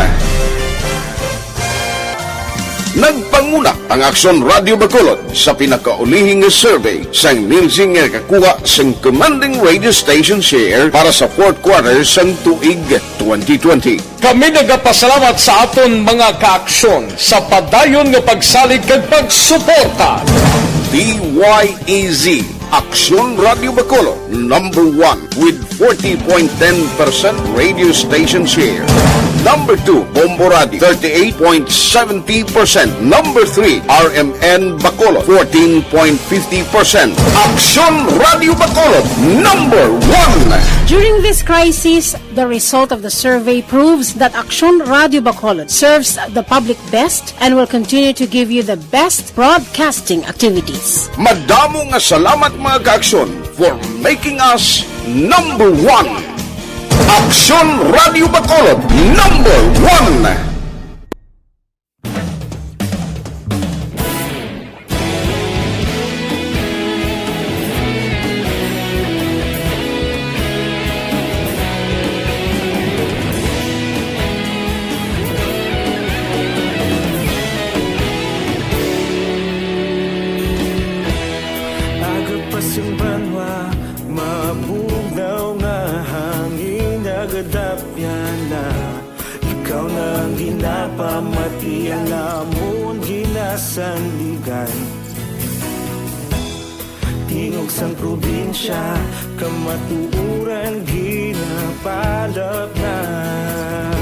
Nagpanguna ang Aksyon Radio Bacolod sa pinakaulihing nga survey sang Nielsen nga nakakuha sang commanding radio station share para sa fourth quarter sang tuig twenty twenty. Kami nagapasalamat sa aton mga kaaksyon sa padayon nga pagsalig kag pagsuporta. D Y E Z, Aksyon Radio Bacolod, number one with forty point ten percent radio station share. Number two, Bombo Radio, thirty-eight point seventy percent. Number three, R M N Bacolod, fourteen point fifty percent. Aksyon Radio Bacolod, number one. During this crisis, the result of the survey proves that Aksyon Radio Bacolod serves the public best and will continue to give you the best broadcasting activities. Madamo nga salamat, mga kaaksyon, for making us number one. Aksyon Radio Bacolod, number one. Aga pa sing banwa, mabugnaw nga hangin, nagadapyan na. Ikaw na ang ginapamati, ang amon ginasandigan. Tingog sang probinsya, kamatuoran ginapalapnag.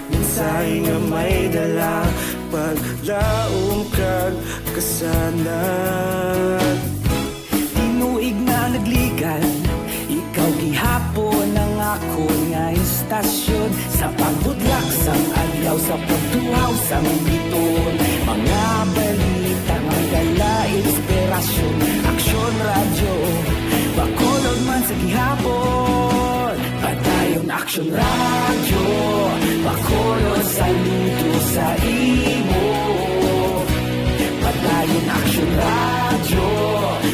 Mensahe nga may dala, paglaom kag kasanag. Tinuig na nagligan, ikaw gihapon ang akon nga istasyon. Sa pagbudlak sang adlaw, sa pagtuhaw sang biton, mga balita nga dala inspirasyon. Aksyon Radyo Bacolod man sa gihapon. Padayon Aksyon Radyo Bacolod, saludo sa imo. Padayon Aksyon Radyo,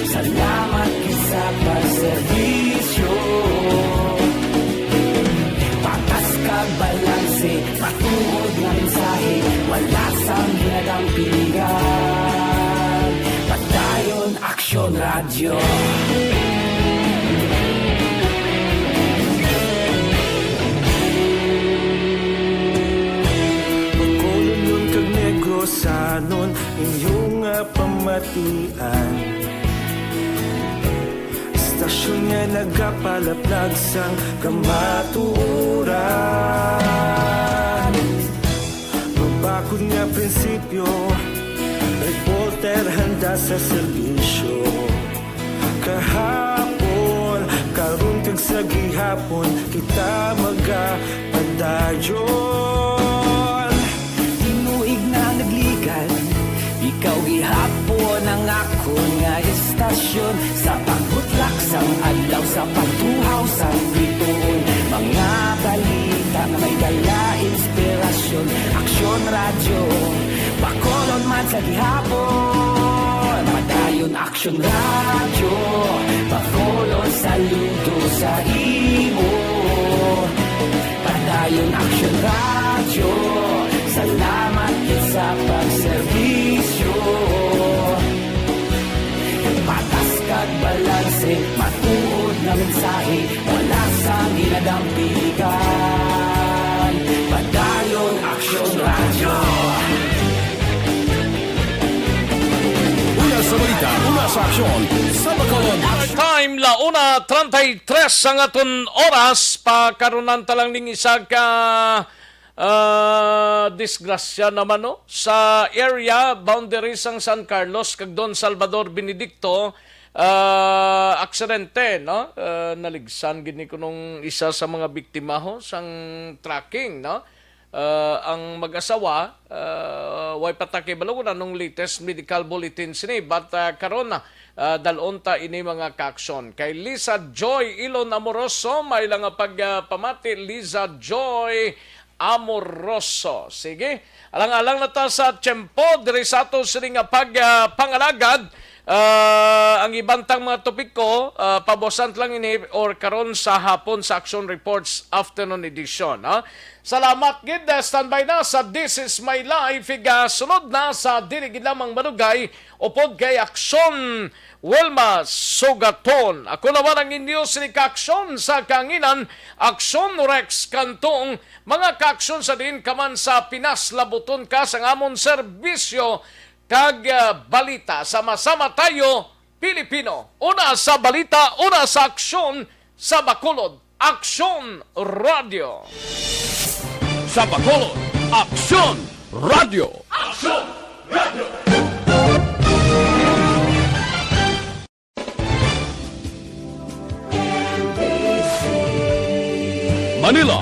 salamat gid sa pagserbisyo. Patas kag balanse, matuod nga mensahe, wala sang ginadampigan. Padayon Aksyon Radyo. Bacolodnon kag Negrosanon, inyo nga pamatian. Istasyon nga nagapalaplag sang kamatuoran. Mabakod nga prinsipyo, reporter handa sa serbisyo. Kahapon, karon kag sa gihapon, kita magapadayon. Tinuig na nagligan, ikaw gihapon ang akon nga istasyon. Sa pagbutlak sang adlaw, sa pagtuhaw sang bituon, mga balita nga may dala inspirasyon. Aksyon Radyo Bacolod man sa gihapon. Padayon Aksyon Radyo Bacolod, saludo sa imo. Padayon Aksyon Radyo, salamat gid sa pagserbisyo. Patas kag balanse, matuod nga mensahe, wala sang ginadampigan. Aksyon sa Bacolod. Time, la una treinta y tres ang aton oras. Pakarunan ta lang ning isa ka, ah, disgrasya naman, no? Sa area boundary sang San Carlos kag Don Salvador Benedicto, ah, aksidente, no? Ah, naligsan gid ni kunong isa sa mga biktima, ho, sang trucking, no? Ah, ang mag-asawa, ah, way pa ta kabalo kon anong latest medical bulletin sini, but, ah, karon, ah, dalon ta ini, mga kaaksyon. Kay Liza Joy Ilon Amoroso, may lang nga pagpamati, Liza Joy Amoroso. Sige, alang-alang na ta sa tiyempo diri sa ato sini nga pag, ah, pangalagad. Ah, ang iban tang mga topiko, ah, pabuasan lang ini or karon sa hapon sa Aksyon Reports Afternoon Edition, ha? Salamat gid. Ah, standby na sa This Is My Life. Igasunod na sa dili gid lamang malugay upod kay Aksyon Wilma Sugaton. Ako naman ang inyo sini kaaksyon sa kahanginan, Aksyon Rex Cantong, mga kaaksyon sa diin ka man sa Pinas, labuton ka sang amon serbisyo kag, ah, balita. Sama-sama tayo, Pilipino. Una sa balita, una sa aksyon, sa Bacolod, Aksyon Radio. Sa Bacolod, Aksyon Radio. Aksyon Radio. Manila,